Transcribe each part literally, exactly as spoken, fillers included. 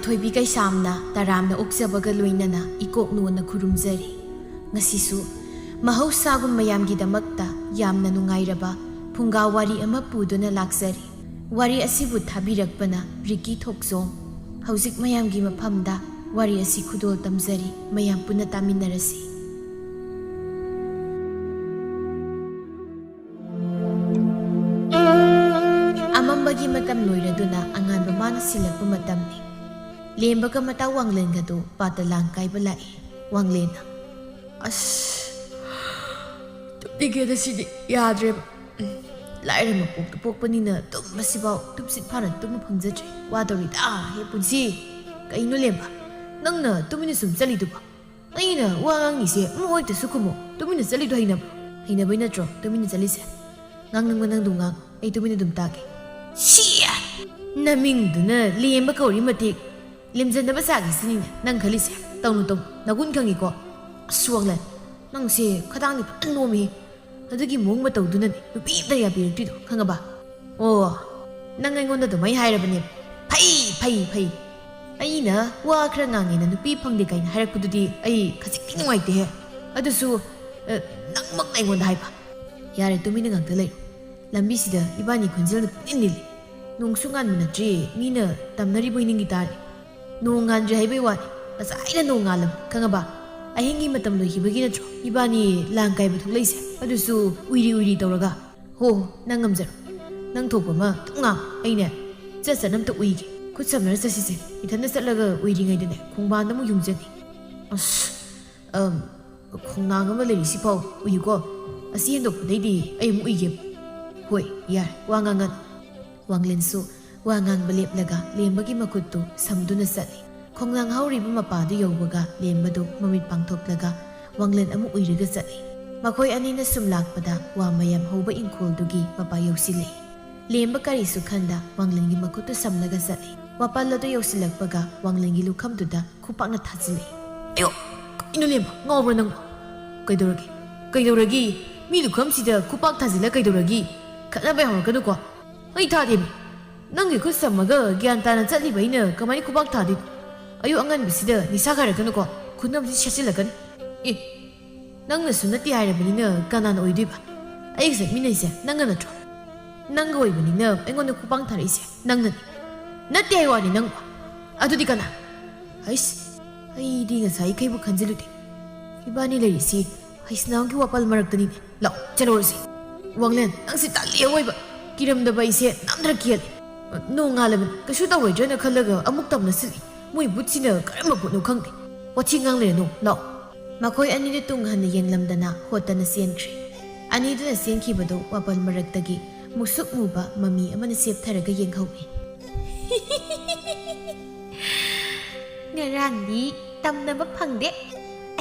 ꯊꯣꯏꯕꯤ ꯀꯩꯁꯥꯝꯅ ꯇꯔꯥꯝꯅ ꯑꯣꯛꯆꯕꯒ ꯂꯣꯏꯅꯅ ꯏꯀꯣꯛ ꯅꯣꯟꯅ ꯈꯨꯔꯨꯝꯖꯔꯤ꯫ ꯉꯁꯤꯁꯨ ꯃꯍꯧꯁꯥꯒꯨꯝ ꯃꯌꯥꯝꯒꯤꯗꯃꯛꯇ ꯌꯥꯝꯅ ꯅꯨꯡꯉꯥꯏꯔꯕ ꯐꯨꯡꯒꯥ ꯋꯥꯔꯤ ꯑꯃ ꯄꯨꯗꯨꯅ ꯂꯥꯛꯆꯔꯤ꯫ ꯋꯥꯔꯤ ꯑꯁꯤꯕꯨ ꯊꯥꯕꯤꯔꯛꯄꯅ ꯔꯤꯀꯤ ꯊꯣꯛꯆꯣꯝ꯫ ꯍꯧꯖꯤꯛ ꯃꯌꯥꯝꯒꯤ ꯃꯐꯝꯗ ꯋꯥꯔꯤ ꯑꯁꯤ ꯈꯨꯗꯣꯜ ꯇꯝꯖꯔꯤ, ꯃꯌꯥꯝ ꯄꯨꯟꯅ ꯇꯥꯃꯤꯟꯅꯔꯁꯤ꯫ ꯑꯃꯝꯕꯒꯤ ꯃꯇꯝ ꯂꯣꯏꯔꯗꯨꯅ ꯑꯉꯥꯟꯕ ꯃꯥꯅ ꯁꯤꯜꯂꯛꯄ ꯃꯇꯝꯅꯤ꯫ ꯂꯦꯝꯕꯒ ꯃꯇꯥ ꯋꯥꯡꯂꯦꯟꯒꯗꯨ ꯄꯥꯠꯇ ꯂꯥꯡ ꯀꯥꯏꯕ ꯂꯥꯛꯏ꯫ ꯋꯥꯡꯂꯦꯟꯅ, "ꯑꯁ, ꯇꯨꯝꯅꯤꯡꯒꯦꯗ ꯁꯤꯗꯤ, ꯌꯥꯗ꯭ꯔꯦꯕ꯫ ꯎꯝ, ꯂꯥꯏꯔ ꯃꯄꯣꯛꯇ ꯄꯣꯛꯄꯅꯤꯅ ꯇꯨꯝꯕꯁꯤꯐꯥꯎ ꯇꯨꯝꯁꯤꯠ ꯐꯥꯅ ꯇꯨꯝꯕ ꯐꯪꯖꯗ꯭ꯔꯦ꯫ ꯋꯥꯗꯧꯔꯤꯗ, ꯍꯦ ꯄꯨꯟꯁꯤ꯫ ꯀꯩꯅꯣ ꯂꯦꯝꯕ, ꯅꯪꯅ ꯇꯨꯃꯤꯟꯅ ꯁꯨꯝ ꯆꯠꯂꯤꯗꯨꯕꯣ? ꯑꯩꯅ ꯋꯥ ꯉꯥꯡꯉꯤꯁꯦ ꯃꯣꯏꯇꯁꯨ ꯈꯨꯝꯃꯣ꯫ ꯇꯨꯃꯤꯟꯅ ꯆꯠꯂꯤꯗꯣ ꯍꯩꯅꯕ꯭ꯔꯣ? ꯍꯩꯅꯕꯩ ꯅꯠꯇ꯭ꯔꯣ ꯇꯨꯃꯤꯟꯅ ꯆꯠꯂꯤꯁꯦ? ꯉꯥꯡꯅꯤꯡꯕ ꯅꯪꯗꯨ ꯉꯥꯡ, ꯑꯩ ꯇꯨꯃꯤꯟꯅ ꯑꯗꯨꯝ ꯇꯥꯒꯦ꯫ ꯁꯤ! ꯅꯃꯤꯡꯗꯨꯅ ꯂꯦꯝꯕ ꯀꯧꯔꯤ ꯃꯇꯤꯛ ꯂꯦꯝꯖꯟꯗꯕ ꯁꯥꯒꯦ ꯁꯤꯅꯤꯅꯦ ꯅꯪ ꯈꯜꯂꯤꯁꯦ? ꯇꯧꯅꯨ, ꯇꯧꯅꯨ, ꯅꯒꯨꯟ ꯈꯪꯉꯤꯀꯣ? ꯑꯁ, ꯋꯥꯡꯂꯦꯟ, ꯅꯪꯁꯦ ꯈꯗꯥꯡꯗꯤ ꯐꯖꯅ ꯅꯣꯝꯃꯤ꯫ ꯑꯗꯨꯒꯤ ꯃꯑꯣꯡ ꯃꯇꯧꯗꯨꯅꯅꯦ ꯅꯨꯄꯤ ꯑꯝꯇ ꯌꯥꯕꯤꯔꯛꯇ꯭ꯔꯤꯗꯣ, ꯈꯪꯉꯕ? ꯑꯣ, ꯅꯪ ꯑꯩꯉꯣꯟꯗ ꯑꯗꯨꯃꯥꯏ ꯍꯥꯏꯔꯕꯅꯦ꯫ ꯐꯩ, ꯐꯩ, ꯐꯩ꯫ ꯑꯩꯅ ꯋꯥ ꯈꯔ ꯉꯥꯡꯉꯦꯅ ꯅꯨꯄꯤ ꯐꯪꯗꯦ ꯀꯥꯏꯅ ꯍꯥꯏꯔꯛꯄꯗꯨꯗꯤ ꯑꯩ ꯈꯖꯤꯛꯇꯤ ꯅꯨꯡꯉꯥꯏꯇꯦꯍꯦ꯫ ꯑꯗꯨꯁꯨ, ꯑ, ꯅꯪꯃꯛꯅ ꯑꯩꯉꯣꯟꯗ ꯍꯥꯏꯕ꯫ ꯌꯥꯔꯦ, ꯇꯨꯃꯤꯟꯅ ꯉꯥꯛꯇ ꯂꯩꯔꯣ꯫ ꯂꯝꯕꯤꯁꯤꯗ ꯏꯕꯥꯅꯤ ꯈꯣꯟꯖꯦꯜꯅ ꯄꯨꯡꯅꯤꯜ ꯅꯤꯜꯂꯤ꯫ ꯅꯣꯡꯁꯨ ꯉꯥꯟꯕ ꯅꯠꯇ꯭ꯔꯤ, ꯃꯤꯅ ꯇꯝꯅꯔꯤꯕꯣꯏ ꯅꯤꯡꯏ ꯇꯥꯔꯦ꯫ ꯅꯣꯡ ꯉꯥꯟꯗ꯭ꯔꯤ ꯍꯥꯏꯕꯩ ꯋꯥꯅꯤ, ꯉꯁꯥꯏꯅ ꯅꯣꯡ ꯉꯥꯜꯂꯝ, ꯈꯪꯉꯕ? ꯑꯍꯤꯡꯒꯤ ꯃꯇꯝ ꯂꯣꯏꯈꯤꯕꯒꯤ ꯅꯠꯇ꯭ꯔꯣ ꯏꯕꯥꯅꯤ ꯂꯥꯡ ꯀꯥꯏꯕ ꯊꯣꯛꯂꯛꯏꯁꯦ? ꯑꯗꯨꯁꯨ ꯎꯏꯔꯤ ꯎꯏꯔꯤ ꯇꯧꯔꯒ꯫ ꯍꯣ, ꯅꯪ ꯉꯝꯖꯔꯣ꯫ ꯅꯪ ꯊꯣꯛꯄ ꯑꯃ ꯑꯗꯨꯝ ꯉꯥꯡ, ꯑꯩꯅꯦ ꯆꯠ ꯆꯠꯅ ꯑꯝꯇ ꯎꯏꯒꯦ꯫ ꯈꯨꯠ ꯁꯝꯅꯔ ꯆꯠꯁꯤꯁꯦ꯫ ꯏꯊꯟꯗ ꯆꯠꯂꯒ ꯎꯏꯔꯤꯉꯩꯗꯅꯦ ꯈꯣꯡꯕꯥꯟꯗ ꯑꯃꯨꯛ ꯌꯨꯡꯖꯅꯤ꯫ ꯑꯁ, ꯑꯝ, ꯈꯣꯡꯅꯥꯡ ꯑꯃ ꯂꯩꯔꯤꯁꯤꯐꯥꯎ ꯎꯏꯌꯨꯀꯣ꯫ ꯑꯁꯤ ꯍꯦꯟꯗꯣꯛꯄꯗꯩꯗꯤ ꯑꯩ ꯑꯃꯨꯛ ꯎꯏꯒꯦ꯫ ꯍꯣꯏ, ꯌꯥꯔꯦ, ꯋꯥ ꯉꯥꯡꯉꯅꯨ꯫ ꯋꯥꯡꯂꯦꯟꯁꯨ ꯋꯥ ꯉꯥꯡꯕ ꯂꯦꯞꯂꯒ ꯂꯦꯝꯕꯒꯤ ꯃꯈꯨꯠꯇꯨ ꯁꯝꯗꯨꯅ ꯆꯠꯂꯤ꯫ ꯈꯣꯡꯅꯥꯡ ꯍꯧꯔꯤꯕ ꯃꯄꯥꯗꯨ ꯌꯧꯕꯒ ꯂꯦꯝꯕꯗꯨ ꯃꯃꯤꯠ ꯄꯥꯡꯊꯣꯛꯂꯒ ꯋꯥꯡꯂꯦꯟ ꯑꯃꯨꯛ ꯎꯏꯔꯒ ꯆꯠꯂꯤ꯫ ꯃꯈꯣꯏ ꯑꯅꯤꯅ ꯁꯨꯝ ꯂꯥꯛꯄꯗ ꯋꯥ ꯃꯌꯥꯝ ꯍꯧꯕ ꯏꯪꯈꯣꯜꯗꯨꯒꯤ ꯃꯄꯥ ꯌꯧꯁꯤꯜꯂꯛꯏ꯫ ꯂꯦꯝꯕ ꯀꯔꯤꯁꯨ ꯈꯟꯗ ꯋꯥꯡꯂꯦꯟꯒꯤ ꯃꯈꯨꯠꯇꯨ ꯁꯝꯂꯒ ꯆꯠꯂꯤ꯫ ꯋꯥꯄꯜ ꯑꯗꯨ ꯌꯧꯁꯤꯜꯂꯛꯄꯒ ꯋꯥꯡꯂꯦꯟꯒꯤ ꯂꯨꯈꯝꯗꯨꯗ ꯈꯨꯄꯥꯛꯅ ꯊꯥꯖꯤꯜꯂꯛꯏ꯫ "ꯑꯌꯣ! ꯀꯩꯅꯣ ꯂꯦꯝꯕ, ꯉꯥꯎꯕ꯭ꯔꯥ ꯅꯪꯕꯣ? ꯀꯩꯗꯧꯔꯒꯦ? ꯀꯩꯗꯧꯔꯒꯦ? ꯃꯤ ꯂꯨꯈꯝꯁꯤꯗ ꯈꯨꯄꯥꯛ ꯊꯥꯖꯤꯜꯂ ꯀꯩꯗꯧꯔꯒꯦ? ꯈꯠꯅꯕ ꯌꯥꯝ ꯍꯧꯔꯛꯀꯅꯨꯀꯣ꯫ ꯑꯩ ꯊꯥꯗꯦꯃꯤ꯫ ꯅꯪꯒꯤ ꯈꯨꯠ ꯁꯝꯃꯒ ꯒ꯭ꯌꯥꯟ ꯇꯥꯅ ꯆꯠꯂꯤꯕ ꯑꯩꯅ ꯀꯃꯥꯏꯅ ꯈꯨꯕꯥꯛ ꯊꯥꯗꯣꯏꯅꯣ? ꯑꯌꯨꯛ ꯑꯉꯟꯕꯁꯤꯗ ꯅꯤꯁꯥ ꯈꯥꯏꯔꯛꯀꯅꯨꯀꯣ, ꯈꯨꯅꯝꯁꯤ ꯁꯦꯠꯆꯤꯜꯂꯛꯀꯅꯤ꯫ ꯑꯦ, ꯅꯪꯅꯁꯨ ꯅꯠꯇꯦ ꯍꯥꯏꯔꯕꯅꯤꯅ ꯀꯅꯥꯅ ꯑꯣꯏꯗꯣꯏꯕ? ꯑꯩꯒ ꯆꯠꯃꯤꯟꯅꯩꯁꯦ ꯅꯪꯅ ꯅꯠꯇ꯭ꯔꯣ? ꯅꯪꯒ ꯑꯣꯏꯕꯅꯤꯅ ꯑꯩꯉꯣꯟꯗ ꯈꯨꯄꯥꯡ ꯊꯥꯔꯛꯏꯁꯦ ꯅꯪꯅꯅꯤ꯫ ꯅꯠꯇꯦ ꯍꯥꯏ ꯋꯥꯅꯤ ꯅꯪꯕꯨ꯫ ꯑꯗꯨꯗꯤ ꯀꯅꯥ? ꯍꯩꯁ, ꯑꯩꯗꯤ ꯉꯁꯥꯏꯈꯩꯕꯨ ꯈꯟꯖꯤꯜꯂꯨꯗꯦ꯫ ꯏꯕꯥꯅꯤ ꯂꯩꯔꯤꯁꯤ ꯍꯩꯁꯅꯥꯝꯒꯤ ꯋꯥꯄꯜ ꯃꯔꯛꯇꯅꯤꯅꯦ꯫ ꯂꯥꯛꯑꯣ, ꯆꯠꯂꯨꯔꯁꯤ꯫ ꯋꯥꯡꯂꯦꯟ, ꯅꯪꯁꯤ ꯇꯜꯂꯤ ꯑꯑꯣꯏꯕ꯫ ꯀꯤꯔꯝꯗꯕ ꯑꯩꯁꯦ ꯅꯝꯗꯅ ꯀꯤꯍꯜꯂꯤ꯫ ꯅꯣꯡꯉꯥꯜꯂꯕꯅꯤ, ꯀꯩꯁꯨ ꯇꯧꯔꯣꯏꯗ꯭ꯔꯅ ꯈꯜꯂꯒ ꯑꯃꯨꯛ ꯇꯝꯅ ꯁꯤꯜꯂꯤ꯫ ꯃꯣꯏ ꯕꯨꯠꯁꯤꯅ ꯀꯔꯝꯕ ꯕꯨꯠꯅꯣ ꯈꯪꯗꯦ꯫ ꯋꯥꯊꯤ ꯉꯥꯡ ꯂꯩꯔꯅꯨ, ꯂꯥꯛꯑꯣ꯫ ꯃꯈꯣꯏ ꯑꯅꯤꯗꯤ ꯇꯨꯡ ꯍꯟꯅ ꯌꯦꯡꯂꯝꯗꯅ ꯍꯣꯠꯇꯅ ꯆꯦꯟꯈ꯭ꯔꯦ꯫ ꯑꯅꯤꯗꯨꯅ ꯆꯦꯟꯈꯤꯕꯗꯨ ꯋꯥꯄꯜ ꯃꯔꯛꯇꯒꯤ ꯃꯨꯁꯨꯛ ꯃꯨꯕ ꯃꯃꯤ ꯑꯃꯅ ꯆꯦꯞꯊꯔꯒ ꯌꯦꯡꯍꯧꯏ꯫ ꯉꯔꯥꯡꯗꯤ ꯇꯝꯅꯕ ꯐꯪꯗꯦ꯫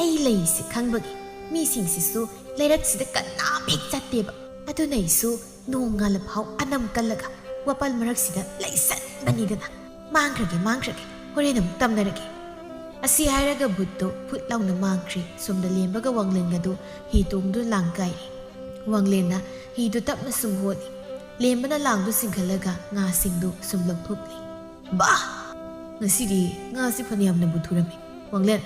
ꯑꯩ ꯂꯩꯁꯤ ꯈꯪꯕꯒꯤ ꯃꯤꯁꯤꯡꯁꯤꯁꯨ ꯂꯩꯔꯛꯁꯤꯗ ꯀꯅꯥꯝ ꯍꯦꯛ ꯆꯠꯇꯦꯕ꯫ ꯑꯗꯨꯅ ꯑꯩꯁꯨ ꯅꯣꯡꯉꯥꯜꯂꯐꯥꯎ ꯑꯅꯝ ꯀꯜꯂꯒ ꯋꯥꯄꯜ ꯃꯔꯛꯁꯤꯗ ꯂꯩꯁꯟꯕꯅꯤꯗꯅ꯫ ꯃꯥꯡꯈ꯭ꯔꯒꯦ, ꯃꯥꯡꯈ꯭ꯔꯒꯦ, ꯍꯣꯔꯦꯟ ꯑꯃꯨꯛ ꯇꯝꯅꯔꯒꯦ꯫ ꯑꯁꯤ ꯍꯥꯏꯔꯒ ꯕꯨꯠꯇꯣ ꯐꯨꯠ ꯂꯥꯎꯅ ꯃꯥꯡꯈ꯭ꯔꯦ꯫ ꯁꯣꯝꯗ ꯂꯦꯝꯕꯒ ꯋꯥꯡꯂꯦꯟꯒꯗꯨ ꯍꯤ ꯇꯣꯡꯗꯨꯅ ꯂꯥꯡ ꯀꯥꯏꯔꯦ꯫ ꯋꯥꯡꯂꯦꯟꯅ ꯍꯤꯗꯨ ꯇꯞꯅ ꯁꯨꯝ ꯍꯣꯠꯂꯤ꯫ ꯂꯦꯝꯕꯅ ꯂꯥꯡꯗꯨ ꯆꯤꯡꯈꯠꯂꯒ ꯉꯥꯁꯤꯡꯗꯨ ꯁꯨꯝ ꯂꯧꯊꯣꯛꯂꯤ꯫ ꯕꯥ! ꯉꯁꯤꯗꯤ ꯉꯥꯁꯤ ꯐꯅꯌꯥꯝꯅꯕꯨ ꯊꯨꯔꯝꯃꯤ꯫ ꯋꯥꯡꯂꯦꯟ,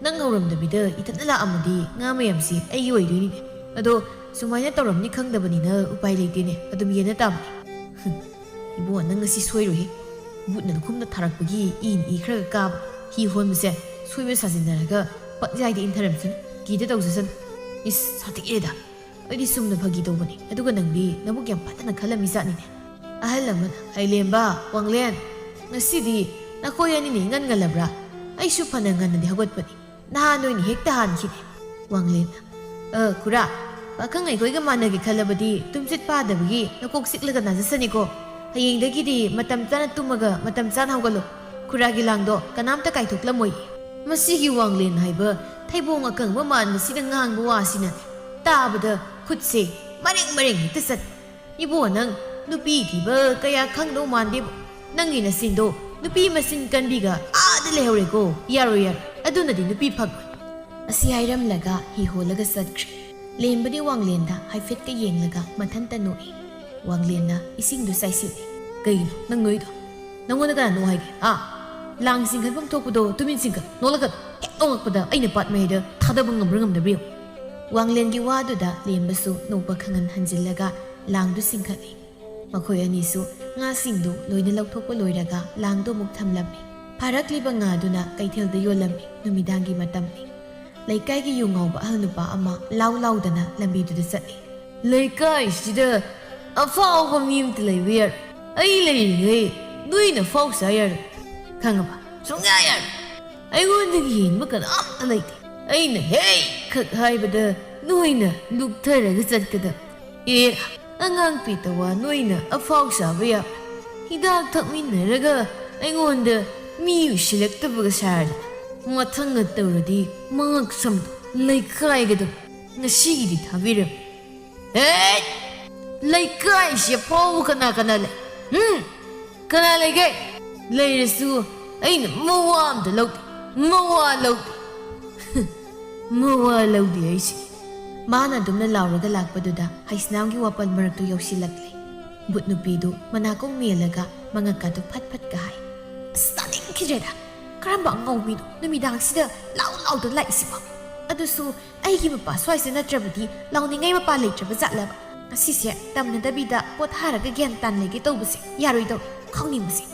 ꯅꯪ ꯍꯧꯔꯝꯗꯕꯤꯗ ꯏꯊꯟꯇ ꯂꯥꯛꯑꯝꯃꯗꯤ ꯉꯥ ꯃꯌꯥꯝꯁꯤ ꯑꯩꯒꯤ ꯑꯣꯏꯗꯣꯏꯅꯤꯅꯦ꯫ ꯑꯗꯣ ꯁꯨꯃꯥꯏꯅ ꯇꯧꯔꯝꯅꯤ ꯈꯪꯗꯕꯅꯤꯅ ꯎꯄꯥꯏ ꯂꯩꯇꯦꯅꯦ, ꯑꯗꯨꯝ ꯌꯦꯟꯅ ꯇꯥꯕꯅꯤ꯫ ꯍꯨꯝ, ꯏꯕꯨꯡꯉꯣ, ꯅꯪ ꯉꯁꯤ ꯁꯣꯏꯔꯣꯏꯍꯦ꯫ ꯕꯨꯠꯅ ꯅꯈꯨꯝꯗ ꯊꯥꯔꯛꯄꯒꯤ ꯏꯅ ꯏ ꯈꯔꯒ ꯀꯥꯕ ꯍꯤ ꯍꯣꯟꯕꯁꯦ ꯁꯣꯏꯕ ꯁꯥꯖꯤꯟꯅꯔꯒ ꯄꯠꯌꯥꯏꯗ ꯏꯟꯊꯔꯝꯁꯅꯨ꯫ ꯀꯤꯗ ꯇꯧꯖꯁꯅꯨ꯫ ꯏꯁ, ꯁꯥꯊꯤꯑꯦꯗ꯫ ꯑꯩꯗꯤ ꯁꯨꯝꯅ ꯐꯥꯒꯤ ꯇꯧꯕꯅꯤ, ꯑꯗꯨꯒ ꯅꯪꯗꯤ ꯅꯕꯨꯛ ꯌꯥꯝ ꯐꯠꯇꯅ ꯈꯜꯂꯝꯃꯤ ꯖꯥꯠꯅꯤꯅꯦ꯫ ꯑꯍꯜ ꯑꯃꯅ, "ꯑꯩꯂꯦꯝꯕ, ꯋꯥꯡꯂꯦꯟ, ꯉꯁꯤꯗꯤ ꯅꯈꯣꯏ ꯑꯅꯤꯅ ꯏꯉꯟ ꯉꯜꯂꯕ꯭ꯔꯥ? ꯑꯩꯁꯨ ꯐꯅ ꯉꯟꯅꯗꯤ ꯍꯧꯒꯠꯄꯅꯤ꯫ ꯅꯍꯥꯟ ꯅꯣꯏꯅ ꯍꯦꯛꯇ ꯍꯥꯟꯈꯤꯅꯦ꯫" ꯋꯥꯡꯂꯦꯟꯅ, "ꯑ, ꯈꯨꯔꯥ, ꯄꯥꯈꯪ ꯑꯩꯈꯣꯏꯒ ꯃꯥꯟꯅꯒꯦ ꯈꯜꯂꯕꯗꯤ ꯇꯨꯝꯁꯤꯠ ꯐꯥꯗꯕꯒꯤ ꯅꯀꯣꯛ ꯆꯤꯛꯂꯒ ꯅꯥꯖꯁꯅꯤꯀꯣ꯫ ꯍꯌꯦꯡꯗꯒꯤꯗꯤ ꯃꯇꯝ ꯆꯥꯅ ꯇꯨꯝꯃꯒ ꯃꯇꯝ ꯆꯥꯅ ꯍꯧꯒꯠꯂꯨ꯫ ꯈꯨꯔꯥꯒꯤ ꯂꯥꯡꯗꯣ ꯀꯅꯥꯝꯇ ꯀꯥꯏꯊꯣꯛꯂꯝꯃꯣꯏ꯫" ꯃꯁꯤꯒꯤ ꯋꯥꯡꯂꯦꯟ ꯍꯥꯏꯕ ꯊꯩꯕꯣꯡ ꯑꯀꯪꯕ ꯃꯥꯟꯕꯁꯤꯅ ꯉꯥꯡꯕ ꯋꯥꯁꯤꯅꯅꯦ ꯇꯥꯕꯗ ꯈꯨꯠꯁꯦ ꯃꯔꯦꯡ ꯃꯔꯦꯡ ꯍꯦꯛꯇ ꯆꯠ꯫ "ꯏꯕꯣ, ꯅꯪ ꯅꯨꯄꯤ ꯊꯤꯕ ꯀꯌꯥ ꯈꯪꯗꯧ ꯃꯥꯟꯗꯦꯕꯣ꯫ ꯅꯪꯒꯤ ꯅꯆꯤꯟꯗꯣ ꯅꯨꯄꯤ ꯃꯆꯤꯟ ꯀꯟꯕꯤꯒ ꯑꯥꯗ ꯂꯩꯍꯧꯔꯦꯀꯣ꯫ ꯌꯥꯔꯣꯏ, ꯌꯥꯔꯣꯏ꯫ ꯑꯗꯨꯅꯗꯤ ꯅꯨꯄꯤ ꯐꯪꯉꯣꯏ꯫" ꯑꯁꯤ ꯍꯥꯏꯔꯝꯂꯒ ꯍꯤ ꯍꯣꯜꯂꯒ ꯆꯠꯈ꯭ꯔꯦ꯫ ꯂꯦꯝꯕꯗꯤ ꯋꯥꯡꯂꯦꯟꯗ ꯍꯥꯏꯐꯦꯠꯀ ꯌꯦꯡꯂꯒ ꯃꯊꯟꯇ ꯅꯣꯛꯏ꯫ ꯋꯥꯡꯂꯦꯟꯅ ꯏꯁꯤꯡꯗꯨ ꯆꯥꯏꯁꯤꯜꯂꯤ꯫ "ꯀꯩꯒꯤꯅꯣ ꯅꯪ ꯅꯣꯏꯗꯣ? ꯅꯪꯉꯣꯟꯗ ꯀꯅꯥ ꯅꯣꯛ ꯍꯥꯏꯒꯦ? ꯍꯥ? ꯂꯥꯡ ꯆꯤꯡꯈꯠꯐꯝ ꯊꯣꯛꯄꯗꯣ ꯇꯨꯃꯤꯟ ꯆꯤꯡꯈꯠ, ꯅꯣꯛꯂꯛꯀꯅꯨ꯫ ꯍꯦꯛ ꯅꯣꯛꯂꯛꯄꯗ ꯑꯩꯅ ꯄꯥꯠ ꯃꯌꯥꯏꯗ ꯊꯥꯗꯕ ꯉꯝꯕ꯭ꯔꯥ ꯉꯝꯗꯕ꯭ꯔꯥ ꯌꯦꯡꯉꯨ꯫" ꯋꯥꯡꯂꯦꯟꯒꯤ ꯋꯥꯗꯨꯗ ꯂꯦꯝꯕꯁꯨ ꯅꯣꯛꯄ ꯈꯪꯍꯟ ꯍꯟꯖꯤꯜꯂꯒ ꯂꯥꯡꯗꯨ ꯆꯤꯡꯈꯠꯂꯤ꯫ ꯃꯈꯣꯏ ꯑꯅꯤꯁꯨ ꯉꯥꯁꯤꯡꯗꯨ ꯂꯣꯏꯅ ꯂꯧꯊꯣꯛꯄ ꯂꯣꯏꯔꯒ ꯂꯥꯡꯗꯨ ꯑꯃꯨꯛ ꯊꯝꯂꯝꯃꯤ꯫ ꯐꯥꯔꯛꯂꯤꯕ ꯉꯥꯗꯨꯅ ꯀꯩꯊꯦꯜꯗ ꯌꯣꯜꯂꯝꯃꯤ꯫ ꯅꯨꯃꯤꯗꯥꯡꯒꯤ ꯃꯇꯝꯅꯤ꯫ ꯂꯩꯀꯥꯏꯒꯤ ꯌꯨ ꯉꯥꯎꯕ ꯑꯍꯜ ꯅꯨꯄꯥ ꯑꯃ ꯂꯥꯎ ꯂꯥꯎꯗꯅ ꯂꯝꯕꯤꯗꯨꯗ ꯆꯠꯂꯤ꯫ "ꯂꯩꯀꯥꯏꯁꯤꯗ ꯑꯐꯥꯎꯕ ꯃꯤ ꯑꯃꯇ ꯂꯩꯕ ꯌꯥꯔꯣꯏ꯫ ꯑꯩ ꯂꯩꯔꯤꯉꯩ ꯅꯣꯏꯅ ꯑꯐꯥꯎ ꯁꯥ ꯌꯥꯔꯣꯏ꯫ ꯈꯪꯉꯕ? ꯁꯨꯡꯌꯥ ꯌꯥꯔꯣꯏ꯫ ꯑꯩꯉꯣꯟꯗꯒꯤ ꯍꯦꯟꯕ ꯀꯅꯥꯝꯇ ꯂꯩꯇꯦ꯫ ꯑꯩꯅ ꯍꯦꯛ ꯈꯛ ꯍꯥꯏꯕꯗ ꯅꯣꯏꯅ ꯂꯨꯞꯊꯔꯒ ꯆꯠꯀꯗꯕ꯫ ꯑꯦ, ꯑꯉꯥꯡ ꯄꯦꯇꯋꯥ ꯅꯣꯏꯅ ꯑꯐꯥꯎ ꯁꯥꯕ ꯌꯥꯕ꯫ ꯍꯤꯗꯥꯛ ꯊꯛꯃꯤꯟꯅꯔꯒ ꯑꯩꯉꯣꯟꯗ ꯃꯤ ꯎꯁꯤꯜꯂꯛꯇꯕꯒ ꯁꯥꯔꯗꯅ꯫ ꯃꯊꯪꯒ ꯇꯧꯔꯗꯤ ꯃꯉꯛ ꯁꯝꯗꯣ ꯂꯩꯈꯥꯏꯒꯗꯕ꯫ ꯉꯁꯤꯒꯤꯗꯤ ꯊꯥꯕꯤꯔꯝꯃꯦ꯫" "ꯍꯦꯠ! ꯂꯩꯀꯥꯏꯁꯤ ꯑꯐꯥꯎꯕ ꯀꯅꯥ ꯀꯅꯥ ꯂꯩ? ꯍꯨꯝ? ꯀꯅꯥ ꯂꯩꯒꯦ? ꯂꯩꯔꯁꯨ ꯑꯩꯅ ꯃꯋꯥ ꯑꯝꯇ ꯂꯧꯗꯦ꯫ ꯃꯋꯥ ꯂꯧꯗꯦ꯫ ꯃꯋꯥ ꯂꯧꯗꯦ ꯑꯩꯁꯦ꯫" ꯃꯥꯅ ꯑꯗꯨꯝꯅ ꯂꯥꯎꯔꯒ ꯂꯥꯛꯄꯗꯨꯗ ꯍꯩꯁꯅꯥꯝꯒꯤ ꯋꯥꯄꯜ ꯃꯔꯛꯇꯨ ꯌꯧꯁꯤꯜꯂꯛꯂꯦ꯫ ꯕꯨꯠ ꯅꯨꯄꯤꯗꯨ ꯃꯅꯥꯀꯣꯡ ꯃꯦꯜꯂꯒ ꯃꯉꯛꯀꯥꯗꯨ ꯐꯠ ꯐꯠꯀ ꯍꯥꯏ꯫ "ꯑꯁ, ꯇꯥꯅꯤꯡꯈꯤꯗ꯭ꯔꯦꯗ꯫ ꯀꯔꯝꯕ ꯑꯉꯥꯎꯕꯤꯅꯣ ꯅꯨꯃꯤꯗꯥꯡꯁꯤꯗ ꯂꯥꯎ ꯂꯥꯎꯗꯅ ꯂꯥꯛꯏꯁꯤꯕꯣ? ꯑꯗꯨꯁꯨ ꯑꯩꯒꯤ ꯃꯄꯥ ꯁ꯭ꯋꯥꯏꯁꯦ ꯅꯠꯇ꯭ꯔꯕꯗꯤ ꯂꯥꯎꯅꯤꯡꯉꯥꯏ ꯃꯄꯥ ꯂꯩꯇ꯭ꯔꯕ ꯖꯥꯠꯂꯕ? ꯉꯁꯤꯁꯦ ꯇꯝꯅꯗꯕꯤꯗ ꯄꯣꯊꯥꯔꯒ ꯒ꯭ꯌꯥꯟ ꯇꯥꯅ ꯂꯩꯒꯦ ꯇꯧꯕꯁꯦ ꯌꯥꯔꯣꯏꯗꯧꯔꯦ꯫ ꯈꯪꯅꯤꯡꯕꯁꯦ꯫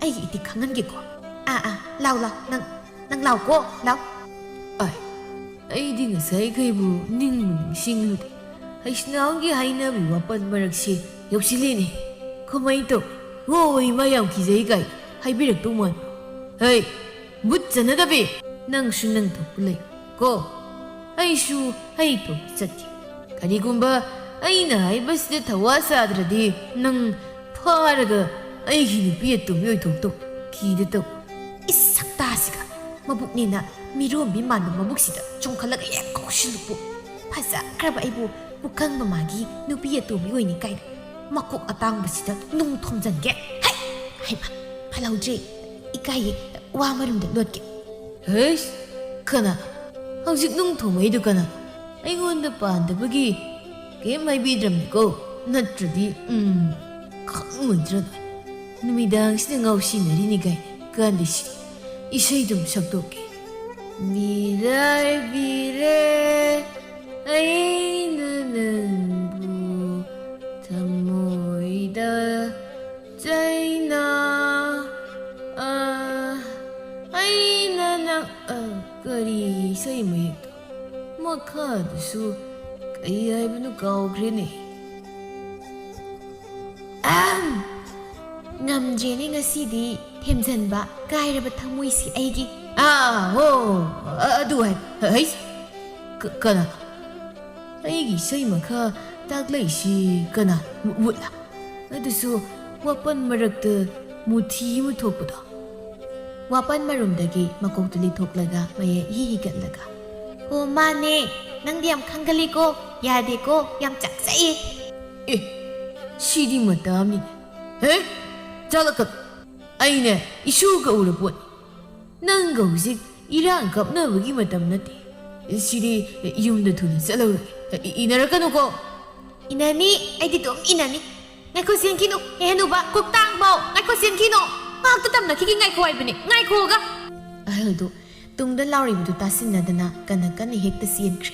ꯑꯩꯒꯤ ꯏꯇꯤꯛ ꯈꯪꯍꯟꯒꯦꯀꯣ꯫ ꯑꯥ, ꯑꯥ, ꯂꯥꯎ, ꯂꯥꯎ, ꯅꯪ, ꯅꯪ ꯂꯥꯎꯀꯣ, ꯂꯥꯎ꯫" ꯑꯥꯏ, ꯑꯩꯗꯤ ꯉꯁꯥꯏꯈꯩꯕꯨ ꯅꯤꯡꯕꯨ ꯅꯤꯡꯁꯤꯡꯂꯨꯗꯦ꯫ ꯍꯩꯁꯅꯥꯝꯒꯤ ꯍꯥꯏꯅꯕꯤ ꯋꯥꯄꯜ ꯃꯔꯛꯁꯦ ꯌꯧꯁꯤꯜꯂꯦꯅꯦ꯫ ꯀꯃꯥꯏ ꯇꯧ? "ꯍꯣ, ꯏꯃꯥ ꯌꯥꯝ ꯀꯤꯖꯩ" ꯀꯥꯏ ꯍꯥꯏꯕꯤꯔꯛꯇꯧ ꯃꯥꯟꯕ꯭ꯔꯣ? ꯍꯩ, ꯕꯨꯠ ꯆꯠꯅꯗꯕꯤ! ꯅꯪꯁꯨ ꯅꯪ ꯊꯣꯛꯄ ꯂꯩ ꯀꯣ꯫ ꯑꯩꯁꯨ ꯑꯩ ꯊꯣꯛꯄ ꯆꯠꯀꯦ꯫ ꯀꯔꯤꯒꯨꯝꯕ ꯑꯩꯅ ꯍꯥꯏꯕꯁꯤꯗ ꯊꯋꯥ ꯁꯥꯗ꯭ꯔꯗꯤ ꯅꯪ ꯐꯥꯔꯒ ꯑꯩꯒꯤ ꯅꯨꯄꯤ ꯑꯇꯣꯝꯕꯤ ꯑꯣꯏꯊꯣꯛꯇꯧ꯫ ꯀꯤꯗ ꯇꯧ꯫ ꯏꯁ, ꯁꯛꯇꯥꯁꯤꯒ! ꯃꯕꯨꯛꯅꯦꯅ ꯃꯤꯔꯣꯝꯕꯤ ꯃꯥꯟꯕ ꯃꯕꯨꯛꯁꯤꯗ ꯆꯣꯡꯈꯠꯂꯒ ꯍꯦꯛ ꯀꯧꯁꯤꯜꯂꯨꯀꯣ꯫ ꯐꯖꯈ꯭ꯔꯕ ꯑꯩꯕꯨ ꯄꯨꯈꯪ ꯃꯃꯥꯒꯤ ꯅꯨꯄꯤ ꯑꯇꯣꯝꯕꯤ ꯑꯣꯏꯅꯤ ꯀꯥꯏꯅ꯫ ꯃꯀꯣꯛ ꯑꯇꯥꯡꯕꯁꯤꯗ ꯅꯨꯡ ꯊꯣꯝꯖꯤꯟꯒꯦ꯫ ꯍꯩ! ꯍꯩꯃꯥ! ꯐꯠꯍꯧꯗ꯭ꯔꯦ꯫ ꯏꯀꯥꯏꯌꯦ꯫ ꯋꯥ ꯃꯔꯨꯝꯗ ꯂꯣꯠꯀꯦ꯫ ꯍꯩꯁ! ꯀꯅꯥ? ꯍꯧꯖꯤꯛ ꯅꯨꯡ ꯊꯣꯝꯃꯛꯏꯗꯨ ꯀꯅꯥ? ꯑꯩꯉꯣꯟꯗ ꯄꯥꯟꯗꯕꯒꯤ ꯀꯩꯝ ꯍꯥꯏꯕꯤꯗ꯭ꯔꯕꯅꯤꯀꯣ꯫ ꯅꯠꯇ꯭ꯔꯗꯤ, ꯎꯝ, ꯈꯪꯉꯣꯏꯗ꯭ꯔꯅꯦ꯫ ꯅꯨꯃꯤꯗꯥꯡꯁꯤꯗ ꯉꯥꯎꯁꯤꯟꯅꯔꯤꯅꯤ ꯀꯥꯏꯅ ꯀꯥꯟꯗꯦ ꯁꯤꯗꯤ꯫ ꯏꯁꯩꯗꯨꯝ ꯁꯛꯇꯣꯛꯀꯦ꯫ ꯃꯤꯔꯥꯏꯕꯤꯔꯦ ꯑꯩꯅ ꯅꯪꯕꯨ ꯊꯃꯣꯏꯗ ꯆꯩꯅ꯫ ꯑ, ꯑꯩꯅ ꯅꯪ, ꯑ, ꯀꯔꯤ ꯏꯁꯩ ꯃꯌꯦꯛꯇꯣ? ꯃꯈꯥꯗꯨꯁꯨ ꯀꯩ ꯍꯥꯏꯕꯅꯣ ꯀꯥꯎꯈ꯭ꯔꯦꯅꯦ꯫ ꯑꯍꯝ! ꯉꯝꯗ꯭ꯔꯦꯅꯦ ꯉꯁꯤꯗꯤ ꯊꯦꯝꯖꯤꯟꯕ, ꯀꯥꯏꯔꯕ ꯊꯃꯣꯏꯁꯤ ꯑꯩꯒꯤ꯫ ꯑꯥ, ꯍꯣ, ꯑ-, ꯑꯗꯨ ꯍꯥꯏ, ꯍꯩ, ꯀ-, ꯀꯅꯥ? ꯑꯩꯒꯤ ꯏꯁꯩ ꯃꯈꯥ ꯇꯥꯛꯂꯛꯏꯁꯤ ꯀꯅꯥ? ꯃꯨ-, ꯃꯨꯠꯂꯥ? ꯑꯗꯨꯁꯨ ꯋꯥꯄꯟ ꯃꯔꯛꯇ ꯃꯨꯊꯤ ꯑꯃ ꯊꯣꯛꯄꯗꯣ꯫ ꯋꯥꯄꯟ ꯃꯔꯨꯝꯗꯒꯤ ꯃꯀꯣꯛꯇꯨ ꯂꯤꯊꯣꯛꯂꯒ ꯃꯌꯥꯏ ꯏꯍꯤ ꯍꯤꯒꯠꯂꯒ, "ꯑꯣ, ꯃꯥꯅꯦ, ꯅꯪꯗꯤ ꯌꯥꯝ ꯈꯪꯒꯜꯂꯤꯀꯣ, ꯌꯥꯗꯦꯀꯣ, ꯌꯥꯝ ꯆꯥꯛꯆꯩꯌꯦ꯫" ꯑꯦ, ꯁꯤꯗꯤ ꯃꯇꯥ ꯑꯃꯅꯤꯅꯦ꯫ ꯍꯦ, ꯆꯠꯂꯛꯀꯅꯨ꯫ ꯑꯩꯅꯦ ꯏꯁꯨꯒ ꯎꯔ ꯄꯣꯠꯅꯤ꯫ ꯅꯪꯒ ꯍꯧꯖꯤꯛ ꯏꯔꯥꯡ ꯀꯞꯅꯕꯒꯤ ꯃꯇꯝ ꯅꯠꯇꯦ꯫ ꯁꯤꯗꯤ ꯌꯨꯝꯗ ꯊꯨꯅ ꯆꯠꯍꯧꯔꯒꯦ꯫ ꯏ-, ꯏꯟꯅꯔꯛꯀꯅꯨꯀꯣ꯫ ꯏꯟꯅꯅꯤ, ꯑꯩꯗꯤ ꯑꯗꯨꯝ ꯏꯟꯅꯅꯤ꯫ ꯉꯥꯏꯈꯣ, ꯆꯦꯟꯈꯤꯅꯨ꯫ ꯍꯦ, ꯍꯅꯨꯕ, ꯀꯣꯛꯇꯥꯡꯕꯧ, ꯉꯥꯏꯈꯣ, ꯆꯦꯟꯈꯤꯅꯨ꯫ ꯉꯥꯏꯍꯥꯛꯇ ꯇꯝꯅꯈꯤꯒꯦ, ꯉꯥꯏꯈꯣ ꯍꯥꯏꯕꯅꯦ, ꯉꯥꯏꯈꯣꯒ꯫ ꯑꯍꯜꯗꯨ ꯇꯨꯡꯗ ꯂꯥꯎꯔꯤꯕꯗꯨ ꯇꯥꯁꯤꯟꯅꯗꯅ ꯀꯟꯅ ꯀꯟꯅ ꯍꯦꯛꯇ ꯆꯦꯟꯈ꯭ꯔꯦ꯫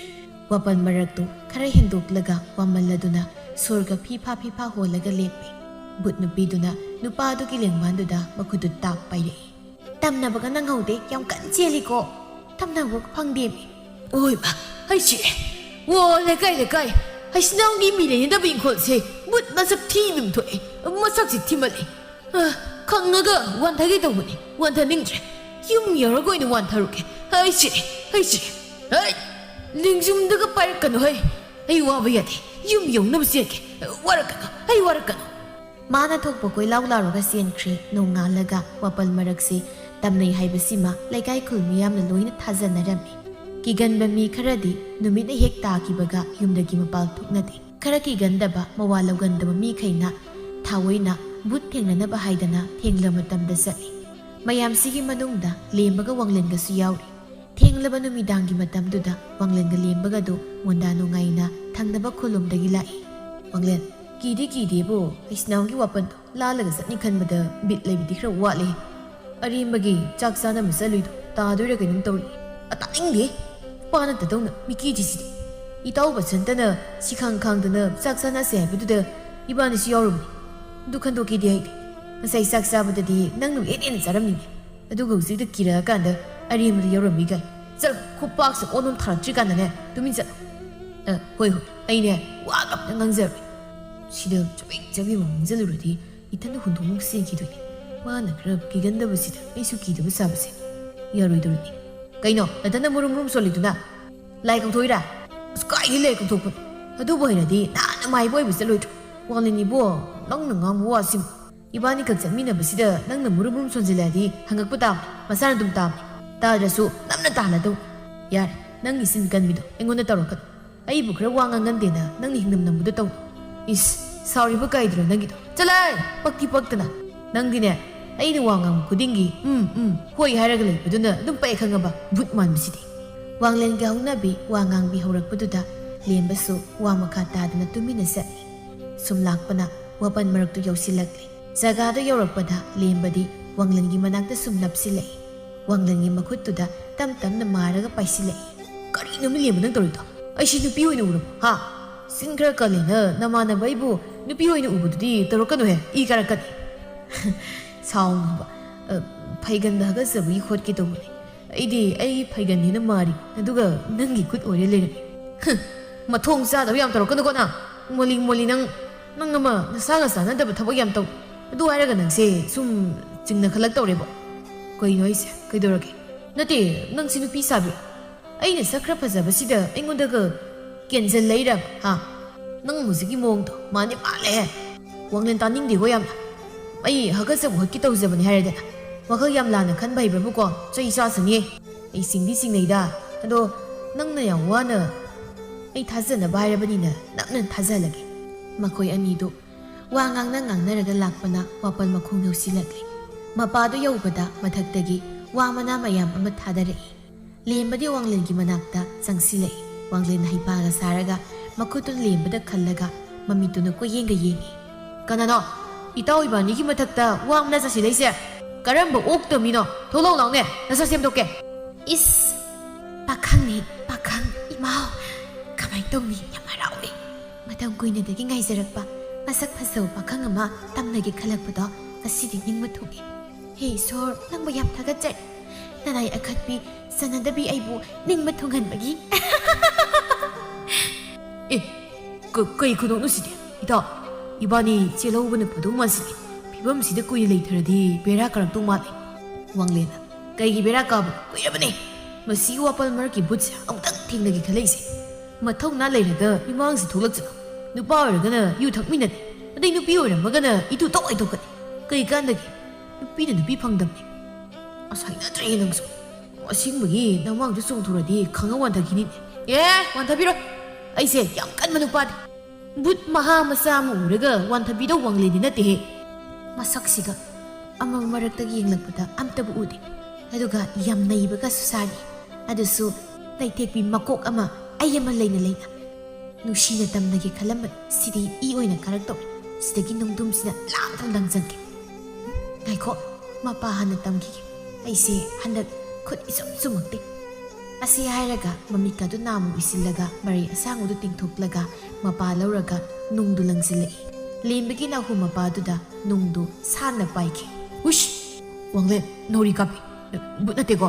ꯋꯥꯄꯜ ꯃꯔꯛꯇꯨ ꯈꯔ ꯍꯦꯟꯗꯣꯛꯂꯒ ꯋꯥꯃꯜꯂꯗꯨꯅ ꯁꯣꯔꯒ ꯐꯤ ꯐꯥ ꯐꯤ ꯐꯥ ꯍꯣꯜꯂꯒ ꯂꯦꯞꯄꯦ꯫ ꯕꯨꯠ ꯅꯨꯄꯤꯗꯨꯅ ꯅꯨꯄꯥꯗꯨꯒꯤ ꯂꯦꯡꯕꯥꯟꯗꯨꯗ ꯃꯈꯨꯠꯇꯨ ꯇꯥꯛ ꯄꯥꯏꯔꯛꯏ꯫ "ꯇꯝꯅꯕꯒ ꯅꯪꯍꯧꯗꯦ, ꯌꯥꯝ ꯀꯟꯅ ꯆꯦꯜꯂꯤꯀꯣ꯫ ꯇꯝꯅꯕꯒ ꯐꯪꯗꯦꯃꯤ꯫" ꯑꯣꯏꯃ, ꯍꯩ ꯁꯤꯔꯦ꯫ ꯋꯣ, ꯂꯩꯀꯥꯏ, ꯂꯩꯀꯥꯏ꯫ ꯍꯩꯁ, ꯅꯪꯒꯤ ꯃꯤ ꯂꯩꯅꯗꯕ ꯏꯪꯈꯣꯜꯁꯦ ꯕꯨꯠ ꯃꯁꯛ ꯊꯤꯕ ꯑꯃ ꯊꯣꯛꯑꯦ꯫ ꯃꯁꯛꯁꯤ ꯊꯤꯃꯜꯂꯦ꯫ ꯑ, ꯈꯪꯉꯒ ꯋꯥꯟꯊꯒꯦ ꯇꯧꯕꯅꯤ, ꯋꯥꯟꯊꯅꯤꯡꯗ꯭ꯔꯦ꯫ ꯌꯨꯝ ꯌꯧꯔꯒ ꯑꯣꯏꯅ ꯋꯥꯟꯊꯔꯨꯒꯦ꯫ ꯍꯩ ꯁꯤꯔꯦ, ꯍꯩ ꯁꯤꯔꯦ꯫ ꯍꯩ! ꯂꯤꯡꯖꯨꯝꯗꯒ ꯄꯥꯏꯔꯛꯀꯅꯨ ꯍꯩ꯫ ꯑꯩ ꯋꯥꯕ ꯌꯥꯗꯦ꯫ ꯌꯨꯝ ꯌꯧꯅꯕ ꯆꯦꯟꯒꯦ꯫ ꯋꯥꯔꯛꯀꯅꯨ, ꯑꯩ ꯋꯥꯔꯛꯀꯅꯨ꯫ ꯃꯥꯅ ꯊꯣꯛꯄ ꯀꯣꯏꯂꯥꯎ ꯂꯥꯎꯔꯒ ꯆꯦꯟꯈ꯭ꯔꯦ꯫ ꯅꯣꯡꯉꯥꯜꯂꯒ ꯋꯥꯄꯜ ꯃꯔꯛꯁꯦ ꯇꯝꯅꯩ ꯍꯥꯏꯕꯁꯤꯃ ꯂꯩꯀꯥꯏ ꯈꯨꯜ ꯃꯤꯌꯥꯝꯅ ꯂꯣꯏꯅ ꯊꯥꯖꯅꯔꯝꯃꯤ꯫ ꯀꯤꯒꯟꯕ ꯃꯤ ꯈꯔꯗꯤ ꯅꯨꯃꯤꯠꯅ ꯍꯦꯛ ꯇꯥꯈꯤꯕꯒ ꯌꯨꯝꯗꯒꯤ ꯃꯄꯥꯜ ꯊꯣꯛꯅꯗꯦ꯫ ꯈꯔ ꯀꯤꯒꯟꯗꯕ, ꯃꯋꯥ ꯂꯧꯒꯟꯗꯕ ꯃꯤꯈꯩꯅ ꯊꯥꯑꯣꯏꯅ ꯚꯨꯠ ꯊꯦꯡꯅꯅꯕ ꯍꯥꯏꯗꯅ ꯊꯦꯡꯂ ꯃꯇꯝꯗ ꯆꯠꯂꯤ꯫ ꯃꯌꯥꯝꯁꯤꯒꯤ ꯃꯅꯨꯡꯗ ꯂꯦꯝꯕꯒ ꯋꯥꯡꯂꯦꯟꯒꯁꯨ ꯌꯥꯎꯔꯤ꯫ ꯊꯦꯡꯂꯕ ꯅꯨꯃꯤꯗꯥꯡꯒꯤ ꯃꯇꯝꯗꯨꯗ ꯋꯥꯡꯂꯦꯟꯒ ꯂꯦꯝꯕꯒꯗꯨ ꯃꯣꯟꯗꯥ ꯅꯨꯡꯉꯥꯏꯅ ꯊꯪꯅꯕ ꯈꯨꯜꯂꯣꯝꯗꯒꯤ ꯂꯥꯛꯏ꯫ "ꯋꯥꯡꯂꯦꯟ, "ꯀꯤꯗꯤ ꯀꯤꯗꯦꯕꯨ, ꯑꯩꯁꯅꯥꯝꯒꯤ ꯋꯥꯄꯟꯗꯣ ꯂꯥꯜꯂꯒ ꯆꯠꯅꯤ ꯈꯟꯕꯗ ꯕꯤꯠ ꯂꯩꯕꯗꯤ ꯈꯔ ꯋꯥꯠꯂꯦ꯫ ꯑꯔꯦꯝꯕꯒꯤ ꯆꯥꯛ ꯆꯥꯅꯕ ꯆꯠꯂꯨꯏꯗꯣ ꯇꯥꯗꯣꯏꯔꯥ ꯀꯩꯅꯣꯝ ꯇꯧꯔꯤ꯫ ꯑ, ꯇꯥꯅꯤꯡꯗꯦ꯫ ꯅꯨꯄꯥ ꯅꯠꯇꯗꯧꯅ ꯃꯤꯀꯤꯗꯤ ꯁꯤꯗꯤ꯫ ꯏꯇꯥꯎ ꯕꯁꯟꯇꯅ ꯁꯤꯈꯥꯡ ꯈꯥꯡꯗꯅ ꯆꯥꯛ ꯆꯥꯅꯁꯦ ꯍꯥꯏꯕꯗꯨꯗ ꯏꯕꯥꯅꯤꯁꯨ ꯌꯥꯎꯔꯨꯕꯅꯤ꯫ ꯑꯗꯨ ꯈꯟꯗꯣꯛꯀꯦꯗꯤ ꯍꯩꯇꯦ꯫ ꯉꯁꯥꯏ ꯆꯥꯛ ꯆꯥꯕꯗꯗꯤ ꯅꯪꯅ ꯍꯦꯟꯅ ꯍꯦꯟꯅ ꯆꯥꯔꯝꯅꯤꯡꯉꯦ꯫ ꯑꯗꯨꯒ ꯍꯧꯖꯤꯛꯇ ꯀꯤꯔꯛꯑꯀꯥꯟꯗ ꯑꯔꯦꯝꯕꯗ ꯌꯧꯔꯝꯃꯤ ꯀꯥꯏ꯫ ꯆꯠꯂꯣ, ꯈꯨꯄꯥꯛꯁꯦ ꯑꯣꯟ ꯑꯣꯟ ꯊꯥꯔꯛꯇ꯭ꯔꯤꯀꯥꯟꯗꯅꯦ ꯇꯨꯃꯤꯟ ꯆꯠꯂꯣ꯫ ꯑ, ꯍꯣꯏ ꯍꯣꯏ, ꯑꯩꯅꯦ ꯋꯥ ꯑꯝꯇ ꯉꯥꯡꯖꯔꯣꯏ꯫ ꯁꯤꯗ ꯆꯕꯦꯡ ꯆꯕꯦꯡ ꯑꯃꯨꯛ ꯉꯥꯡꯖꯜꯂꯨꯔꯗꯤ ꯏꯊꯟꯗ ꯍꯨꯟꯗꯣꯛ ꯑꯃꯨꯛ ꯆꯦꯟꯈꯤꯗꯣꯏꯅꯦ꯫ ꯃꯥꯅ ꯈꯔ ꯀꯤꯒꯟꯗꯕꯁꯤꯗ ꯑꯩꯁꯨ ꯀꯤꯗꯕ ꯁꯥꯕꯁꯦ ꯌꯥꯔꯣꯏꯗꯧꯔꯤꯅꯦ꯫ ꯀꯩꯅꯣ, ꯅꯊꯟꯗ ꯃꯨꯔꯨꯝ ꯃꯨꯔꯨꯝ ꯁꯣꯜꯂꯤꯗꯨꯅ? ꯂꯥꯏ ꯀꯧꯊꯣꯛꯏꯔꯥ? ꯑꯁ, ꯀꯥꯏꯗꯩ ꯂꯥꯏ ꯀꯧꯊꯣꯛꯄꯅꯣ? ꯑꯗꯨꯕꯨ ꯍꯩꯔꯗꯤ ꯅꯍꯥꯟꯅ ꯃꯥꯏꯕ ꯑꯣꯏꯕ ꯆꯠꯂꯣꯏꯗ꯭ꯔꯣ? ꯋꯥꯡꯂꯦꯟ ꯏꯕꯣ, ꯅꯪꯅ ꯉꯥꯡꯕ ꯋꯥꯁꯤꯃ꯫ ꯏꯕꯥꯅꯤꯈꯛ ꯆꯠꯃꯤꯟꯅꯕꯁꯤꯗ ꯅꯪꯅ ꯃꯨꯔꯨꯝ ꯃꯨꯔꯨꯝ ꯁꯣꯟꯖꯤꯜꯂꯛꯑꯗꯤ ꯍꯪꯉꯛꯄ ꯇꯥꯕꯅꯤ, ꯃꯁꯥꯅ ꯑꯗꯨꯝ ꯇꯥꯕꯅꯤ꯫ ꯇꯥꯗ꯭ꯔꯁꯨ ꯅꯝꯅ ꯇꯥꯍꯜꯂꯗꯧꯅꯤ꯫ ꯌꯥꯔꯦ, ꯅꯪꯒꯤ ꯆꯤꯟ ꯀꯟꯕꯤꯗꯣ ꯑꯩꯉꯣꯟꯗ ꯇꯧꯔꯛꯀꯅꯨ꯫ ꯑꯩꯕꯨ ꯈꯔ ꯋꯥ ꯉꯥꯡꯒꯟꯗꯦꯅ ꯅꯪꯅ ꯍꯤꯡꯅꯝ ꯅꯝꯕꯗꯣ ꯇꯧꯅꯨ꯫ ꯏꯁ, ꯁꯥꯎꯔꯤꯕ ꯀꯥꯏꯗ꯭ꯔꯣ ꯅꯪꯒꯤꯗꯣ? ꯆꯠꯂꯍꯦ, ꯄꯛꯇꯤ ꯄꯛꯇꯅ꯫ ꯅꯪꯗꯤꯅꯦ, ꯑꯩꯅ ꯋꯥ ꯉꯥꯡꯕ ꯈꯨꯗꯤꯡꯒꯤ "ꯎꯝ, ꯎꯝ, ꯍꯣꯏ" ꯍꯥꯏꯔꯒ ꯂꯩꯕꯗꯨꯅ ꯑꯗꯨꯝ ꯄꯛꯑꯦ ꯈꯪꯉꯕ, ꯚꯨꯠ ꯃꯥꯟꯕꯁꯤꯗꯤ꯫ ꯋꯥꯡꯂꯦꯟꯒꯤ ꯍꯧꯅꯕꯤ ꯋꯥ ꯉꯥꯡꯕꯤ ꯍꯧꯔꯛꯄꯗꯨꯗ ꯂꯦꯝꯕꯁꯨ ꯋꯥ ꯃꯈꯥ ꯇꯥꯗꯅ ꯇꯨꯃꯤꯟꯅ ꯆꯠꯂꯤ꯫ ꯁꯨꯝ ꯂꯥꯛꯄꯅ ꯋꯥꯄꯟ ꯃꯔꯛꯇꯨ ꯌꯧꯁꯤꯜꯂꯛꯂꯤ꯫ ꯖꯒꯥꯗꯨ ꯌꯧꯔꯛꯄꯗ ꯂꯦꯝꯕꯗꯤ ꯋꯥꯡꯂꯦꯟꯒꯤ ꯃꯅꯥꯛꯇ ꯁꯨꯝ ꯅꯞꯁꯤꯜꯂꯛꯏ꯫ ꯋꯥꯡꯂꯦꯟꯒꯤ ꯃꯈꯨꯠꯇꯨꯗ ꯇꯝ ꯇꯝꯅ ꯃꯥꯔꯒ ꯄꯥꯏꯁꯤꯜꯂꯛꯏ꯫ "ꯀꯔꯤꯅꯣ ꯃꯤ ꯂꯦꯝꯕ ꯅꯪ ꯇꯧꯔꯤꯗꯣ? ꯑꯩꯁꯤ ꯅꯨꯄꯤ ꯑꯣꯏꯅ ꯎꯔꯕꯣ? ꯍꯥ? ꯆꯤꯟ ꯈꯔ ꯀꯜꯂꯦꯅ ꯅꯃꯥꯟꯅꯕ ꯑꯩꯕꯨ ꯅꯨꯄꯤ ꯑꯣꯏꯅ ꯎꯕꯗꯨꯗꯤ ꯇꯧꯔꯛꯀꯅꯨꯍꯦ, ꯏ ꯀꯥꯔꯛꯀꯅꯤ꯫" ꯁꯥꯎꯅꯣꯕ꯫ ꯑ, ꯐꯩꯒꯟꯗ ꯍꯥꯒꯠꯆꯕꯒꯤ ꯈꯣꯠꯀꯦ ꯇꯧꯕꯅꯦ꯫ ꯑꯩꯗꯤ ꯑꯩ ꯐꯩꯒꯟꯅꯦꯅ ꯃꯥꯔꯤ, ꯑꯗꯨꯒ ꯅꯪꯒꯤ ꯈꯨꯠ ꯑꯣꯏꯔ ꯂꯩꯔꯝꯃꯤ꯫ ꯍꯨꯝ, ꯃꯊꯣꯡ ꯆꯥꯗꯕ ꯌꯥꯝ ꯇꯧꯔꯛꯀꯅꯨꯀꯣ ꯅꯪ꯫ ꯃꯣꯂꯤ ꯃꯣꯂꯤ ꯅꯪ, ꯅꯪ ꯑꯃ ꯅꯁꯥꯒ ꯆꯥꯟꯅꯗꯕ ꯊꯕꯛ ꯌꯥꯝ ꯇꯧ꯫ ꯑꯗꯨ ꯍꯥꯏꯔꯒ ꯅꯪꯁꯦ ꯁꯨꯝ ꯆꯤꯡꯅ ꯈꯜꯂꯛ ꯇꯧꯔꯦꯕꯣ꯫ ꯀꯩꯅꯣ ꯍꯥꯏꯁꯦ? ꯀꯩꯗꯧꯔꯒꯦ? ꯅꯠꯇꯦ, ꯅꯪꯁꯤ ꯅꯨꯄꯤ ꯁꯥꯕꯤ꯫ ꯑꯩꯅ ꯁꯛ ꯈꯔ ꯐꯖꯕꯁꯤꯗ ꯑꯩꯉꯣꯟꯗꯒ ꯀꯦꯟꯖꯜꯂꯩꯔꯕ, ꯍꯥ? ꯅꯪ ꯍꯧꯖꯤꯛꯀꯤ ꯃꯑꯣꯡꯗꯣ ꯃꯥꯟꯗꯤ ꯃꯥꯜꯂꯦꯍꯦ꯫ ꯋꯥꯡꯂꯦꯟ, ꯇꯥꯅꯤꯡꯗꯦꯀꯣ ꯌꯥꯝꯅ꯫ ꯑꯩ ꯍꯥꯒꯠꯆꯕ ꯍꯣꯠꯀꯦ ꯇꯧꯖꯕꯅꯤ ꯍꯥꯏꯔꯗꯅ꯫ ꯋꯥꯈꯜ ꯌꯥꯝ ꯂꯥꯟꯅ ꯈꯟꯕ ꯍꯩꯕ꯭ꯔꯕꯨꯀꯣ? ꯆꯩ ꯆꯥꯁꯅꯤꯌꯦ꯫ ꯑꯩ ꯆꯤꯡꯗꯤ ꯆꯤꯡꯅꯩꯗ꯫ ꯑꯗꯣ ꯅꯪꯅ ꯌꯥꯝ ꯋꯥꯅ ꯑꯩ ꯊꯥꯖꯅꯕ ꯍꯥꯏꯔꯕꯅꯤꯅ ꯅꯝꯅ ꯊꯥꯖꯍꯜꯂꯒꯦ꯫ ꯃꯈꯣꯏ ꯑꯅꯤꯗꯨ ꯋꯥ ꯉꯥꯡꯅ ꯉꯥꯡꯅꯔꯒ ꯂꯥꯛꯄꯅ ꯋꯥꯄꯜ ꯃꯈꯣꯡ ꯌꯧꯁꯤꯜꯂꯛꯂꯤ꯫ ꯃꯄꯥꯗꯨ ꯌꯧꯕꯗ ꯃꯊꯛꯇꯒꯤ ꯋꯥ ꯃꯅꯥ ꯃꯌꯥꯝ ꯑꯃ ꯊꯥꯗꯔꯛꯏ꯫ ꯂꯦꯝꯕꯗꯤ ꯋꯥꯡꯂꯦꯟꯒꯤ ꯃꯅꯥꯛꯇ ꯆꯪꯁꯤꯜꯂꯛꯏ꯫ ꯋꯥꯡꯂꯦꯟ ꯍꯩꯄꯥꯒ ꯁꯥꯔꯒ ꯃꯈꯨꯠꯇꯨꯅ ꯂꯦꯝꯕꯗ ꯈꯜꯂꯒ, ꯃꯃꯤꯠꯇꯨꯅ ꯀꯣꯏꯌꯦꯡꯒ ꯌꯦꯡꯉꯤ꯫ "ꯀꯅꯥꯅꯣ? ꯏꯇꯥꯎ ꯏꯕꯥꯅꯤꯒꯤ ꯃꯊꯛꯇ ꯋꯥ ꯃꯅꯥ ꯆꯥꯁꯤꯜꯂꯛꯏꯁꯦ? ꯀꯔꯝꯕ ꯑꯣꯛꯇ ꯃꯤꯅꯣ? ꯊꯣꯛꯂꯛꯑꯣ ꯂꯥꯎꯅꯦ, ꯅꯁꯛ ꯁꯦꯝꯗꯣꯛꯀꯦ!" "ꯏꯁ, ꯄꯥꯈꯪꯅꯤ, ꯄꯥꯈꯪ꯫ ꯏꯃꯥꯎ, ꯀꯃꯥꯏꯅ ꯇꯧꯅꯤ? ꯌꯥꯝ ꯍꯔꯥꯎꯋꯦ꯫ ꯃꯇꯝ ꯀꯨꯏꯅꯗꯒꯤ ꯉꯥꯏꯖꯔꯛꯄ ꯃꯁꯛ ꯐꯖꯕ ꯄꯥꯈꯪ ꯑꯃ ꯇꯝꯅꯒꯦ ꯈꯜꯂꯛꯄꯗꯣ ꯉꯁꯤꯗꯤ ꯅꯤꯡꯕ ꯊꯨꯡꯉꯦ꯫ ꯍꯦ ꯏꯁꯣꯔ, ꯅꯪꯕꯨ ꯌꯥꯝ ꯊꯥꯒꯠꯆꯔꯤ꯫ ꯅꯅꯥꯏ ꯑꯈꯠꯄꯤ ꯆꯟꯅꯗꯕꯤ ꯑꯩꯕꯨ ꯅꯤꯡꯕ ꯊꯨꯡꯍꯟꯕꯒꯤ꯫" "ꯑꯦ, ꯀ-, ꯀꯩ ꯈꯨꯅꯣꯛꯅꯣ ꯁꯤꯗꯤ? ꯏꯇꯥꯎ, ꯏꯕꯥꯅꯤ ꯆꯦꯜꯍꯧꯕꯅ ꯐꯗꯧ ꯃꯥꯟꯁꯤꯜꯂꯤ꯫ ꯐꯤꯕꯝꯁꯤꯗ ꯀꯨꯏꯅ ꯂꯩꯊꯔꯗꯤ ꯕꯦꯔꯥ ꯀꯥꯔꯛꯇꯧ ꯃꯥꯜꯂꯤ꯫" ꯋꯥꯡꯂꯦꯟꯅ, "ꯀꯩꯒꯤ ꯕꯦꯔꯥ ꯀꯥꯕ? ꯀꯨꯏꯔꯕꯅꯦ ꯃꯁꯤꯒꯤ ꯋꯥꯄꯜ ꯃꯔꯛꯀꯤ ꯚꯨꯠꯁꯦ ꯑꯃꯨꯛꯇꯪ ꯊꯦꯡꯅꯒꯦ ꯈꯜꯂꯛꯏꯁꯦ꯫ ꯃꯊꯧꯅꯥ ꯂꯩꯔꯒ ꯃꯤꯃꯥꯡꯁꯤ ꯊꯣꯛꯂꯛꯆꯅꯨ꯫ ꯅꯨꯄꯥ ꯑꯣꯏꯔꯒꯅ ꯌꯨ ꯊꯛꯃꯤꯟꯅꯅꯤ, ꯑꯗꯩ ꯅꯨꯄꯤ ꯑꯣꯏꯔꯝꯃꯒꯅ ꯏꯇꯨ ꯇꯧ ꯍꯥꯏꯗꯣꯛꯀꯅꯤ꯫ ꯀꯩ ꯀꯥꯟꯗꯒꯤ? ꯅꯨꯄꯤꯅ ꯅꯨꯄꯤ ꯐꯪꯗꯕꯅꯤ꯫" "ꯑꯁ, ꯍꯩꯅꯗ꯭ꯔꯦ ꯅꯪꯁꯨ꯫ ꯑꯁꯦꯡꯕꯒꯤ ꯅꯃꯥꯡꯗ ꯆꯣꯡꯊꯣꯔꯗꯤ ꯈꯪꯉ ꯋꯥꯟꯊꯈꯤꯅꯤꯅꯦ꯫" "ꯑꯦ, ꯋꯥꯟꯊꯕꯤꯔꯣꯏ꯫ ꯑꯩꯁꯦ ꯌꯥꯝ ꯀꯟꯕ ꯅꯨꯄꯥꯅꯤ꯫" ꯚꯨꯠ ꯃꯍꯥ ꯃꯆꯥ ꯑꯃ ꯎꯔꯒ ꯋꯥꯟꯊꯕꯤꯗꯧ ꯋꯥꯡꯂꯦꯟꯗꯤ ꯅꯠꯇꯦꯍꯦ꯫ ꯃꯁꯛꯁꯤꯒ ꯑꯃ ꯃꯔꯛꯇꯒꯤ ꯌꯦꯡꯂꯛꯄꯗ ꯑꯝꯇꯕꯨ ꯎꯗꯦ꯫ ꯑꯗꯨꯒ ꯌꯥꯝ ꯅꯩꯕꯒꯁꯨ ꯁꯥꯔꯤ꯫ ꯑꯗꯨꯁꯨ ꯂꯩꯊꯦꯛꯄꯤ ꯃꯀꯣꯛ ꯑꯃ, ꯑꯩ ꯑꯃ ꯂꯩꯅ ꯂꯩꯅ꯫ ꯅꯨꯡꯁꯤꯅ ꯇꯝꯅꯒꯦ ꯈꯜꯂꯝꯕꯅꯤ꯫ ꯁꯤꯗꯤ ꯏ ꯑꯣꯏꯅ ꯀꯥꯔꯛꯇꯧꯔꯦ꯫ ꯁꯤꯗꯒꯤ ꯅꯨꯡꯗꯨꯝꯁꯤꯅ ꯂꯥꯡꯗꯨꯅ ꯂꯪꯖꯟꯒꯦ꯫ ꯉꯥꯏꯈꯣ, ꯃꯄꯥ ꯍꯥꯟꯅ ꯇꯝꯈꯤꯒꯦ꯫ ꯑꯩꯁꯦ ꯍꯟꯗꯛ ꯈꯨꯠ ꯏꯆꯨꯝ ꯆꯨꯝꯃꯛꯇꯦ꯫ ꯑꯁꯤ ꯍꯥꯏꯔꯒ ꯃꯃꯤꯠꯀꯗꯨ ꯅꯥꯝꯃ ꯎꯏꯁꯤꯜꯂꯒ ꯃꯔꯩ ꯑꯁꯥꯡꯕꯗꯨ ꯇꯤꯡꯊꯣꯛꯂꯒ ꯃꯄꯥ ꯂꯧꯔꯒ ꯅꯨꯡꯗꯨ ꯂꯪꯁꯤꯜꯂꯛꯏ꯫ ꯂꯦꯝꯕꯒꯤ ꯅꯥꯍꯨꯝ ꯃꯄꯥꯗꯨꯗ ꯅꯨꯡꯗꯨ ꯁꯥꯟꯅ ꯄꯥꯏꯈꯤ꯫ "ꯍꯨꯏꯁ! ꯋꯥꯡꯂꯦꯟ, ꯅꯥꯎꯔꯤ ꯀꯥꯞꯄꯤ꯫ ꯚꯨꯠ ꯅꯠꯇꯦꯀꯣ꯫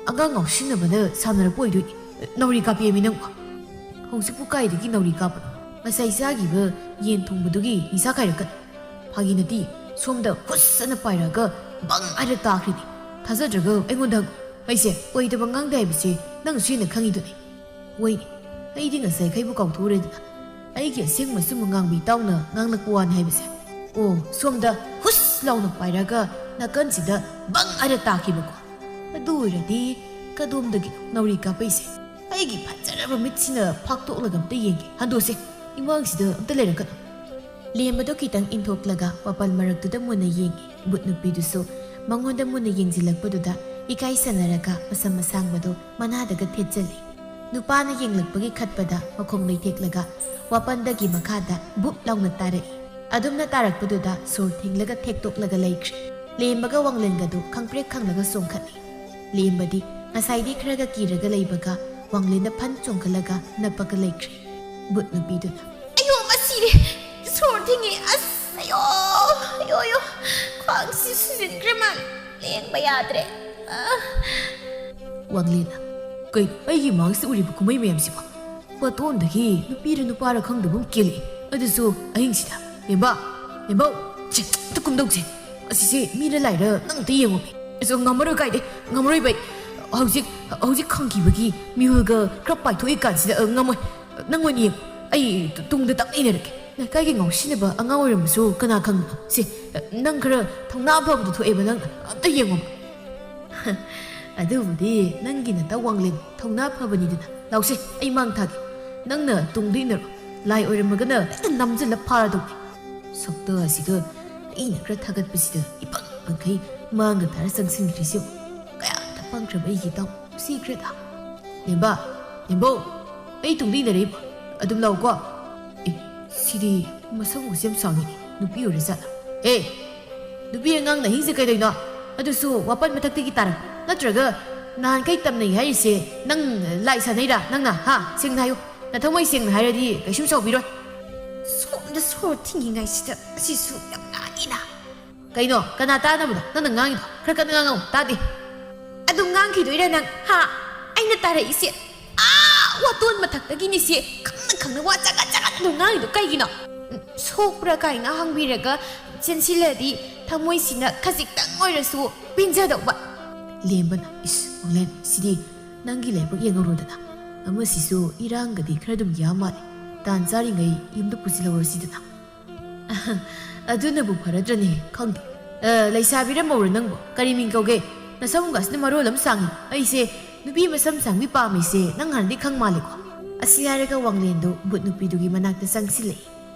ꯑꯉꯥꯡ ꯉꯥꯎꯁꯤꯟꯅꯕꯅ ꯁꯥꯟꯅꯔꯛꯄ ꯑꯣꯏꯗꯣꯏꯅꯤ꯫ ꯅꯥꯎꯔꯤ ꯀꯥꯞꯄꯦꯃꯤ ꯅꯪꯕꯨ꯫ ꯍꯧꯖꯤꯛꯄꯨ ꯀꯥꯏꯗꯒꯤ ꯅꯥꯎꯔꯤ ꯀꯥꯞꯄꯅꯣ? ꯉꯁꯥꯏ ꯆꯥꯈꯤꯕ ꯌꯦꯟ ꯊꯣꯡꯕꯗꯨꯒꯤ ꯅꯤꯁꯥ ꯈꯥꯏꯔꯛꯀꯅꯤ꯫ ꯐꯥꯒꯤ ꯅꯠꯇꯦ, ꯁꯣꯝꯗ ꯍꯨꯁ ꯑꯅ ꯄꯥꯏꯔꯛꯑꯒ ꯕꯪ ꯍꯥꯏꯔ ꯇꯥꯈ꯭ꯔꯤꯅꯤ꯫ ꯊꯥꯖꯗ꯭ꯔꯒ ꯑꯩꯉꯣꯟꯗ ꯍꯪꯉꯨ꯫ ꯑꯩꯁꯦ ꯑꯣꯏꯗꯕ ꯉꯥꯡꯗꯦ ꯍꯥꯏꯕꯁꯦ ꯅꯪꯁꯨ ꯍꯦꯟꯅ ꯈꯪꯉꯤꯗꯨꯅꯤ꯫" "ꯍꯣꯏꯅꯦ, ꯑꯩꯗꯤ ꯉꯁꯥꯏꯈꯩꯕꯨ ꯀꯥꯎꯊꯣꯛꯎꯔꯦꯗꯅ꯫ ꯑꯩꯒꯤ ꯑꯁꯦꯡꯕ ꯑꯆꯨꯝꯕ ꯉꯥꯡꯕ ꯏꯇꯥꯎꯅ ꯉꯥꯡꯂꯛꯄ ꯋꯥꯅꯤ ꯍꯥꯏꯕꯁꯦ꯫ ꯑꯣ, ꯁꯣꯝꯗ ꯍꯨꯁ ꯂꯥꯎꯅ ꯄꯥꯏꯔꯒ ꯅꯥꯀꯟꯁꯤꯗ ꯕꯪ ꯍꯥꯏꯔ ꯇꯥꯈꯤꯕꯀꯣ꯫ ꯑꯗꯨ ꯑꯣꯏꯔꯗꯤ ꯀꯗꯣꯝꯗꯒꯤꯅꯣ ꯅꯥꯎꯔꯤ ꯀꯥꯞꯄꯛꯏꯁꯦ? ꯑꯩꯒꯤ ꯐꯖꯔꯕ ꯃꯤꯠꯁꯤꯅ ꯐꯥꯛꯇꯣꯛꯂꯒ ꯑꯝꯇ ꯌꯦꯡꯒꯦ꯫ ꯍꯟꯗꯣꯛꯁꯦ, ꯏꯃꯥꯡꯁꯤꯗ ꯑꯝꯇ ꯂꯩꯔꯛꯀꯅꯨ꯫" ꯂꯦꯝꯕꯗꯣ ꯈꯤꯇꯪ ꯏꯟꯊꯣꯛꯂꯒ ꯃꯄꯥꯟ ꯃꯔꯛꯇꯨꯗ ꯃꯨꯟꯅ ꯌꯦꯡꯉꯤ꯫ ꯚꯨꯠ ꯅꯨꯄꯤꯗꯨꯁꯨ ꯃꯉꯣꯟꯗ ꯃꯨꯟꯅ ꯌꯦꯡꯁꯤꯜꯂꯛꯄꯗꯨꯗ ꯏꯀꯥꯏ ꯁꯥꯟꯅꯔꯒ ꯃꯁꯝ ꯑꯁꯥꯡꯕꯗꯨ ꯃꯅꯥꯗꯒ ꯊꯦꯠꯆꯜꯂꯤ꯫ ꯅꯨꯄꯥꯅ ꯌꯦꯡꯂꯛꯄꯒꯤ ꯈꯠꯄꯗ ꯃꯈꯣꯡ ꯂꯩꯊꯦꯛꯂꯒ ꯋꯥꯄꯟꯗꯒꯤ ꯃꯈꯥꯗ ꯕꯨꯞ ꯂꯥꯎꯅ ꯇꯥꯔꯛꯏ꯫ ꯑꯗꯨꯝꯅ ꯇꯥꯔꯛꯄꯗꯨꯗ ꯁꯣꯔ ꯊꯤꯡꯂꯒ ꯊꯦꯛꯇꯣꯛꯂꯒ ꯂꯩꯈ꯭ꯔꯦ꯫ ꯂꯦꯝꯕꯒ ꯋꯥꯡꯂꯦꯟꯒꯗꯨ ꯈꯪꯄ꯭ꯔꯦꯛ ꯈꯪꯂꯒ ꯆꯣꯡꯈꯠꯂꯤ꯫ ꯂꯦꯝꯕꯗꯤ ꯉꯁꯥꯏꯗꯤ ꯈꯔꯒ ꯀꯤꯔꯒ ꯂꯩꯕꯒ ꯋꯥꯡꯂꯦꯟꯗ ꯐꯟ ꯆꯣꯡꯈꯠꯂꯒ ꯅꯞꯄꯒ ꯂꯩꯈ꯭ꯔꯦ꯫ ꯕꯨꯠ ꯅꯨꯄꯤꯗꯨꯅ, "ꯑꯌꯣ, ꯃꯁꯤꯔꯦ! ꯁꯣꯔ ꯊꯤꯡꯉꯤ! ꯑꯁ! ꯑꯌꯣ! ꯑꯌꯣ! ꯑꯌꯣ! ꯈ꯭ꯋꯥꯡꯁꯤ ꯁꯨꯖꯤꯟꯈ꯭ꯔꯦ ꯃꯥꯜꯂꯦ꯫ ꯂꯦꯡꯕ ꯌꯥꯗ꯭ꯔꯦ꯫ ꯑ!" ꯋꯥꯡꯂꯦꯟꯅ, "ꯀꯩꯅꯣ, ꯑꯩꯒꯤ ꯃꯥꯡꯁꯤꯗ ꯎꯔꯤꯕ ꯀꯨꯝꯍꯩ ꯃꯌꯥꯝꯁꯤꯕꯣ? ꯋꯥꯇꯣꯟꯗꯒꯤ ꯅꯨꯄꯤꯔ ꯅꯨꯄꯥꯔ ꯈꯪꯗꯕ ꯑꯃ ꯀꯦꯜꯂꯛꯑꯦ꯫ ꯑꯗꯨꯁꯨ ꯑꯍꯤꯡꯁꯤꯗ꯫ ꯂꯦꯝꯕꯧ! ꯂꯦꯝꯕꯧ! ꯁꯦ, ꯑꯝꯇ ꯀꯨꯝꯗꯧꯁꯦ꯫ ꯑꯁꯤꯁꯦ ꯃꯤꯔ ꯂꯥꯏꯔ ꯅꯪ ꯑꯝꯇ ꯌꯦꯡꯉꯣꯃꯦ꯫ ꯑꯁ, ꯉꯝꯃꯔꯣꯏ, ꯀꯥꯏꯗꯩ ꯉꯝꯃꯔꯣꯏꯕ ꯑꯩ꯫ ꯍꯧꯖꯤꯛ, ꯍꯧꯖꯤꯛ ꯈꯪꯈꯤꯕꯒꯤ ꯃꯤꯍꯨꯜꯒ ꯈꯔ ꯄꯥꯏꯊꯣꯛꯏ ꯀꯥꯟꯁꯤꯗ, ꯑ, ꯉꯝꯃꯣꯏ꯫ ꯅꯪ ꯑꯣꯏꯅ ꯌꯦꯡꯉꯣ꯫ ꯑꯩ ꯇꯨꯡꯗ ꯇꯞꯅ ꯏꯟꯅꯔꯛꯀꯦ꯫ ꯂꯩꯀꯥꯏꯒꯤ ꯉꯥꯎꯁꯤꯟꯅꯕ ꯑꯉꯥꯡ ꯑꯣꯏꯔꯝꯕꯁꯨ ꯀꯅꯥ ꯈꯪꯕꯅꯣ? ꯁꯦ, ꯅꯪ ꯈꯔ ꯊꯧꯅꯥ ꯐꯕꯗꯨ ꯊꯣꯛꯑꯦꯕ ꯅꯪ꯫ ꯑꯝꯇ ꯌꯦꯡꯉꯣ꯫" "ꯑꯗꯨꯕꯨꯗꯤ ꯅꯪꯒꯤ ꯅꯇꯧ ꯋꯥꯡꯂꯦꯟ ꯊꯧꯅꯥ ꯐꯕꯅꯤꯗꯅ꯫ ꯂꯥꯎꯁꯦ, ꯑꯩ ꯃꯥꯡ ꯊꯥꯒꯦ꯫ ꯅꯪꯅ ꯇꯨꯡꯗ ꯏꯟꯅꯔꯣ꯫ ꯂꯥꯏ ꯑꯣꯏꯔꯝꯃꯒꯅ ꯍꯦꯛꯇ ꯅꯝꯖꯜꯂ ꯐꯥꯔꯗꯧꯅꯤ꯫" ꯁꯛꯇ ꯑꯁꯤꯒ ꯑꯩꯅ ꯈꯔ ꯊꯥꯒꯠꯄꯁꯤꯗ ꯏꯄꯪ ꯄꯪꯈꯩ ꯃꯥꯡꯒ ꯊꯥꯔ ꯆꯪꯁꯤꯟꯈ꯭ꯔꯤꯁꯤ ꯌꯦꯡꯉꯨ꯫ ꯀꯌꯥꯝꯇ ꯄꯪꯈ꯭ꯔꯕ ꯑꯩꯒꯤ ꯏꯇꯥꯎ꯫ ꯁꯤꯈ꯭ꯔꯦꯗ꯫ "ꯂꯦꯝꯕ, ꯂꯦꯝꯕꯧ, ꯑꯩ ꯇꯨꯡꯗ ꯏꯟꯅꯔꯛꯏꯕ꯫ ꯑꯗꯨꯝ ꯂꯥꯛꯎꯀꯣ꯫" ꯑꯦ, ꯁꯤꯗꯤ ꯃꯁꯝꯒꯁꯦ ꯌꯥꯝ ꯁꯥꯡꯉꯤꯅꯦ꯫ ꯅꯨꯄꯤ ꯑꯣꯏꯔꯖꯥꯠꯂ? ꯑꯦ, ꯅꯨꯄꯤ ꯑꯉꯥꯡ ꯅꯍꯤꯡꯁꯦ ꯀꯩꯗꯧꯅꯣ? ꯑꯗꯨꯁꯨ ꯋꯥꯄꯟ ꯃꯊꯛꯇꯒꯤ ꯇꯥꯔꯛꯄ꯫ ꯅꯠꯇ꯭ꯔꯒ ꯅꯍꯥꯟꯈꯩ ꯇꯝꯅꯩ ꯍꯥꯏꯔꯤꯁꯦ ꯅꯪ ꯂꯥꯏ ꯁꯥꯟꯅꯩꯔꯥ? ꯅꯪꯅ, ꯍꯥ? ꯁꯦꯡꯅ ꯍꯥꯏꯌꯨ꯫ ꯅꯊꯃꯣꯏ ꯁꯦꯡꯅ ꯍꯥꯏꯔꯗꯤ ꯀꯩꯁꯨꯝ ꯁꯥꯎꯕꯤꯔꯣꯏ꯫ ꯁꯣꯝꯗ ꯁꯣꯔ ꯊꯤꯡꯉꯤꯉꯩꯁꯤꯗ ꯑꯁꯤꯁꯨ ꯌꯥꯝ ꯉꯥꯡꯉꯤꯅ꯫ ꯀꯩꯅꯣ? ꯀꯅꯥ ꯇꯥꯅꯕꯅꯣ? ꯅꯪꯅ ꯉꯥꯡꯉꯤꯗꯣ? ꯈꯔ ꯀꯟꯅ ꯉꯥꯡꯉꯣ, ꯇꯥꯗꯦ꯫ ꯑꯗꯨꯝ ꯉꯥꯡꯈꯤꯗꯣꯏꯔꯥ ꯅꯪ? ꯍꯥ? ꯑꯩꯅ ꯇꯥꯔꯛꯏꯁꯦ ꯑꯥ ꯋꯥꯇꯣꯟ ꯃꯊꯛꯇꯒꯤꯅꯤꯁꯦ꯫ ꯈꯪꯅ ꯈꯪꯅ ꯋꯥ ꯆꯒꯠ ꯆꯒꯠ ꯑꯗꯨꯝ ꯉꯥꯡꯉꯤꯗꯣ ꯀꯩꯒꯤꯅꯣ? ꯎꯝ, ꯁꯣꯛꯄ꯭ꯔꯥ ꯀꯥꯏꯅ ꯍꯪꯕꯤꯔꯒ ꯆꯦꯟꯁꯤꯜꯂꯗꯤ ꯊꯃꯣꯏꯁꯤꯅ ꯈꯖꯤꯛꯇꯪ ꯑꯣꯏꯔꯁꯨ ꯄꯦꯟꯖꯗꯧꯕ꯫ ꯂꯦꯝꯕꯅ, "ꯏꯁ, ꯋꯥꯡꯂꯦꯟ, ꯁꯤꯗꯤ ꯅꯪꯒꯤ ꯂꯥꯏꯕꯛ ꯌꯦꯡꯍꯧꯔꯣꯗꯅ꯫ ꯑꯃꯁꯤꯁꯨ ꯏꯔꯥꯡꯒꯗꯤ ꯈꯔ ꯑꯗꯨꯝ ꯌꯥ ꯃꯥꯜꯂꯦ꯫ ꯇꯥꯟ ꯆꯥꯔꯤꯉꯩ ꯌꯨꯝꯗ ꯄꯨꯁꯤꯜꯍꯧꯔꯁꯤꯗꯅ꯫" "ꯑꯗꯨꯅꯕꯨ ꯐꯔꯗ꯭ꯔꯅꯦ, ꯈꯪꯗꯦ꯫ ꯑ, ꯂꯩꯁꯥꯕꯤꯔ ꯃꯧꯔ ꯅꯪꯕꯣ? ꯀꯔꯤ ꯃꯤꯡ ꯀꯧꯒꯦ? ꯅꯁꯝꯒꯁꯤꯅ ꯃꯔꯣꯜ ꯑꯃ ꯁꯥꯡꯉꯤ꯫ ꯑꯩꯁꯦ ꯅꯨꯄꯤ ꯃꯁꯝ ꯁꯥꯡꯕꯤ ꯄꯥꯝꯃꯤꯁꯦ ꯅꯪ ꯍꯥꯟꯅꯗꯤ ꯈꯪ ꯃꯥꯜꯂꯦꯀꯣ?" ꯑꯁꯤ ꯍꯥꯏꯔꯒ ꯋꯥꯡꯂꯦꯟꯗꯨ ꯕꯨꯠ ꯅꯨꯄꯤꯗꯨꯒꯤ ꯃꯅꯥꯛꯇ ꯆꯪꯁꯤꯜꯂꯛꯏ꯫